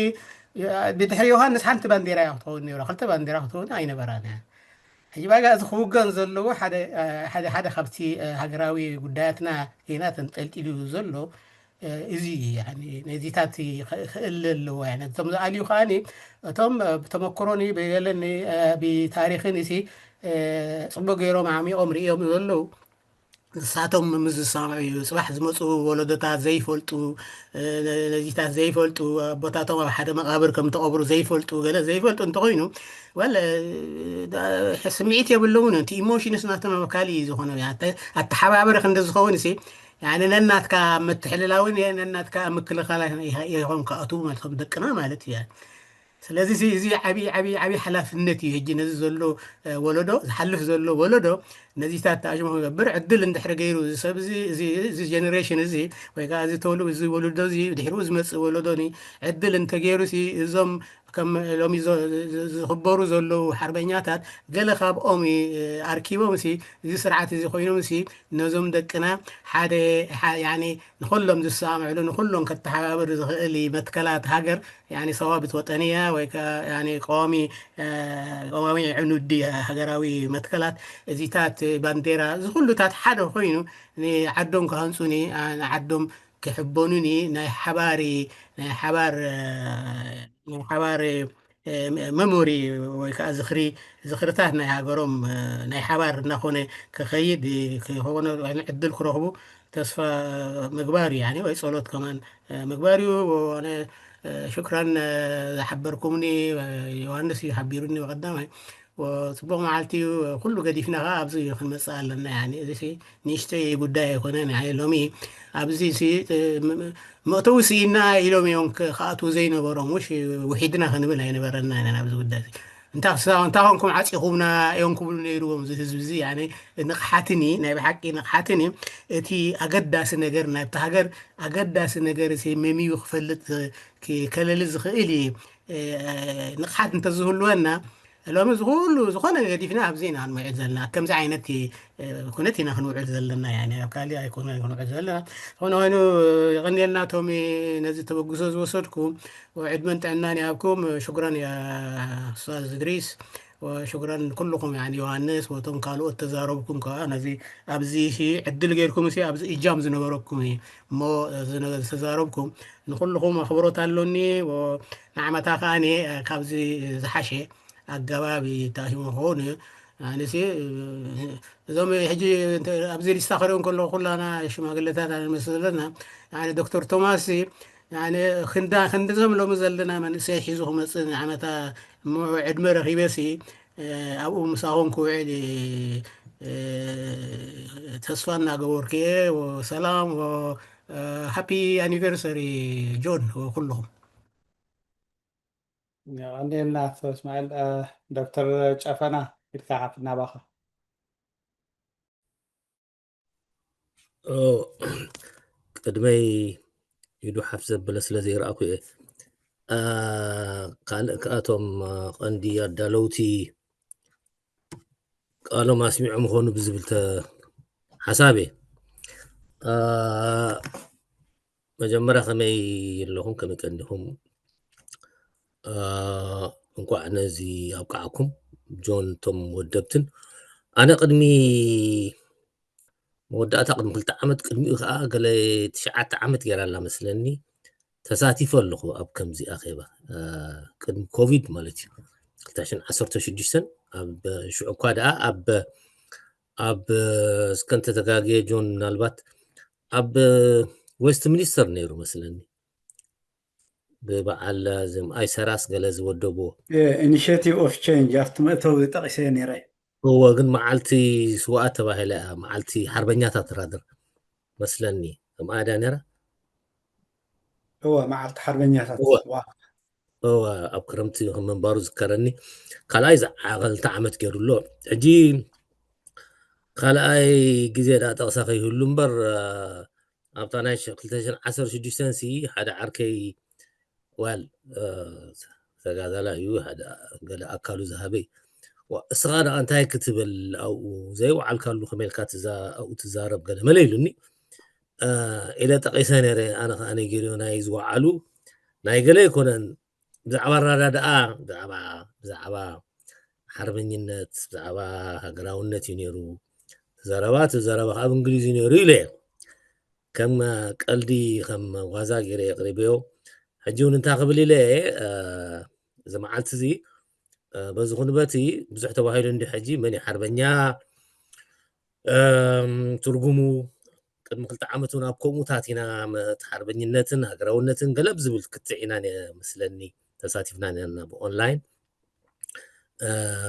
እ፣ ብድሕሪ ዮሃንስ ሓንቲ ባንዴራ እያ ክትኸውን ነይራ፣ ክልተ ባንዴራ ክትኸውን ኣይነበራን እያ። ሕጂ ባጋ እዚ ክውገን ዘለዎ ሓደ፣ እ፣ ሓደ፣ ሓደ ካብቲ፣ እ፣ ሃገራዊ ጉዳያትና ጌና ተንጠልጢሉ ዘሎ፣ እ፣ እዚ እዩ። ያኒ ነዚታት ኸ-፣ ክእለ ኣለዎ። ያኒ እቶም ዝኣልዩ ከኣኒ እቶም፣ እ፣ ብተመክሮኒ ብገለኒ፣ እ፣ ብታሪኽን እሲ፣ እ፣ ጽቡቅ ገይሮም ዓሚቖም ርእዮም ዘለዉ ንሳቶም ምስ ዝሰማምዑ እዩ። ጽባሕ ዝመጹ ወለዶታት ዘይፈልጡ፣ እ፣ ነዚታት ዘይፈልጡ፣ ኣቦታቶም ኣብ ሓደ መቓብር ከም ተቐብሩ ዘይፈልጡ፣ ገለ ዘይፈልጡ እንተኾይኑ፣ ወል፣ እ፣ ዳ-፣ ስምዒት የብሎምን። እቲ ኢሞሽንስ ናቶም ኣብ ካልእ እዩ ዝኾነ። ኣተ-፣ ኣተሓባበሪ ክንዲ ዝኸውን እሲ፣ ያኒ ነናትካ ምትሕልላውን የ-፣ ነናትካ ምክልኻል ይኸ-፣ ይኾን ክኣትዉ ማለት ከም ደቅና ማለት እዩ። ስለዚ እዚ፣ እዚ ዓብዪ፣ ዓብዪ፣ ዓብዪ ሓላፍነት እዩ። ሕጂ ነዚ ዘሎ፣ እ፣ ወለዶ፣ ዝሓልፍ ዘሎ ወለዶ ነዚታት ተኣሽሞ ክገብር ዕድል እንድሕር ገይሩ፣ እዚ ሰብ እዚ፣ እዚ፣ እዚ ጀነሬሽን እዚ ወይ ከዓ እዚ ተወሉ-፣ እዚ ወለዶ እዚ ድሕሪኡ ዝመጽእ ወለዶ ኒ ዕድል እንተገይሩ ሲ፣ እዞም ከም ሎሚ ዞ-፣ ዝ-፣ ዝኽበሩ ዘለዉ ሓርበኛታት ገለ ካብኦም እ፣ ኣርኪቦም ሲ፣ እዚ ስርዓት እዚ ኮይኖም ሲ፣ ነዞም ደቅና ሓደ፣ ሓ-፣ ያኒ ንኹሎም ዝሰማምዕሉ፣ ንኹሎም ከተሓባብር ዝኽእል መትከላት ሃገር፣ ያኒ ሰዋብት ወጠንያ ወይ ከ-፣ ያኒ ቀዋሚ፣ እ፣ ቀዋሚ ዕኑዲ ሃገራዊ መትከላት፣ እዚታት ባንዴራ፣ እዚ ኩሉታት ሓደ ኮይኑ ንዓዶም ክሃንጹኒ፣ ኣ፣ ንዓዶም ክሕበኑኒ ናይ ሓባር፣ ናይ ሓባር፣ እ፣ ናይ ሓባር መሞሪ ወይ ከዓ ዝኽሪ ዝኽርታት ናይ ሃገሮም ናይ ሓባር እናኾነ ክኸይድ ክኾነ ዕድል ክረኽቡ ተስፋ ምግባር እዩ። ወይ ጸሎት ከማን ምግባር እዩ። ኣነ ሽክራን ዝሓበርኩምኒ ዮሃንስ እዩ ሓቢሩኒ ብቐዳማይ። ጽቡቕ መዓልቲ እዩ። ኩሉ ገዲፍና ከዓ ኣብዚ ክንመጽእ ኣለና። ያኒ እዚ ንእሽተይ ጉዳይ ኣይኮነን። ያኒ ሎሚ ኣብዚ መእተዊ ስኢና ኢሎም እዮም ክኣትዉ ዘይነበሮም። ውሽ ውሒድና ክንብል ኣይነበረና ኢና ኣብዚ ጉዳይ። እንታይ ኮንኩም ዓፂኹምና እዮም ክብሉ ነይርዎም። እዚ ህዝቢ እዚ ንቕሓትኒ ናይ ብሓቂ ንቕሓትኒ እቲ ኣገዳሲ ነገር ናብቲ ሃገር ኣገዳሲ ነገር መሚዩ ክፈልጥ ከለሊ ዝኽእል እዩ። ንቕሓት እንተዝህልወና ሎሚ እዚ ኩሉ ዝኾነ ገዲፍና ኣብዚ ኢና ንውዕል ዘለና። ከምዚ ዓይነት ኩነት ኢና ክንውዕል ዘለና። ኣብ ካሊእ ኣይኮነ ክንውዕል ዘለና። ዝኾነ ኮይኑ ይቐንየልና ቶሚ ነዚ ተበግሶ ዝወሰድኩም። ዕድመን ጥዕናን ይሃብኩም። ሽኩራን ያ ኡስታዝ እድሪስ ወሽኩራን ኩልኹም። ያኒ ዮሃንስ ወቶም ካልኦት ተዛረብኩም ከዓ ነዚ ኣብዚ ዕድል ጌርኩም ሲ ኣብዚ እጃም ዝነበረኩም እዩ እሞ ዝተዛረብኩም ንኩልኹም ኣኽብሮት ኣሎኒ። ንዓመታ ከዓ ካብዚ ዝሓሸ ኣገባብ ይታሂሙ ክኸውን እዩ። ኣነሲ እዞም ሕጂ ኣብዚ ሊስታ ክሪኦ ከለኹ ኩላና ሽማግለታት ኣንመስል ዘለና። ዶክተር ቶማስ ክንድዞም ሎሚ ዘለና መንእሰይ ሒዙ ክመፅእ ንዓመታ ዕድመ ረኺበ ሲ ኣብኡ ምሳኹም ክውዕል ተስፋ እናገበርኩ እየ። ሰላም ሃፒ ኣኒቨርሰሪ ጆን ኩልኹም። ቀንዴልና ኣቶ እስማኤል። ዶክተር ጨፈና ኢልካ ሓፍ እናባኻ ቅድመይ ኢዱ ሓፍ ዘበለ ስለ ዘይረኣኩ እየ። ካልእ ከኣቶም ቀንዲ ኣዳለውቲ ቃሎም ኣስሚዖም ኾኑ ብዝብል ሓሳብ እየ። መጀመርያ ከመይ ኣለኹም? ከመይ ቀኒኹም? እንኳዕ ነዚ ኣብቃዓኩም ጆን ቶም ወደብትን። ኣነ ቅድሚ መወዳእታ ቅድሚ ክልተ ዓመት ቅድሚኡ ከዓ ገለ ትሽዓተ ዓመት ገይራ ኣላ መስለኒ ተሳቲፈ ኣለኹ ኣብ ከምዚ ኣኼባ ቅድሚ ኮቪድ ማለት እዩ ክልተ ሽሕን ዓሰርተ ሽዱሽተን ኣብ ሽዑ እኳ ደኣ ኣብ ኣብ እስከ እንተተጋግየ ጆን ምናልባት ኣብ ዌስት ሚኒስተር ነይሩ መስለኒ ብበዓል ዝም ኣይሰራስ ገለ ዝወደብዎ ኢኒሽቲቭ ኦፍ ቼንጅ ኣብቲ መእተዊ ጠቂሰ ነይረ። እወ ግን መዓልቲ ስዋኣት ተባሂላ እያ መዓልቲ ሓርበኛታት ራድር መስለኒ ከምኣ ድያ ነይራ። እወ መዓልቲ ሓርበኛታት እወ። እወ ኣብ ክረምቲ ከም ምንባሩ ዝከረኒ ካልኣይ ዝዓቐልቲ ዓመት ገይሩ ኣሎ። ሕጂ ካልኣይ ግዜ ዳ ጠቕሳ ከይህሉ እምበር ኣብታ ናይ ክልተ ሽሕን ዓሰርተ ሽዱሽተን ሲ ሓደ ዓርከይ ዋል ተጋዳላ እዩ ሓደ ገለ ኣካሉ ዝሃበይ እስኻ ደኣ እንታይ ክትብል ኣብኡ ዘይወዓልካሉ ከመልካ ኣብኡ ትዛረብ ገለ መለ ኢሉኒ ኢለ ጠቂሰ ነረ ኣነ ከዓ ገሊኦ ናይ ዝወዓሉ ናይ ገለ ኣይኮነን ብዛዕባ ኣረዳድኣ ብዛዕባ ብዛዕባ ሓርበኝነት ብዛዕባ ሃገራውነት እዩ ነይሩ ዘረባ እቲ ዘረባ ከዓ ብእንግሊዝ እዩ ነይሩ ኢለ ከም ቀልዲ ከም ዋዛ ገይረ የቅሪበዮ ሕጂ እውን እንታይ ክብል ኢለ እዚ መዓልቲ እዚ በዚ ኩንበቲ ብዙሕ ተባሂሉ እንዲ ሕጂ መን ሓርበኛ ትርጉሙ ቅድሚ ክልተ ዓመት እውን ኣብ ከምኡታት ኢና እቲ ሓርበኝነትን ሃገራውነትን ገለ ብዝብል ክትዕ ኢና መስለኒ ተሳቲፍና ነርና ብኦንላይን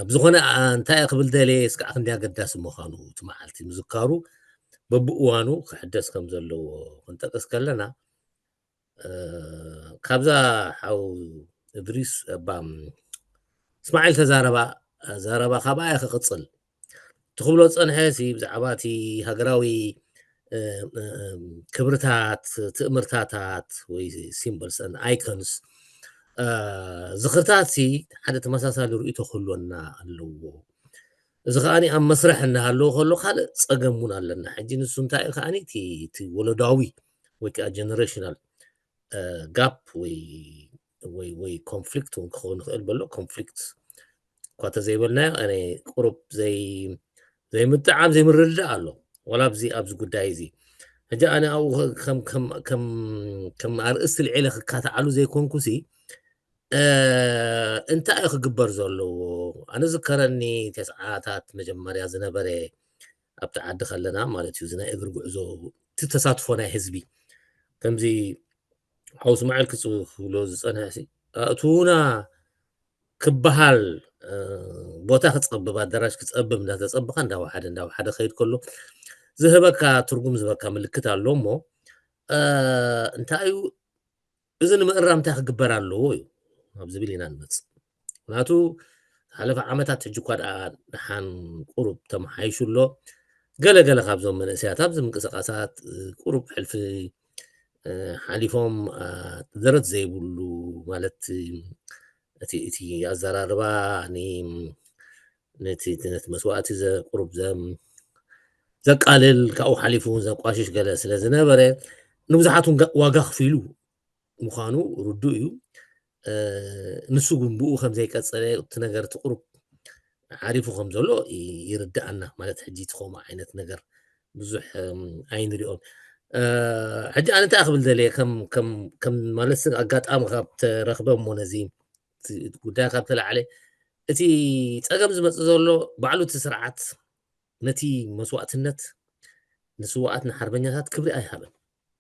ብዝኾነ እንታይ ክብል ደልየ ስጋዕ ክንዲ ኣገዳሲ ምዃኑ እቲ መዓልቲ ምዝካሩ በብእዋኑ ክሕደስ ከም ዘለዎ ክንጠቅስ ከለና ካብዛ ሓው እድሪስ እባ እስማዒል ተዛረባ ዘረባ ካባኣ ክቕፅል ትኽብሎ ፀንሐ ሲ ብዛዕባ እቲ ሃገራዊ ክብርታት ትእምርታታት ወይ symbols and icons ዝኽርታት ሲ ሓደ ተመሳሳሊ ርእይቶ ክህልወና ኣለዎ እዚ ከዓኒ ኣብ መስርሕ እናሃለዎ ከሎ ካልእ ፀገም እውን ኣለና ሕጂ ንሱ እንታይ እዩ ከዓኒ እቲ ወለዳዊ ወይ ከዓ generational gap ወይ ወይ ወይ conflict እውን ክኸውን ይኽእል በሎ conflict እኳ ተዘይበልናዮ ኣነ ቁሩብ ዘይ ዘይምጥዓም ዘይምርድዳእ ኣሎ ዋላ ኣብዚ ኣብዚ ጉዳይ እዚ ሕጂ ኣነ ኣብኡ ከም ኣርእስቲ ልዒለ ክካትዓሉ ዘይኮንኩሲ እንታይ እዩ ክግበር ዘለዎ? ኣነ ዝከረኒ፣ ተስዓታት መጀመርያ ዝነበረ ኣብቲ ዓዲ ከለና ማለት እዩ፣ እዚ ናይ እግሪ ጉዕዞ፣ እቲ ተሳትፎ ናይ ህዝቢ፣ ከምዚ ሓው እስማኤል ክብሎ ዝጸንሐ ሲ፣ ኣእትዉና ክበሃል፣ ቦታ ክጸብብ፣ ኣዳራሽ ክጸብብ እንዳተጸበኻ እንዳወሓደ እንዳወሓደ ከይድ ከሎ ዝህበካ ትርጉም ዝህበካ ምልክት ኣሎ። እሞ እንታይ እዩ እዚ ንምእራም እንታይ ክግበር ኣለዎ እዩ ኣብ ዝብል ኢና ንመጽእ። ምክንያቱ ዝሓለፈ ዓመታት ሕጂ እኳ ደኣ ደሓን ቁሩብ ተመሓይሹ ኣሎ። ገለ ገለ ካብዞም መንእሰያት ኣብዚ ምንቅስቃሳት ቁሩብ ሕልፊ ሓሊፎም፣ ደረት ዘይብሉ ማለት እቲ እቲ ኣዘራርባ ን ነቲ ነቲ መስዋእቲ ዘ ቁሩብ ዘ ዘቃልል፣ ካብኡ ሓሊፉ እውን ዘቋሽሽ ገለ ስለ ዝነበረ፣ ንብዙሓት እውን ዋጋ ኣኽፊሉ ምዃኑ ርዱእ እዩ። ንሱ ግን ብኡ ከም ዘይቀጸለ፣ እቲ ነገር እቲ ቁሩብ ዓሪፉ ከም ዘሎ ይርድኣና። ማለት ሕጂ ትኸምኡ ዓይነት ነገር ብዙሕ ኣይንሪኦን። ሕጂ ኣነ እንታይ ክብል ደልየ፣ ከም ከም ከም ማለት ኣጋጣሚ ካብ ተረኽበ እሞ ነዚ ጉዳይ ካብ ተላዕለ፣ እቲ ጸገም ዝመጽእ ዘሎ ባዕሉ እቲ ስርዓት ነቲ መስዋእትነት ንስዋኣት ንሓርበኛታት ክብሪ ኣይሃበን።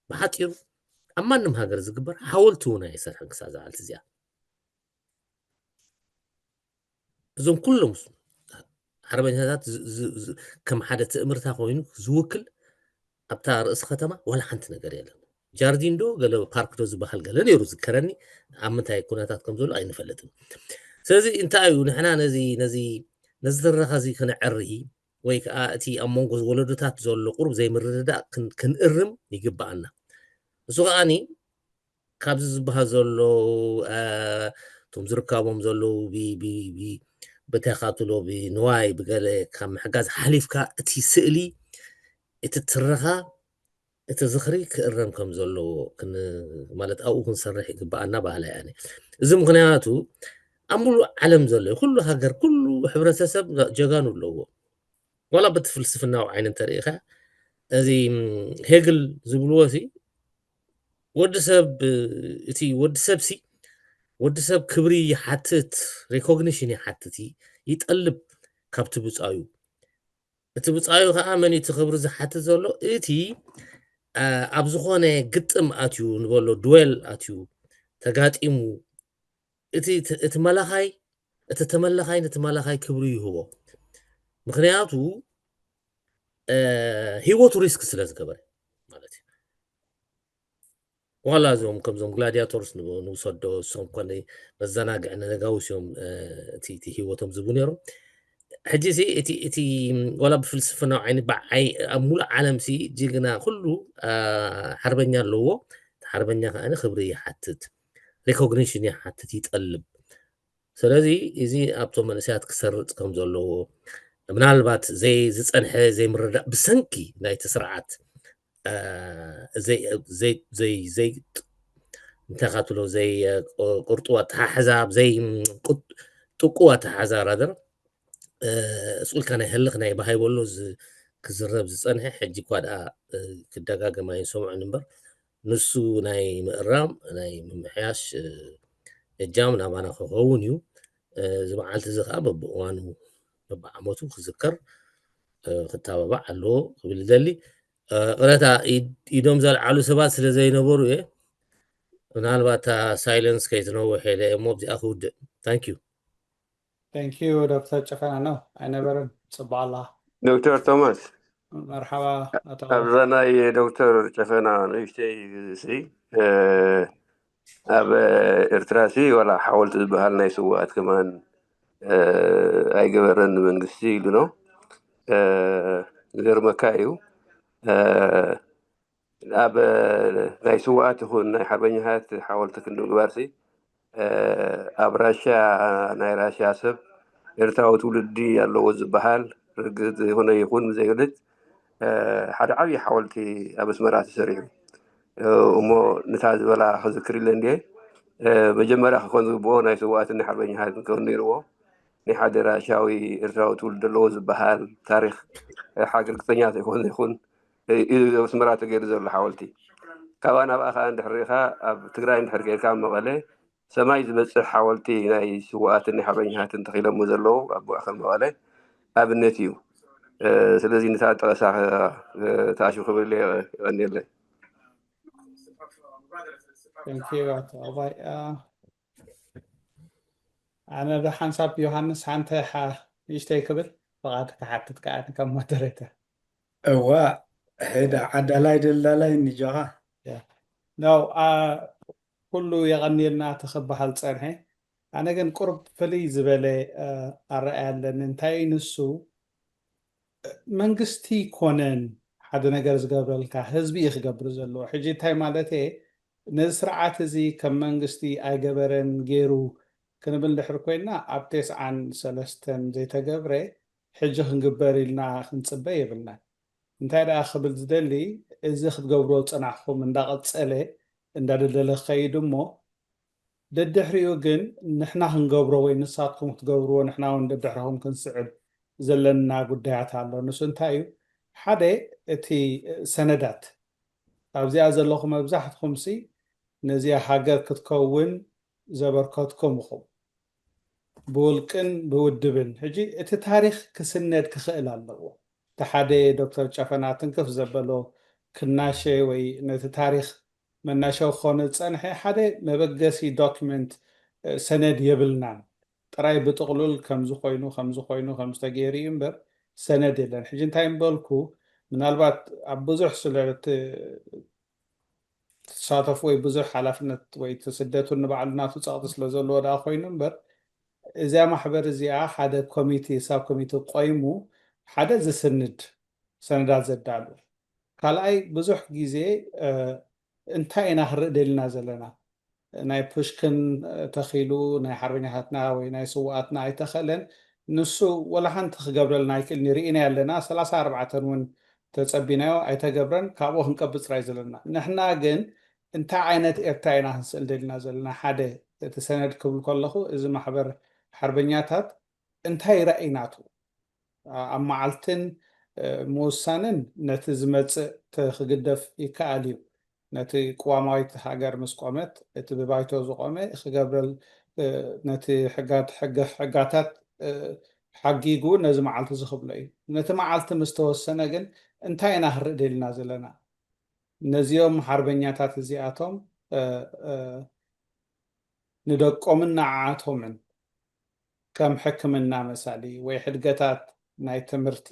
ብሓጺሩ ኣብ ማንም ሃገር ዝግበር ሓወልቲ እውን ኣይሰርሐን ክሳብ ዝዓልቲ እዚኣ። እዞም ኩሎም ሓርበኛታት ከም ሓደ ትእምርታ ኮይኑ ዝውክል ኣብታ ርእሲ ከተማ ዋላ ሓንቲ ነገር የለን። ጃርዲን ዶ ገለ ፓርክ ዶ ዝበሃል ገለ ነይሩ ዝከረኒ፣ ኣብ ምንታይ ኩነታት ከም ዘሎ ኣይንፈልጥን። ስለዚ እንታይ እዩ ንሕና ነዚ ነዚ ነዚ ትረኻ እዚ ክነዕሪ ወይ ከዓ እቲ ኣብ መንጎ ወለዶታት ዘሎ ቁሩብ ዘይምርድዳእ ክንእርም ይግብኣና። እሱ ከዓኒ ካብዚ ዝበሃል ዘሎ እቶም ዝርከቦም ዘለዉ ብተካትሎ ብንዋይ ብገለ ካብ ምሕጋዝ ሓሊፍካ እቲ ስእሊ እቲ ትረኻ እቲ ዝኽሪ ክእረም ከም ዘለዎ ማለት ኣብኡ ክንሰርሕ ይግብኣና በሃላይ ኣነ። እዚ ምኽንያቱ ኣብ ሙሉእ ዓለም ዘሎ ኩሉ ሃገር ኩሉ ሕብረተሰብ ጀጋኑ ኣለዎ። ዋላ በቲ ፍልስፍናዊ ዓይኒ እንተርኢኻ እዚ ሄግል ዝብልዎ ሲ ወዲ ሰብ እቲ ወዲ ሰብ ሲ ወዲ ሰብ ክብሪ ይሓትት፣ ሪኮግኒሽን ይሓትት፣ ይጠልብ ካብቲ ብጻዩ። እቲ ብጻዩ ከዓ መን እቲ ክብሪ ዝሓትት ዘሎ? እቲ ኣብ ዝኾነ ግጥም ኣትዩ ንበሎ ድዌል ኣትዩ ተጋጢሙ እቲ እቲ መላኻይ እቲ ተመላኻይ ነቲ መላኻይ ክብሪ ይህቦ። ምክንያቱ ህይወቱ ሪስክ ስለ ዝገበረ ማለት እዩ። ዋላ እዞም ከምዞም ግላዲያቶርስ ንውሰዶ፣ እሶም ኮነ መዘናግዒ ንነጋውስ እዮም እቲ ህይወቶም ዝቡ ነይሮም። ሕጂ ሲ እቲ እቲ ዋላ ብፍልስፍናዊ ዓይኒ ብዓይ ኣብ ሙሉእ ዓለም ሲ ጅግና ኩሉ ሓርበኛ ኣለዎ። ሓርበኛ ከዓ ክብሪ ይሓትት፣ ሪኮግኒሽን ይሓትት፣ ይጠልብ። ስለዚ እዚ ኣብቶም መንእሰያት ክሰርጽ ከም ዘለዎ ምናልባት ዘይ ዝጸንሐ ዘይምርዳእ ብሰንኪ ናይቲ ስርዓት እንታይ ካትሎ ዘይቅርጡ ኣተሓሕዛ ዘይ ጥቁ ኣተሓሕዛ ራደር ስኡልካ ናይ ህልኽ ናይ ባሃይ በሎ ክዝረብ ዝጸንሐ ሕጂ እኳ ደኣ ክደጋገም ኣይንሰምዖን እምበር ንሱ ናይ ምእራም ናይ ምምሕያሽ እጃም ናባና ክኸውን እዩ። እዚ መዓልቲ እዚ ከዓ በብእዋኑ በብዓመቱ ክዝከር ክተባባዕ ኣለዎ ክብል ይደሊ። ቅረታ ኢዶም ዘልዓሉ ሰባት ስለ ዘይነበሩ እየ ምናልባት ሳይለንስ ከይትነውሕ ኢለ እሞ ኣብዚኣ ክውድእ። ታንክ ዩ። Thank you ዶክተር ጨፈና ነው ኣይነበረን። ጽቡቅ ኣላ ዶክተር ቶማስ መርሓባ ኣቶ ኣብዛ ናይ ዶክተር ጨፈና ንእሽተይ ሲ ኣብ ኤርትራ ሲ ዋላ ሓወልቲ ዝበሃል ናይ ስዋኣት ከማን ኣይገበረን መንግስቲ ኢሉ ነው። ዝገርመካ እዩ ኣብ ናይ ስዋኣት ይኹን ናይ ሓርበኛታት ሓወልቲ ክንዲ ምግባር ሲ ኣብ ራሽያ ናይ ራሽያ ሰብ ኤርትራዊ ትውልዲ ኣለዎ ዝበሃል ርግጽ ይኹነ ይኹን ዘይግልጽ ሓደ ዓብዪ ሓወልቲ ኣብ ኣስመራ ተሰሪሑ እሞ ንታ ዝበላ ክዝክር ኢለ እንድየ መጀመርያ ክኾን ዝግብኦ ናይ ስዋኣትን ናይ ሓርበኛታትን ክኾን ነይርዎ ናይ ሓደ ራሽያዊ ኤርትራዊ ትውልዲ ኣለዎ ዝበሃል ታሪክ ሓቂ ርግጸኛ ዘይኮነ ይኹን እዩ ኣብ ኣስመራ ተገይሩ ዘሎ ሓወልቲ ካባና ብኣ ከዓ እንድሕር ሪኢኻ ኣብ ትግራይ እንድሕር ገይርካ ኣብ መቐለ ሰማይ ዝበፅሕ ሓወልቲ ናይ ስውኣትን ናይ ሓርበኛታትን ተኺሎሞ ዘለዉ ኣብ ማእኸል መቐለ ኣብነት እዩ። ስለዚ ነታ ጠቐሳ ተኣሽሙ ክብል የቐንየለይ። ኣነ ብሓንሳብ ዮሃንስ ሓንተ ንእሽተይ ክብል ፍቓድ ክሓትት ከዓ ከም ሞደሬተር። እዋ ሕዳ ዓዳላይ ደላላይ ንጆኻ ነው ኩሉ የቐንየልና ተኽበሃል ፀንሐ። ኣነ ግን ቁርብ ፍልይ ዝበለ ኣረኣያ ኣለኒ። እንታይ እዩ ንሱ? መንግስቲ ኮነን ሓደ ነገር ዝገብረልካ፣ ህዝቢ እዩ ክገብር ዘለዎ። ሕጂ እንታይ ማለት እየ? ነዚ ስርዓት እዚ ከም መንግስቲ ኣይገበረን ገይሩ ክንብል ድሕር ኮይና፣ ኣብ ተስዓን ሰለስተን ዘይተገብረ ሕጂ ክንግበር ኢልና ክንፅበ የብልናን። እንታይ ደኣ ክብል ዝደሊ፣ እዚ ክትገብርዎ ዝፀናሕኩም እንዳቐፀለ እንዳደልደለ ክኸይድ እሞ፣ ደድሕሪኡ ግን ንሕና ክንገብሮ ወይ ንሳትኩም ክትገብርዎ ንሕና እውን ደድሕርኹም ክንስዕብ ዘለና ጉዳያት ኣሎ። ንሱ እንታይ እዩ? ሓደ እቲ ሰነዳት ኣብዚኣ ዘለኹም መብዛሕትኹምሲ ነዚኣ ሃገር ክትከውን ዘበርከትኩም ኢኹም ብውልቅን ብውድብን። ሕጂ እቲ ታሪኽ ክስነድ ክኽእል ኣለዎ። እቲ ሓደ ዶክተር ጨፈና ትንክፍ ዘበሎ ክናሸ ወይ ነቲ ታሪኽ መናሸው ክኾነ ዝጸንሐ ሓደ መበገሲ ዶክመንት ሰነድ የብልናን። ጥራይ ብጥቕሉል ከምዚ ኮይኑ ከምዚ ኮይኑ ከምዚ ተገይሩ እዩ እምበር ሰነድ የለን። ሕጂ እንታይ ምበልኩ ምናልባት ኣብ ብዙሕ ስለ ትሳተፉ ወይ ብዙሕ ሓላፍነት ወይ እቲ ስደቱን ንባዕሉ ናቱ ጸቕጢ ስለ ዘለዎ ደኣ ኮይኑ እምበር እዚኣ ማሕበር እዚኣ ሓደ ኮሚቴ ሳብ ኮሚቴ ቆይሙ ሓደ ዝስንድ ሰነዳት ዘዳሉ ካልኣይ ብዙሕ ግዜ እንታይ ኢና ክንርኢ ደሊና ዘለና ናይ ፑሽክን ተኺሉ ናይ ሓርበኛታትና ወይ ናይ ስውኣትና ኣይተኸለን ንሱ ወላ ሓንቲ ክገብረልና ኣይክእል ርኢና ኣለና ሰላሳ ኣርባዕተን እውን ተጸቢናዮ ኣይተገብረን ካብኡ ክንቀብፅ ጥራይ ዘለና ንሕና ግን እንታይ ዓይነት ኤርትራ ኢና ክንስእል ደሊና ዘለና ሓደ እቲ ሰነድ ክብል ከለኹ እዚ ማሕበር ሓርበኛታት እንታይ ራእይ ናቱ ኣብ መዓልትን ምውሳንን ነቲ ዝመፅእ ክግደፍ ይከኣል እዩ ነቲ ቅዋማዊት ሃገር ምስ ቆመት እቲ ብባይቶ ዝቆመ ክገብረል ነቲ ሕጋት ሕጋታት ሓጊጉ ነዚ መዓልቲ ዝኽብሎ እዩ ነቲ መዓልቲ ምስ ተወሰነ ግን እንታይ ኢና ክንርኢ ደልና ዘለና ነዚኦም ሓርበኛታት እዚኣቶም ንደቆምን ንዓኣቶምን ከም ሕክምና መሳሊ ወይ ሕድገታት ናይ ትምህርቲ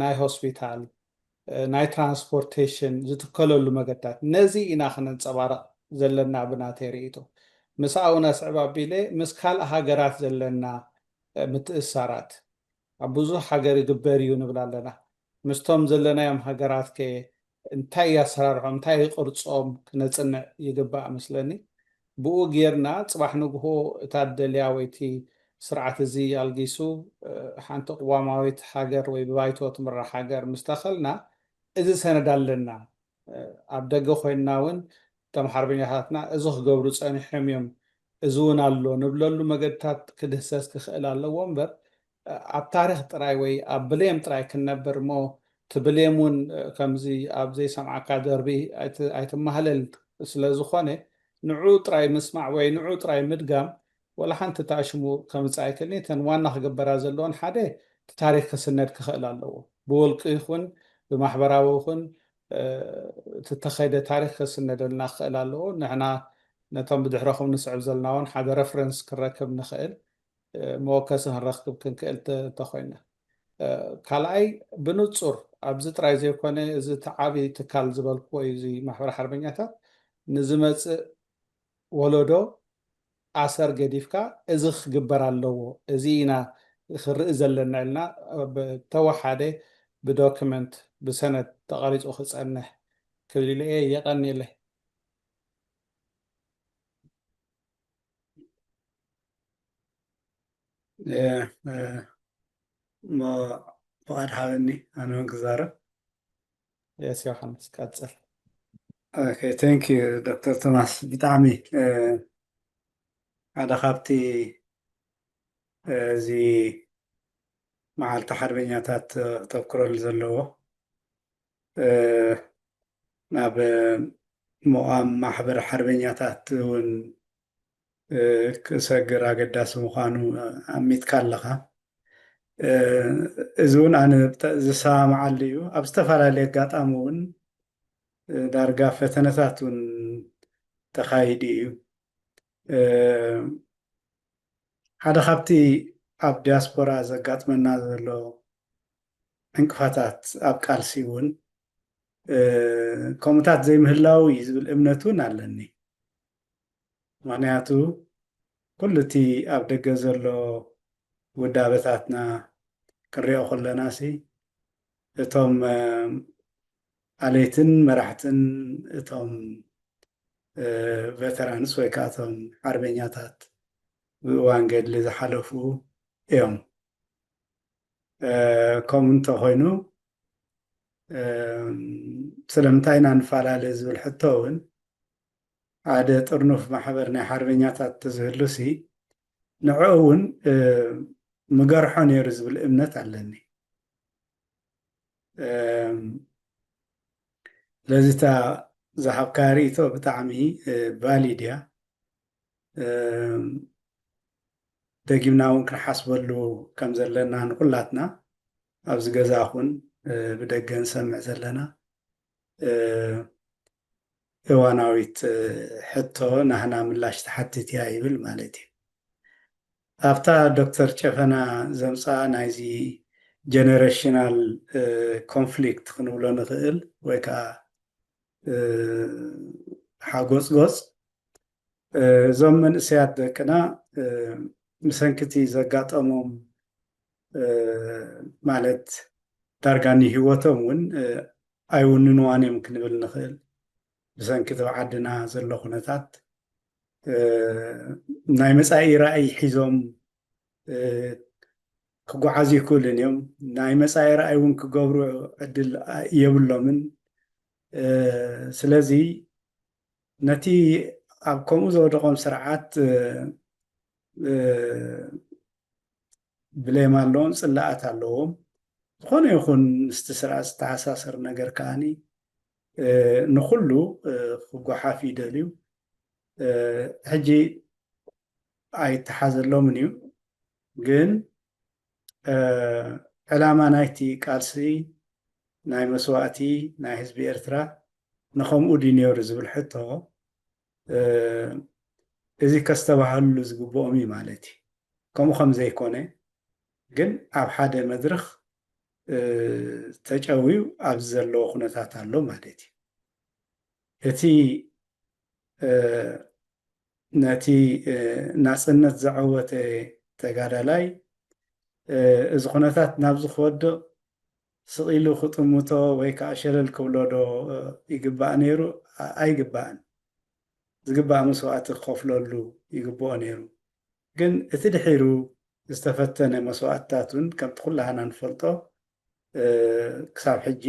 ናይ ሆስፒታል ናይ ትራንስፖርቴሽን ዝትከለሉ መገድታት ነዚ ኢና ክነንፀባርቕ ዘለና ብናተይ ርእይቶ ምስ ኣውና ስዕብ ኣቢለ ምስ ካልእ ሃገራት ዘለና ምትእሳራት ኣብ ብዙሕ ሃገር ይግበር እዩ ንብል ኣለና ምስቶም ዘለናዮም ሃገራት ከ እንታይ ኣሰራርሖም እንታይ ቅርፆም ክነፅንዕ ይግባእ መስለኒ ብኡ ጌርና ፅባሕ ንግሆ እታ ደልያ ወይቲ ስርዓት እዚ ኣልጊሱ ሓንቲ ቅዋማዊት ሃገር ወይ ብባይቶ ትምራሕ ሃገር ምስተኸልና እዚ ሰነድ ኣለና ኣብ ደገ ኮይንና እውን እቶም ሓርበኛታትና እዚ ክገብሩ ፀኒሖም እዮም እዚ እውን ኣሎ ንብለሉ መገድታት ክድህሰስ ክኽእል ኣለዎ እምበር ኣብ ታሪክ ጥራይ ወይ ኣብ ብሌም ጥራይ ክንነብር እሞ እቲ ብሌም እውን ከምዚ ኣብ ዘይሰምዓካ ደርቢ ኣይትማህለል ስለ ዝኾነ ንዑ ጥራይ ምስማዕ ወይ ንዑ ጥራይ ምድጋም ወላ ሓንቲ ተኣሽሙ ከምፅእ ኣይክእልን እተን ዋና ክግበራ ዘለዎን ሓደ እቲ ታሪክ ክስነድ ክኽእል ኣለዎ ብውልቂ ይኹን ብማሕበራዊ ይኹን እቲ ተኸይደ ታሪክ ክስነደልና ክኽእል ኣለዎ ንሕና ነቶም ብድሕረኹም ንስዕብ ዘለና እውን ሓደ ረፍረንስ ክረክብ ንኽእል መወከሲ ክንረክብ ክንክእል ተኮይና ካልኣይ ብንፁር ኣብዚ ጥራይ ዘይኮነ እዚ ተዓቢ ትካል ዝበልክዎ እዩ እዚ ማሕበር ሓርበኛታት ንዝመፅእ ወለዶ ኣሰር ገዲፍካ እዚ ክግበር ኣለዎ እዚ ኢና ክርኢ ዘለና ኢልና ብተወሓደ ብዶክመንት ብሰነድ ተቐሪፁ ክፀንሕ ክብል ኢለ እየ የቐኒለ እሞ ፍቓድ ሃበኒ ኣነ እውን ክዛረብ የስ ዮሃንስ ቀፅል ቴንክ ዩ ዶክተር ቶማስ ብጣዕሚ ሓደ ካብቲ እዚ መዓልቲ ሓርበኛታት ክተብክረሉ ዘለዎ ናብ ምቋም ማሕበር ሓርበኛታት እውን ክሰግር ኣገዳሲ ምዃኑ ኣሚትካ ኣለኻ። እዚ እውን ኣነ ዝሰማማዓሉ እዩ። ኣብ ዝተፈላለየ ኣጋጣሚ እውን ዳርጋ ፈተነታት እውን ተኻይዱ እዩ። ሓደ ካብቲ ኣብ ዲያስፖራ ዘጋጥመና ዘሎ ዕንቅፋታት ኣብ ቃልሲ እውን ከምኡታት ዘይምህላው እዩ ዝብል እምነት እውን ኣለኒ። ምኽንያቱ ኩሉ እቲ ኣብ ደገ ዘሎ ውዳበታትና ክንሪኦ ከለና ሲ እቶም ኣለይትን መራሕትን እቶም ቨተራንስ ወይ ከዓ እቶም ሓርበኛታት ብእዋን ገድሊ ዝሓለፉ እዮም። ከምኡ እንተኮይኑ ስለምንታይ ኢና ንፈላለ ዝብል ሕቶ እውን ሓደ ጥርኑፍ ማሕበር ናይ ሓርበኛታት ተዝህሉ ሲ ንዕኡ እውን ምገርሖ ነይሩ ዝብል እምነት ኣለኒ። ስለዚ እታ ዝሃብካ ርእቶ ብጣዕሚ ቫሊድ እያ። ደጊምና እውን ክንሓስበሉ ከም ዘለና ንኩላትና ኣብዚ ገዛ ኹን ብደገ ንሰምዕ ዘለና እዋናዊት ሕቶ ናህና ምላሽ ትሓትት እያ ይብል ማለት እዩ። ኣብታ ዶክተር ጨፈና ዘምፅኣ ናይዚ ጀነሬሽናል ኮንፍሊክት ክንብሎ ንኽእል ወይ ከዓ ሓጎፅጎፅ እዞም መንእሰያት ደቅና ብሰንኪ እቲ ዘጋጠሞም ማለት ዳርጋ ንህይወቶም እውን ኣይውንንዋን እዮም ክንብል ንኽእል። ብሰንኪ እቲ ኣብ ዓድና ዘሎ ኩነታት ናይ መፃኢ ራእይ ሒዞም ክጓዓዙ ይክእሉን እዮም። ናይ መፃኢ ራእይ እውን ክገብሩ ዕድል የብሎምን። ስለዚ ነቲ ኣብ ከምኡ ዝወደቖም ስርዓት ብሌም ኣለዎም፣ ፅላኣት ኣለዎም። ዝኾነ ይኹን ምስቲ ስርዓት ዝተኣሳሰር ነገር ከዓኒ ንኩሉ ክጓሓፍ ይደልዩ። ሕጂ ኣይተሓዘሎምን እዩ፣ ግን ዕላማ ናይቲ ቃልሲ ናይ መስዋእቲ ናይ ህዝቢ ኤርትራ ንኸምኡ ድዩ ነይሩ ዝብል ሕቶ እዚ ከስተባህሉ ዝግብኦም እዩ ማለት እዩ። ከምኡ ከም ዘይኮነ ግን ኣብ ሓደ መድረኽ ተጨውዩ ኣብዚ ዘለዎ ኩነታት ኣሎ ማለት እዩ። እቲ ነቲ ናፅነት ዘዐወተ ተጋዳላይ እዚ ኩነታት ናብዚ ክወድቕ ስቕ ኢሉ ክጥምቶ ወይ ከዓ ሸለል ክብሎ ዶ ይግባእ ነይሩ? ኣይግባእን። ዝግባእ መስዋእቲ ክኸፍለሉ ይግብኦ ነይሩ። ግን እቲ ድሒሩ ዝተፈተነ መስዋእትታት እውን ከምቲ ኩላህና ንፈልጦ ክሳብ ሕጂ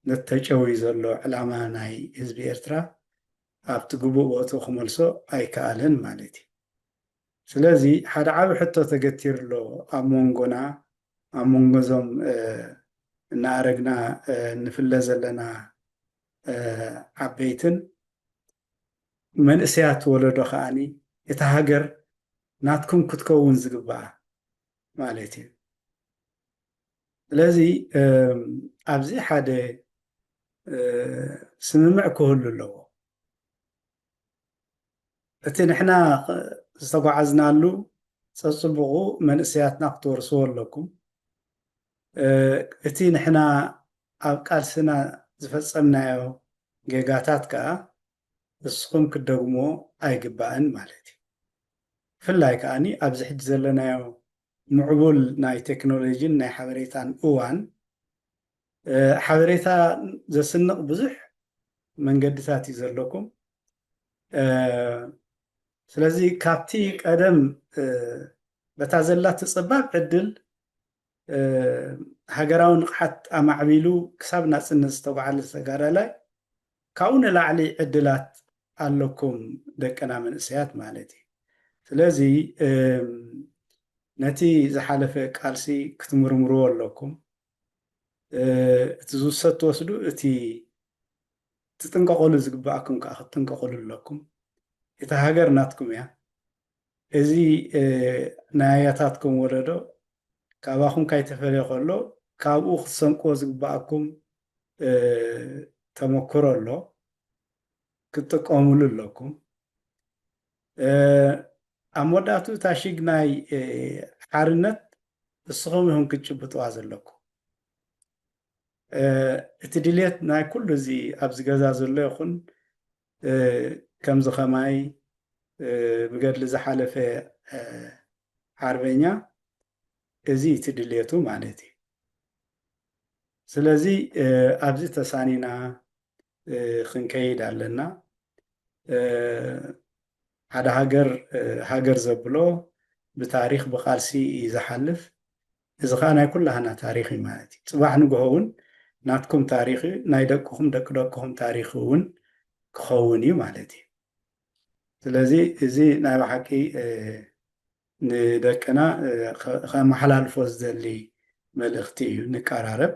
ነቲ ተጨውዩ ዘሎ ዕላማ ናይ ህዝቢ ኤርትራ ኣብቲ ግቡእ ቦትኡ ክመልሶ ኣይከኣለን ማለት እዩ። ስለዚ ሓደ ዓቢ ሕቶ ተገቲሩ ኣሎ ኣብ መንጎና፣ ኣብ መንጎ እዞም እናኣረግና ንፍለ ዘለና ዓበይትን መንእሰያት ወለዶ ከዓኒ እታ ሃገር ናትኩም ክትከውን ዝግባኣ ማለት እዩ። ስለዚ ኣብዚ ሓደ ስምምዕ ክህሉ ኣለዎ። እቲ ንሕና ዝተጓዓዝናሉ ጸጽቡቑ መንእሰያትና ክትወርስዎ ኣለኩም። እቲ ንሕና ኣብ ቃልስና ዝፈጸምናዮ ጌጋታት ከኣ ንስኹም ክትደግምዎ ኣይግባእን ማለት እዩ። ብፍላይ ከኣ ኣብዚ ሕጂ ዘለናዮ ምዕቡል ናይ ቴክኖሎጂን ናይ ሓበሬታን እዋን ሓበሬታ ዘስንቕ ብዙሕ መንገድታት እዩ ዘለኩም። ስለዚ ካብቲ ቀደም በታ ዘላቲ ጸባብ ዕድል ሃገራዊ ንቕሓት ኣማዕቢሉ ክሳብ ናጽነት ዝተጓዓዘ ተጋዳላይ ካብኡ ንላዕሊ ዕድላት ኣለኩም ደቅና መንእሰያት ማለት እዩ። ስለዚ ነቲ ዝሓለፈ ቃልሲ ክትምርምርዎ ኣለኩም። እቲ ዝውሰድ ትወስዱ፣ እቲ ትጥንቀቐሉ ዝግባኣኩም ከዓ ክትጥንቀቐሉ ኣለኩም። እታ ሃገር ናትኩም እያ። እዚ ናይ ኣያታትኩም ወለዶ ካባኹም ካይተፈለየ ከሎ ካብኡ ክትሰንቅዎ ዝግባኣኩም ተመክሮ ኣሎ፣ ክትጥቀሙሉ ኣለኩም። ኣብ መወዳእቱ እታ ሽግ ናይ ሓርነት ንስኹም ኢኹም ክትጭብጥዋ ዘለኩም። እቲ ድልየት ናይ ኩሉ እዚ ኣብዚ ገዛ ዘሎ ይኹን ከምዚ ከማይ ብገድሊ ዝሓለፈ ሓርበኛ እዚ እቲ ድልየቱ ማለት እዩ። ስለዚ ኣብዚ ተሳኒና ክንከይድ ኣለና። ሓደ ሃገር ሃገር ዘብሎ ብታሪኽ ብቃልሲ እዩ ዝሓልፍ። እዚ ከዓ ናይ ኩላህና ታሪኽ እዩ ማለት እዩ። ፅባሕ ንግሆ እውን ናትኩም ታሪኽ እዩ፣ ናይ ደቅኹም ደቂ ደቅኹም ታሪኽ እውን ክኸውን እዩ ማለት እዩ። ስለዚ እዚ ናይ ብሓቂ ንደቅና ከመሓላልፎ ዝደሊ መልእኽቲ እዩ። ንቀራረብ።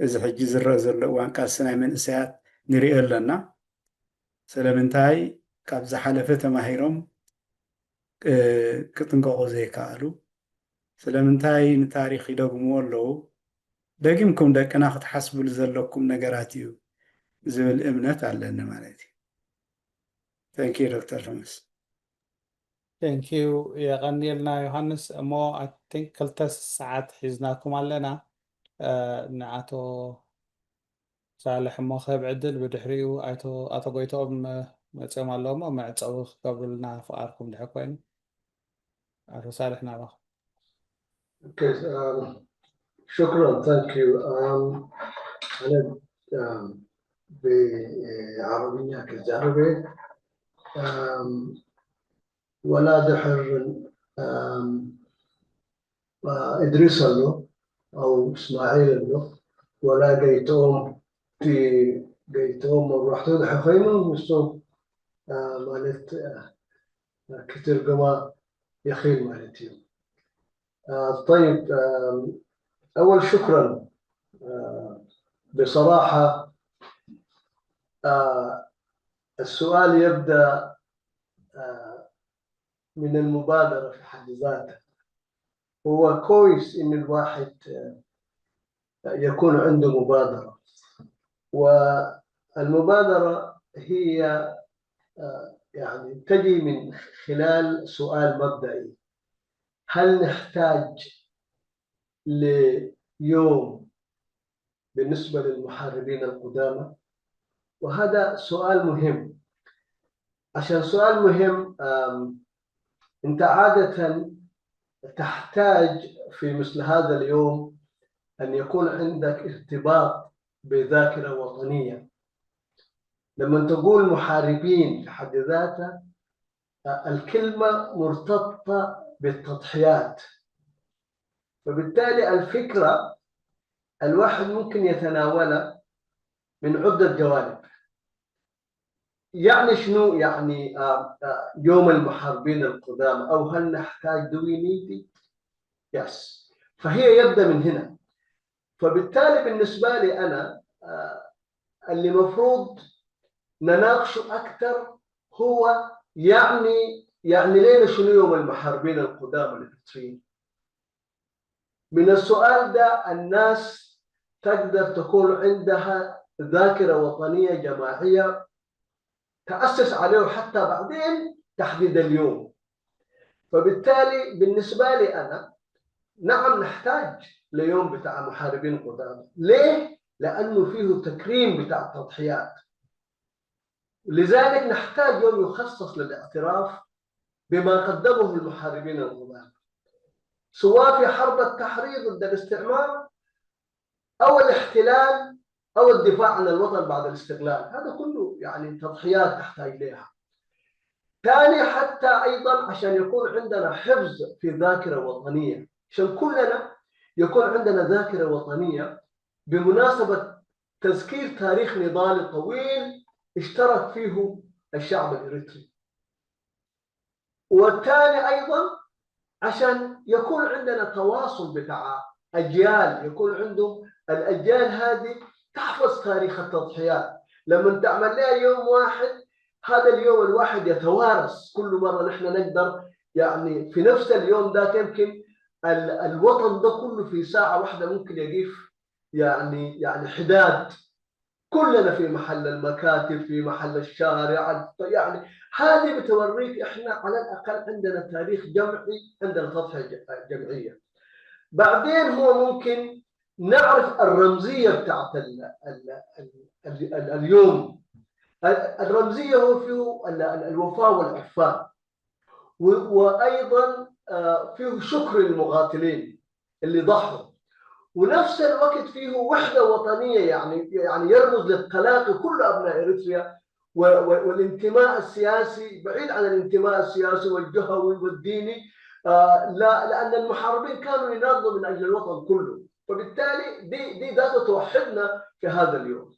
እዚ ሕጂ ዝረአ ዘሎ እዋን ቃልሲ ናይ መንእሰያት ንሪኦ ኣለና። ስለምንታይ ካብ ዝሓለፈ ተማሂሮም ክጥንቀቑ ዘይከኣሉ? ስለምንታይ ንታሪኽ ይደግምዎ ኣለዉ? ደጊምኩም ደቅና ክትሓስብሉ ዘለኩም ነገራት እዩ ዝብል እምነት ኣለኒ ማለት እዩ። Thank you ዶክተር ቶማስ። Thank you የቐንየልና ዮሃንስ። እሞ I think ክልተ ሰዓት ሒዝናኩም ኣለና። ንኣቶ ሳልሕ እሞ ክህብ ዕድል፣ ብድሕሪኡ ኣቶ ጎይትኦም መፅኦም ኣለዉ እሞ መዕፀዊ ክገብሩልና ፍቓድኩም ድሕር ኮይኑ። ኣቶ ሳልሕ ናባኹም። Okay, um, شكرا, thank you. Um, أنا um, بعربية كجاربة um, ولا دحر um, إدريس له أو إسماعيل له ولا قيتهم في قيتهم ورحت دحر خيمة مستو ማለት ክትርግማ ይኽእል ማለት እዩ። طيب أول شكرا. بصراحة السؤال يبدأ من المبادرة في حد ذاتها. هو كويس إن الواحد يكون عنده مبادرة، والمبادرة هي يعني تجي من خلال سؤال مبدئي: هل نحتاج ليوم بالنسبة للمحاربين القدامى؟ وهذا سؤال مهم. عشان سؤال مهم أنت عادة تحتاج في مثل هذا اليوم أن يكون عندك ارتباط بذاكرة وطنية. لما تقول محاربين في حد ذاتها الكلمة مرتبطة بالتضحيات، فبالتالي الفكرة الواحد ممكن يتناولها من عدة جوانب. يعني شنو يعني يوم المحاربين القدامى؟ أو هل نحتاج، do we need it؟ Yes. فهي يبدأ من هنا. فبالتالي بالنسبة لي أنا اللي مفروض نناقشه أكثر هو يعني يعني لينا شنو يوم المحاربين القدامى الإريتريين؟ من السؤال ده الناس تقدر تكون عندها ذاكرة وطنية جماعية تأسس عليه حتى بعدين تحديد اليوم. فبالتالي بالنسبة لي أنا نعم نحتاج ليوم بتاع محاربين قدامى. ليه؟ لأنه فيه تكريم بتاع التضحيات. لذلك نحتاج يوم يخصص للاعتراف بما قدمه المحاربين القدامى، سواء في حرب التحرير ضد الاستعمار أو الاحتلال أو الدفاع عن الوطن بعد الاستقلال. هذا كله يعني تضحيات تحتاج لها. ثاني، حتى أيضا عشان يكون عندنا حفظ في ذاكرة وطنية، عشان كلنا يكون عندنا ذاكرة وطنية بمناسبة تذكير تاريخ نضال طويل اشترك فيه الشعب الإريتري. والثاني أيضا عشان يكون عندنا تواصل بتاع أجيال، يكون عندهم الأجيال هذه تحفظ تاريخ التضحيات. لما تعمل لها يوم واحد هذا اليوم الواحد يتوارث، كل مرة نحن نقدر، يعني، في نفس اليوم ذاك يمكن ال- الوطن ده كله في ساعة واحدة ممكن يقف، يعني، يعني حداد، كلنا في محل المكاتب، في محل الشارع، يعني هذه بتوريك إحنا على الأقل عندنا تاريخ جمعي، عندنا تضحية ج- جمعية. بعدين هو ممكن نعرف الرمزية بتاعت ال ال ال ال ال اليوم. الرمزية هو فيه ال- ال- الوفاء والعرفان، و- وأيضا آه، فيه شكر للمقاتلين اللي ضحوا، ونفس الوقت فيه وحدة وطنية، يعني يعني يرمز للتلاقي كل أبناء إريتريا و- و- والانتماء السياسي، بعيد عن الانتماء السياسي والجهوي والديني، آه، لا، لأن المحاربين كانوا يناضلوا من أجل الوطن كله. فبالتالي دي دي ذاته توحدنا في هذا اليوم.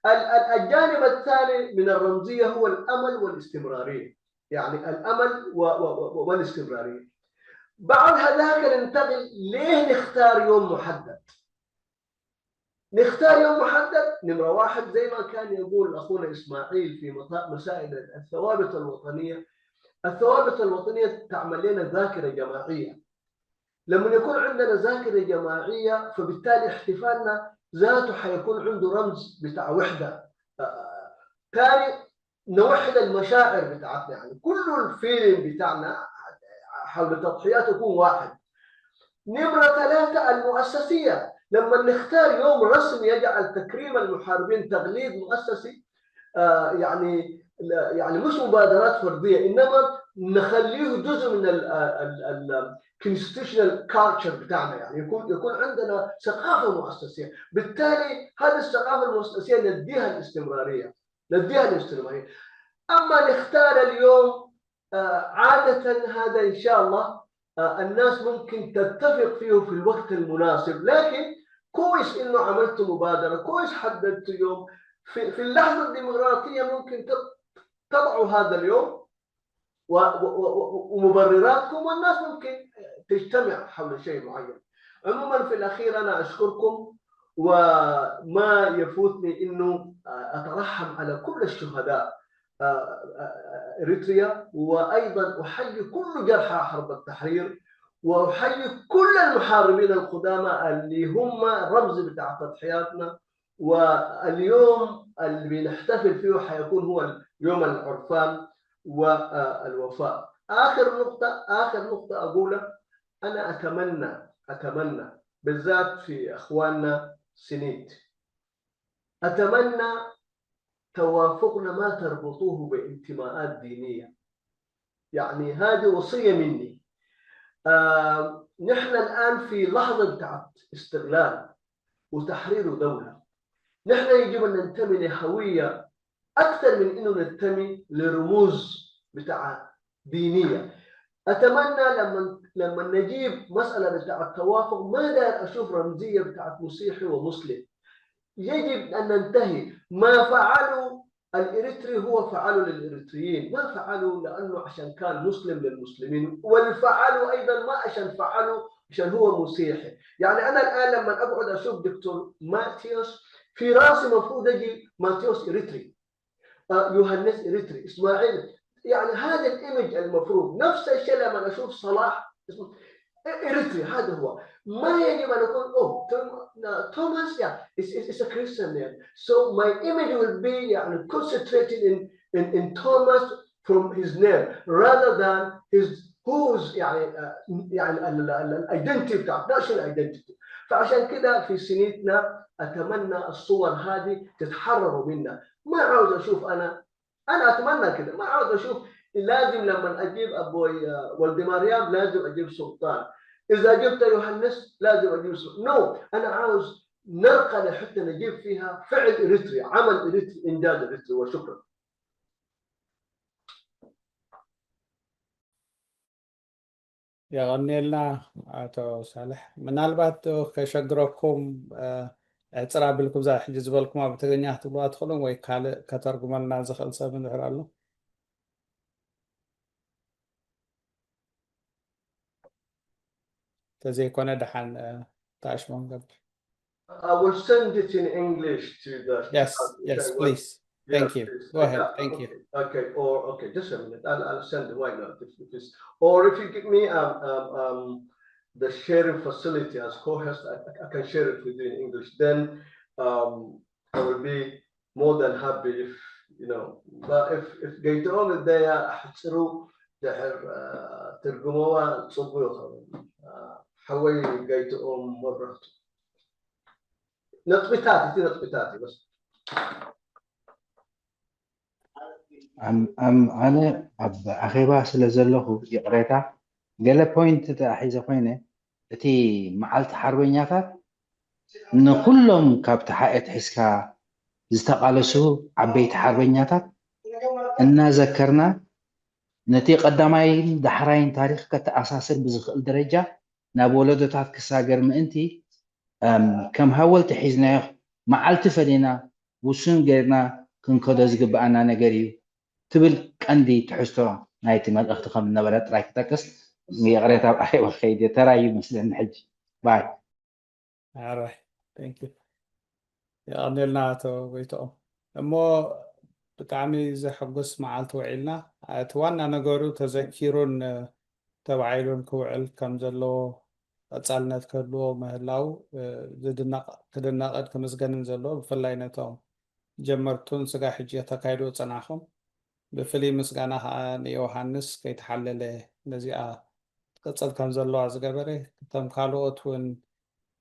ال- ال- الجانب الثاني من الرمزية هو الأمل والاستمرارية، يعني الأمل و- و- و- والاستمرارية. بعد هذاك ننتقل ليه نختار يوم محدد. نختار يوم محدد، نمرة واحد، زي ما كان يقول أخونا إسماعيل في مطا- مسائل الثوابت الوطنية، الثوابت الوطنية تعمل لنا ذاكرة جماعية. لما يكون عندنا ذاكرة جماعية، فبالتالي احتفالنا ذاته حيكون عنده رمز بتاع وحدة. آه، تاني، نوحد المشاعر بتاعتنا، يعني كل الفيلم بتاعنا حول التضحيات يكون واحد. نمرة ثلاثة، المؤسسية. لما نختار يوم رسمي يجعل تكريم المحاربين تقليد مؤسسي، آه، يعني، لا، يعني مش مبادرات فردية، إنما نخليه جزء من ال constitutional culture بتاعنا، يعني يكون يكون عندنا ثقافة مؤسسية. بالتالي هذه الثقافة المؤسسية نديها الاستمرارية، نديها الاستمرارية. أما نختار اليوم، آه، عادة هذا إن شاء الله، آه، الناس ممكن تتفق فيه في الوقت المناسب، لكن كويس إنه عملت مبادرة، كويس حددت يوم. في, في اللحظة الديمقراطية ممكن ت- تضعوا هذا اليوم و- و- و- ومبرراتكم، والناس ممكن تجتمع حول شيء معين. عموما، في الأخير أنا أشكركم، وما يفوتني إنه أترحم على كل الشهداء، آه، آه، إريتريا، وأيضا أحيي كل جرحى حرب التحرير، وأحيي كل المحاربين القدامى اللي هم رمز بتاع تضحياتنا. واليوم اللي بنحتفل فيه حيكون هو يوم العرفان والوفاء. آخر نقطة، آخر نقطة أقولها، أنا أتمنى، أتمنى بالذات في أخواننا سنيت، أتمنى توافقنا ما تربطوه بانتماءات دينية. يعني هذه وصية مني. آه، نحن الآن في لحظة بتاعت استقلال وتحرير دولة. نحن يجب أن ننتمي لهوية أكثر من إنه ننتمي لرموز بتاع دينية. أتمنى لما لما نجيب مسألة بتاع التوافق، ما داير أشوف رمزية بتاعت مسيحي ومسلم. يجب أن ننتهي. ما فعله الإريتري هو فعله للإريتريين، ما فعله لأنه عشان كان مسلم للمسلمين، والفعله أيضا ما عشان فعله عشان هو مسيحي. يعني أنا الآن لما أقعد أشوف دكتور ماتيوس، في راسي مفروض يجي ماتيوس إريتري، آه، يوهانس إريتري، إسماعيل. يعني هذا الإيمج المفروض. نفس الشيء لما أشوف صلاح، اسمه إريتري، هذا هو. ما يجب أن أقول أوه توم- لا، توماس، yeah, it's, it's, it's a Christian name, so my image will be يعني concentrated in in in Thomas from his name rather than his who's يعني آه، يعني ال identity بتاعته، national identity. فعشان كده في سنيتنا أتمنى الصور هذه تتحرروا منها. ما عاوز أشوف أنا، أنا أتمنى كده، ما عاوز أشوف لازم لما أجيب أبوي آه، ولد مريم لازم أجيب سلطان، إذا جبت يوهانس لازم أجيب سلطان. No، أنا عاوز نرقى لحتة نجيب فيها فعل إريتري، عمل إريتري، إنجاز إريتري. وشكرا. የቐንየልና ኣቶ ሳልሕ። ምናልባት ከሸግረኩም ዕፅር ኣቢልኩም እዛ ሕጂ ዝበልኩማ ብትግርኛ ክትብልዋ ትኽእሉን ወይ ካልእ ከተርጉመልና ዝኽእል ሰብ እንድሕር ኣሎ? ተዘይኮነ ደሓን ተኣሽሞም ገብር። I will send it in English to the Yes, yes, please. Thank you. Go ahead. Thank you. Okay, or okay, just a minute. I'll, I'll send it. Why not? If, if it's, or if you give me um, um, um, the sharing facility as co-host, I, I can share it with you in English. Then um, I will be more than happy if, you know, but if, if ገይትኦም እንደያ ኣሕፅሩ ድሕር ትርጉመዋ ፅቡቅ ይኸውን። ሓወይ ገይትኦም መብራህቱ ነጥብታት እቲ ነጥብታት እዩ። ኣነ ኣብ ኣኼባ ስለ ዘለኹ ይቕሬታ፣ ገለ ፖይንት ተታሒዘ ኮይነ፣ እቲ መዓልቲ ሓርበኛታት ንኹሎም ካብ ተሓኤት ሒዝካ ዝተቓለሱ ዓበይቲ ሓርበኛታት እናዘከርና፣ ነቲ ቀዳማይን ዳሕራይን ታሪኽ ከተኣሳስር ብዝኽእል ደረጃ ናብ ወለዶታት ክሳገር ምእንቲ፣ ከም ሃወልቲ ሒዝናዮ፣ መዓልቲ ፈሊና ውሱን ጌርና ክንከዶ ዝግብኣና ነገር እዩ ትብል ቀንዲ ትሕዝቶ ናይቲ መልእኽቲ ከም ዝነበረ ጥራይ ክጠቅስ። ይቕሬታ፣ ኣብ ኣኼባ ክኸይድ እየ፣ ተራይ ይመስለኒ ሕጂ። ባይ። ኣራይ፣ thank you። የቐኔልና ኣቶ ጎይትኦም። እሞ ብጣዕሚ ዘሐጉስ መዓልቲ ውዒልና። እቲ ዋና ነገሩ ተዘኪሩን ተባዒሉን ክውዕል ከም ዘለዎ፣ ቀጻልነት ክህልዎ ምህላው ዝድነቕ፣ ክድነቕን ክምስገንን ዘለዎ፣ ብፍላይ ነቶም ጀመርቱን ስጋብ ሕጂ ከተካይድዎ ዝጸናሕኹም። ብፍልይ ምስጋና ከኣ ንዮሃንስ ከይተሓለለ ነዚኣ ትቅጽል ከም ዘለዋ ዝገበረ፣ እቶም ካልኦት እውን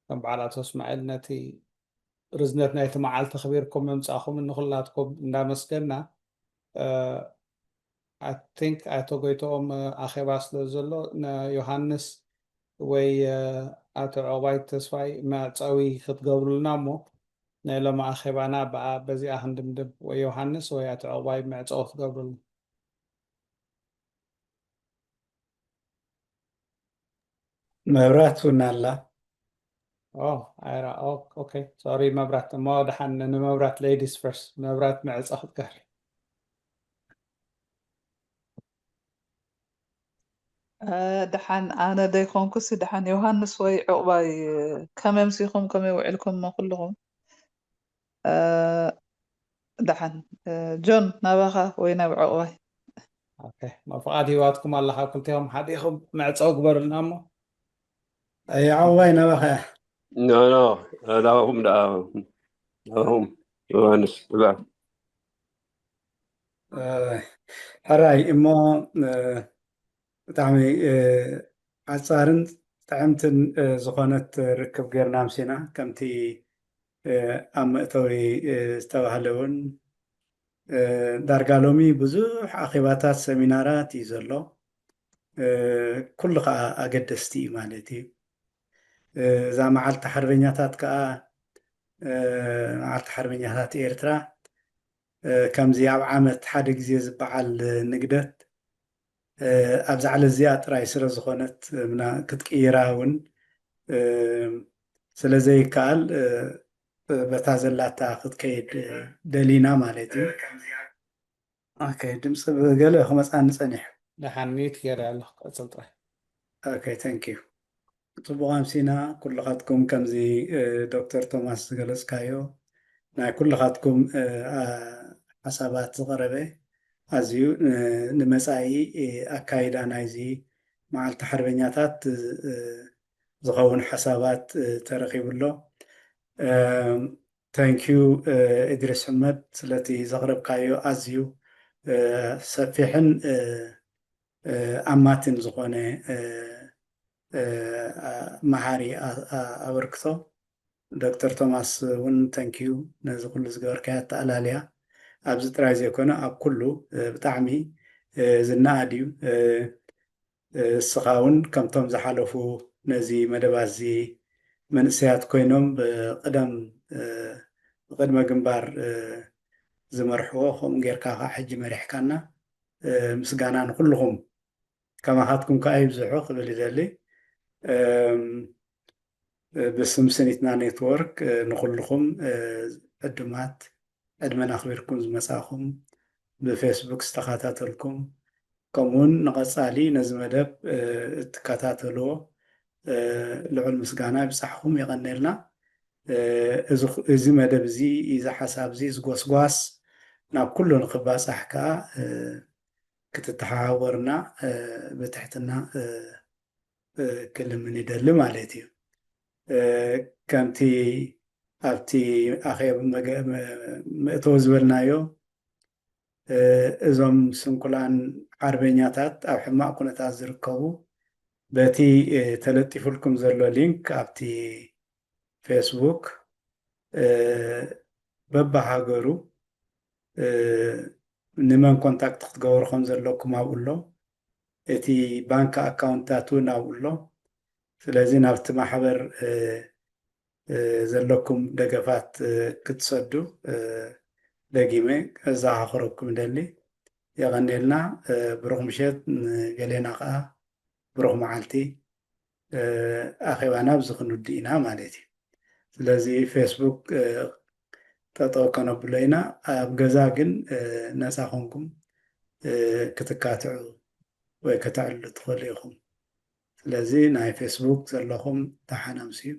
ከም በዓል ኣቶ እስማኤል ነቲ ርዝነት ናይቲ መዓልቲ ኣኽቢርኩም ምምጻእኹም ንኹላትኩም እንዳመስገና፣ I think ኣቶ ጎይትኦም ኣኼባ ስለ ዘሎ ንዮሃንስ ወይ ኣቶ ዑቕባይ ተስፋይ መዕጸዊ ክትገብሩልና እሞ ናይ ሎሚ ኣኼባና በዚኣ ክንድምድም። ወይ ዮሃንስ ወይ ኣቶ ዑቕባይ መዕጸዊ ክትገብሩልና። መብራት እውን ኣላ። ኦ፣ ኣይራ፣ ኦ፣ ኦኬ፣ ሶሪ መብራት። እሞ ደሓን ንመብራት፣ ladies first፣ መብራት መዕጸ ክትገር። እ፣ ደሓን ኣነ ደይኮንኩሲ፣ ደሓን ዮሃንስ ወይ ዑቕባይ፣ ከመይ ኣምሲኹም፣ ከመይ ውዒልኩም እሞ ኩልኹም? እ፣ ደሓን፣ እ፣ ጆን ናባኻ ወይ ናብ ዑቕባይ? ኦኬ፣ እሞ ፍቓድ ሂባትኩም ኣለኻ፣ ክልቲኹም ሓዲኹም መዕጸዊ ግበሩልና እሞ። ኣይ ዑቕባይ ናባኻ እያ። ኖ፣ ኖ፣ ናባኹም ደኣ፣ ናባኹም ዮሃንስ፣ ብላ። እ፣ ሕራይ እሞ፣ እ፣ ብጣዕሚ፣ እ፣ ሓጻርን ጥዕምትን፣ እ፣ ዝኾነት ርክብ ጌርና ኣምሲና። ከምቲ፣ እ፣ ኣብ መእተዊ፣ እ፣ ዝተባህለ እውን፣ እ፣ ዳርጋ ሎሚ ብዙሕ ኣኼባታት፣ ሰሚናራት እዩ ዘሎ። እ፣ ኩሉ ኸዓ ኣገደስቲ እዩ ማለት እዩ። እ፣ እዛ መዓልቲ ሓርበኛታት ከኣ፣ እ፣ መዓልቲ ሓርበኛታት ኤርትራ፣ እ፣ ከምዚ ኣብ ዓመት ሓደ ግዜ ዝበዓል ንግደት፣ እ፣ ኣብዛ ዓለት እዚኣ ጥራይ ስለ ዝኾነት፣ ምና-፣ ክትቅይራ እውን፣ እ፣ ስለ ዘይከኣል፣ እ፣ እ፣ በታ ዘላታ ክትከይድ፣ እ፣ ደሊና ማለት እዩ። ኦኬ፣ ድምፂ ብገለ ክመፅኣኒ ፀኒሑ። ደሓን ሚዩት ገይረ ኣለኹ፣ ቀፅል ጥራይ። ኦኬ፣ thank you። ጽቡቕ ኣምሲና። ኩልኻትኩም ከምዚ፣ እ፣ ዶክተር ቶማስ ዝገለጽካዮ ናይ ኩልኻትኩም፣ እ፣ ኣ-፣ ሓሳባት ዝቐረበ ኣዝዩ፣ እ፣ ንመጻኢ፣ እ፣ ኣካይዳ ናይዚ መዓልቲ ሓርበኛታት፣ እ፣ ዝኸውን ሓሳባት፣ እ፣ ተረኺቡ ኣሎ። እ፣ thank you፣ እ፣ እድሪስ ሕመድ ስለቲ ዘቕረብካዮ ኣዝዩ፣ እ፣ ሰፊሕን፣ እ፣ እ፣ ኣማትን ዝኾነ፣ እ፣ እ፣ ኣ-፣ መሃሪ ኣ-፣ ኣ-፣ ኣበርክቶ። ዶክተር ቶማስ እውን thank you ነዚ ኩሉ ዝገበርካዮ ኣተኣላልያ። ኣብዚ ጥራይ ዘይኮነ ኣብ ኩሉ፣ እ፣ ብጣዕሚ፣ እ፣ ዝነኣድ እዩ። እ፣ እ፣ እስኻ እውን ከምቶም ዝሓለፉ ነዚ መደባት እዚ መንእሰያት ኮይኖም ብቕደም፣ እ፣ ብቕድመ ግንባር፣ እ፣ ዝመርሕዎ፣ ከምኡ ጌርካ ከዓ ሕጂ መሪሕካና። እ፣ ምስጋና ንኩልኹም። ከማኻትኩም ከዓ ይብዝሑ ክብል ይደሊ። እም፣ ብስም ስኒትና ኔትወርክ፣ እ፣ ንኹልኹም፣ እ፣ ዕዱማት፣ ዕድመን ኣኽቢርኩም ዝመጻእኩም፣ ብፌስቡክ ዝተኸታተልኩም፣ ከምኡውን ንቐጻሊ ነዚ መደብ፣ እ፣ እትከታተልዎ፣ እ፣ ልዑል ምስጋና ይብጻሕኩም። የቐንየልና። እ፣ እዚ ኹ-፣ እዚ መደብ እዚ፣ እዚ ሓሳብ እዚ፣ እዚ ጎስጓስ፣ ናብ ኩሉ ንክባፃሕ ከዓ ክትተሓባበሩና ብትሕትና ክልምን ይደሊ ማለት እዩ። ከምቲ ኣብቲ ኣኼብ መእተዊ ዝበልናዮ፣ እዞም ስንኩላን ሓርበኛታት ኣብ ሕማቕ ኩነታት ዝርከቡ በቲ ተለጢፉልኩም ዘሎ ሊንክ ኣብቲ ፌስቡክ በብሃገሩ ንመን ኮንታክት ክትገብሩ ከም ዘለኩም ኣብኡ ኣሎ። እቲ ባንክ ኣካውንታት እውን ኣብኡ ኣሎ። ስለዚ ናብቲ ማሕበር ዘለኩም ደገፋት ክትሰዱ ደጊመ ከዘኻኽረኩም ደሊ። የቐኔልና። ብሩኽ ምሸት ንገሌና ከዓ ብሩኽ መዓልቲ። ኣኼባና ኣብዚ ክንውድእ ኢና ማለት እዩ። ስለዚ ፌስቡክ ጠጠው ከነብሎ ኢና። ኣብ ገዛ ግን ነፃ ኮንኩም ክትካትዑ ወይ ከተዕልሉ ትኽእሉ ኢኹም። ስለዚ ናይ ፌስቡክ ዘለኹም ደሓን ኣምስዩ።